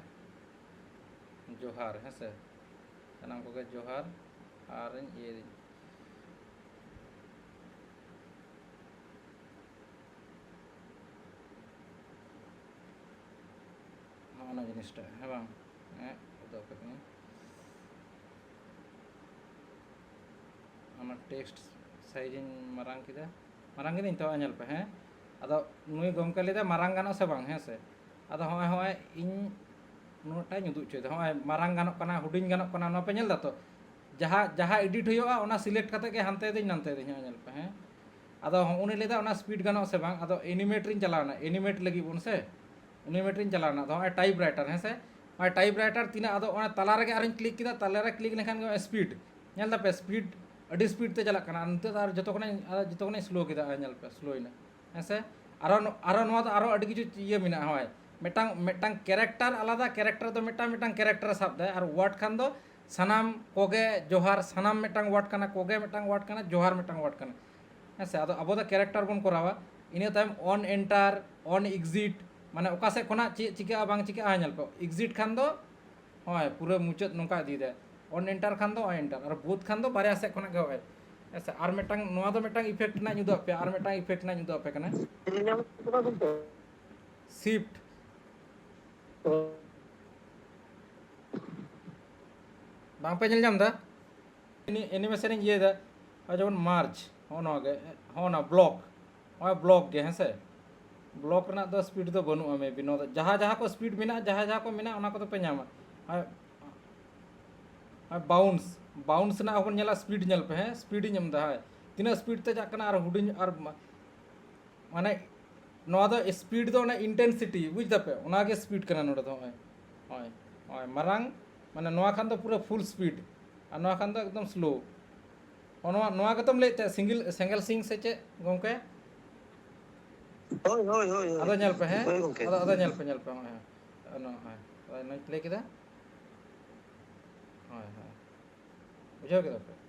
ᱡᱚᱦᱟᱨ, ᱦᱮᱸ ᱥᱮ? ᱥᱟᱱᱟᱢ ᱠᱚᱜᱮ ᱡᱚᱦᱟᱨ᱾ ᱟᱨᱤᱧ ᱤᱭᱟᱹᱭᱫᱟᱹᱧ᱾ ᱱᱚᱜᱼᱚ ᱱᱚᱣᱟ ᱡᱤᱱᱤᱥᱴᱟ, ᱦᱮᱸ ᱵᱟᱝ? ᱦᱮᱸ, ᱩᱫᱩᱜ ᱟᱯᱮ ᱠᱟᱹᱱᱟᱹᱧ᱾ ᱚᱱᱟ ᱴᱮᱠᱥᱴ ᱥᱟᱭᱤᱡᱽ ᱤᱧ ᱢᱟᱨᱟᱝ ᱠᱮᱫᱟ, ᱢᱟᱨᱟᱝ ᱠᱤᱫᱟᱹᱧ ᱛᱚ, ᱧᱮᱞ ᱯᱮ, ᱦᱮᱸ᱾ ᱟᱫᱚ ᱱᱩᱭ ᱜᱚᱢᱠᱮ ᱞᱟᱹᱭᱫᱟ ᱢᱟᱨᱟᱝ ᱜᱟᱱᱚᱜ ᱥᱮ ᱵᱟᱝ, ᱦᱮᱸ ᱥᱮ? ᱟᱫᱚ ᱦᱚᱸᱜᱼᱚᱭ, ᱦᱚᱸᱜᱼᱚᱭ ᱤᱧ ᱱᱩᱱᱟᱹᱜ ᱴᱟᱧ ᱩᱫᱩᱜ ᱦᱚᱪᱚᱭᱮᱫᱟ, ᱦᱚᱸᱜᱼᱚᱭ ᱢᱟᱨᱟᱝ ᱜᱟᱱᱚᱜ ᱠᱟᱱᱟ, ᱦᱩᱰᱤᱧ ᱜᱟᱱᱚᱜ ᱠᱟᱱᱟ, ᱱᱚᱣᱟ ᱯᱮ ᱧᱮᱞ ᱫᱟ ᱛᱚ? ᱡᱟᱦᱟᱸ, ᱡᱟᱦᱟᱸ ᱮᱰᱤᱴ ᱦᱩᱭᱩᱜᱼᱟ, ᱚᱱᱟ ᱥᱤᱞᱮᱠᱴ ᱠᱟᱛᱮ ᱜᱮ ᱦᱟᱱᱛᱮ ᱫᱟᱹᱧ ᱱᱟᱱᱛᱮ ᱫᱟᱹᱧ, ᱦᱚᱸᱜᱼᱚᱭ ᱧᱮᱞ ᱯᱮ, ᱦᱮᱸ᱾ ᱟᱫᱚ ᱦᱚᱸᱜᱼᱚᱭ ᱞᱟᱹᱭᱫᱟ ᱚᱱᱟ ᱥᱯᱤᱰ ᱜᱟᱱᱚᱜ ᱥᱮ ᱵᱟᱝ, ᱟᱫᱚ ᱮᱱᱤᱢᱮᱴ ᱨᱤᱧ ᱪᱟᱞᱟᱣᱱᱟ, ᱮᱱᱤᱢᱮᱴ ᱞᱟᱹᱜᱤᱫ ᱵᱚᱱ ᱥᱮ, ᱮᱱᱤᱢᱮᱴ ᱨᱤᱧ ᱪᱟᱞᱟᱣᱱᱟ᱾ ᱟᱫᱚ ᱦᱚᱸᱜᱼᱚᱭ ᱴᱟᱭᱤᱯ ᱨᱟᱭᱴᱟᱨ, ᱦᱮᱸ ᱥᱮ, ᱦᱚᱸᱜᱼᱚᱭ ᱴᱟᱭᱤᱯ ᱨᱟᱭᱴᱟᱨ ᱛᱤᱱᱟᱹᱜ, ᱟᱫᱚ ᱚᱱᱟ ᱛᱟᱞᱟ ᱨᱮᱜᱮ ᱟᱨᱚᱧ ᱠᱞᱤᱠ ᱠᱮᱫᱟ, ᱛᱟᱞᱟ ᱨᱮ ᱠᱞᱤᱠ ᱞᱮᱠᱷᱟᱱ ᱜᱮ ᱥᱯᱤᱰ, ᱧᱮᱞ ᱫᱟᱯᱮ, ᱥᱯᱤᱰ ᱟᱹᱰᱤ ᱥᱯᱤᱰ ᱛᱮ ᱪᱟᱞᱟᱜ ᱠᱟᱱᱟ᱾ ᱟᱨ ᱱᱤᱛᱚᱜ ᱫᱚ ᱟᱨ ᱡᱚᱛᱚ ᱠᱷᱚᱱᱟᱜ, ᱟᱨ ᱡᱚᱛᱚ ᱠᱷᱚᱱᱟᱜ ᱥᱞᱳ ᱠᱮᱫᱟ, ᱟᱨ ᱧᱮᱞ ᱯᱮ, ᱥᱞᱳᱭᱮᱱᱟ, ᱦᱮᱸ ᱥᱮ᱾ ᱟᱨᱚ ᱱᱚ-, ᱟᱨᱚ ᱱᱚᱣᱟ ᱫᱚ ᱟᱨᱚ ᱟᱹᱰᱤ ᱠᱤᱪᱷᱩ ᱤᱭᱟᱹ ᱢᱮᱱᱟᱜᱼᱟ, ᱦᱳᱭ, ᱢᱤᱫᱴᱟᱝ, ᱢᱤᱫᱴᱟᱝ ᱠᱮᱨᱮᱠᱴᱟᱨ ᱟᱞᱟᱫᱟ, ᱠᱮᱨᱮᱠᱴᱟᱨ ᱫᱚ ᱢᱤᱫᱴᱟᱝ, ᱢᱤᱫᱴᱟᱝ ᱠᱮᱨᱮᱠᱴᱟᱨ ᱥᱟᱵ ᱫᱟᱭ, ᱟᱨ ᱣᱟᱨᱰ ᱠᱷᱟᱱ ᱫᱚ ᱥᱟᱱᱟᱢ ᱠᱚᱜᱮ ᱡᱚᱦᱟᱨ, ᱥᱟᱱᱟᱢ ᱢᱤᱫᱴᱟᱝ ᱣᱟᱨᱰ ᱠᱟᱱᱟ, ᱠᱚᱜᱮ ᱢᱤᱫᱴᱟᱝ ᱣᱟᱨᱰ ᱠᱟᱱᱟ, ᱡᱚᱦᱟᱨ ᱢᱤᱫᱴᱟᱝ ᱣᱟᱨᱰ ᱠᱟᱱᱟ, ᱦᱮᱸ ᱥᱮ᱾ ᱟᱫᱚ ᱟᱵᱚ ᱫᱚ ᱠᱮᱨᱮᱠᱴᱟᱨ ᱵᱚᱱ ᱠᱚᱨᱟᱣᱟ, ᱤᱱᱟᱹ ᱛᱟᱭᱚᱢ ᱚᱱ ᱮᱱᱴᱟᱨ, ᱚᱱ ᱮᱠᱥᱤᱴ, ᱢᱟᱱᱮ ᱚᱠᱟ ᱥᱮᱫ ᱠᱷᱚᱱᱟᱜ ᱪᱮᱫ ᱪᱤᱠᱟᱹᱜᱼᱟ ᱵᱟᱝ ᱪᱤᱠᱟᱹᱜᱼᱟ, ᱧᱮᱞ ᱯᱮ, ᱮᱠᱥᱤᱴ ᱠᱷᱟᱱ ᱫᱚ ᱦᱳᱭ, ᱯᱩᱨᱟᱹ ᱢᱩᱪᱟᱹᱫ ᱱᱚᱝᱠᱟ ᱤᱫᱤᱭᱮᱫᱟᱭ᱾ On enter ᱠᱷᱟᱱ ᱫᱚ on enter, ᱟᱨ both ᱠᱷᱟᱱ ᱫᱚ ᱵᱟᱨᱭᱟ ᱥᱮᱫ ᱠᱷᱚᱱᱟᱜ ᱜᱮ ᱦᱳᱭ᱾ ᱦᱮᱸ ᱥᱮ? ᱟᱨ ᱢᱤᱫᱴᱟᱝ, ᱱᱚᱣᱟ ᱫᱚ ᱢᱤᱫᱴᱟᱝ effect ᱨᱮᱱᱟᱜ ᱤᱧ ᱩᱫᱩᱜ ᱟᱯᱮᱭᱟ, ᱟᱨ ᱢᱤᱫᱴᱟᱝ effect ᱨᱮᱱᱟᱜ ᱤᱧ ᱩᱫᱩᱜ ᱟᱯᱮ ᱠᱟᱱᱟ᱾ Shift᱾ ᱵᱟᱝ ᱯᱮ ᱧᱮᱞ ᱧᱟᱢ ᱮᱫᱟ? Animation ᱤᱧ ᱤᱭᱟᱹᱭᱮᱫᱟ, ᱟᱨ ᱡᱮᱢᱚᱱ merge, ᱦᱚᱸᱜᱼᱚ ᱱᱚᱣᱟ ᱜᱮ, ᱦᱚᱸᱜᱼᱚ ᱱᱚᱣᱟ block, ᱱᱚᱜᱼᱚᱭ block ᱜᱮ, ᱦᱮᱸ ᱥᱮ? Block ᱨᱮᱱᱟᱜ ᱫᱚ speed ᱫᱚ ᱵᱟᱹᱱᱩᱜᱼᱟ, maybe ᱱᱚᱣᱟ ᱫᱚ ᱡᱟᱦᱟᱸ ᱡᱟᱦᱟᱸ ᱠᱚ speed ᱢᱮᱱᱟᱜᱼᱟ, ᱡᱟᱦᱟᱸ ᱡᱟᱦᱟᱸ ᱠᱚ ᱢᱮᱱᱟᱜᱼᱟ, ᱚᱱᱟ ᱠᱚᱫᱚ ᱯᱮ ᱧᱟᱢᱟ᱾ ᱟᱨ, ᱟᱨ bounce, bounce ᱨᱮᱱᱟᱜ ᱦᱚᱸᱵᱚᱱ ᱧᱮᱞᱟ, speed ᱧᱮᱞ ᱯᱮ, ᱦᱮᱸ, speed ᱤᱧ ᱮᱢ ᱮᱫᱟ, ᱦᱳᱭ, ᱛᱤᱱᱟᱹᱜ speed ᱛᱮ ᱪᱟᱜ ᱠᱟᱱᱟ, ᱟᱨ ᱦᱩᱰᱤᱧ, ᱟᱨ ᱢᱟ-, ᱢᱟᱱᱮ ᱱᱚᱣᱟ ᱫᱚ speed ᱫᱚ ᱚᱱᱟ intensity, ᱵᱩᱡᱽ ᱫᱟᱯᱮ, ᱚᱱᱟ ᱜᱮ speed ᱠᱟᱱᱟ ᱱᱚᱰᱮ ᱫᱚ᱾ ᱦᱚᱸᱜᱼᱚᱭ, ᱦᱚᱸᱜᱼᱚᱭ, ᱦᱚᱸᱜᱼᱚᱭ, ᱢᱟᱨᱟᱝ, ᱢᱟᱱᱮ ᱱᱚᱣᱟ ᱠᱷᱟᱱ ᱫᱚ ᱯᱩᱨᱟᱹ full speed, ᱟᱨ ᱱᱚᱣᱟ ᱠᱷᱟᱱ ᱫᱚ ᱮᱠᱫᱚᱢ slow᱾ ᱦᱚᱸᱜᱼᱚ ᱱᱚᱣᱟ, ᱱᱚᱣᱟ ᱜᱮᱛᱚᱢ ᱞᱟᱹᱭᱮᱫ ᱛᱟᱦᱮᱸᱫ, single, single sync ᱥᱮ ᱪᱮᱫ ᱜᱚᱢᱠᱮ? ᱦᱳᱭ, ᱦᱳᱭ, ᱦᱳᱭ, ᱦᱳᱭ᱾ ᱟᱫᱚ ᱧᱮᱞ ᱯᱮ, ᱦᱮᱸ? ᱦᱳᱭ, ᱜᱚᱢᱠᱮ᱾ ᱟᱫᱚ, ᱟᱫᱚ ᱧᱮᱞ ᱯᱮ, ᱧᱮᱞ ᱯᱮ, ᱦᱚᱸᱜᱼᱚᱭ, ᱦᱚᱸᱜᱼᱚᱭ᱾ ᱱᱚᱣᱟ, ᱦᱳᱭ, ᱦᱳᱭ, ᱱᱚᱣᱟᱧ play ᱠᱮᱫᱟ᱾ ᱦᱳᱭ, ᱦᱳᱭ᱾ ᱵᱩᱡᱷᱟᱹᱣ ᱠᱮᱫᱟ ᱯᱮ?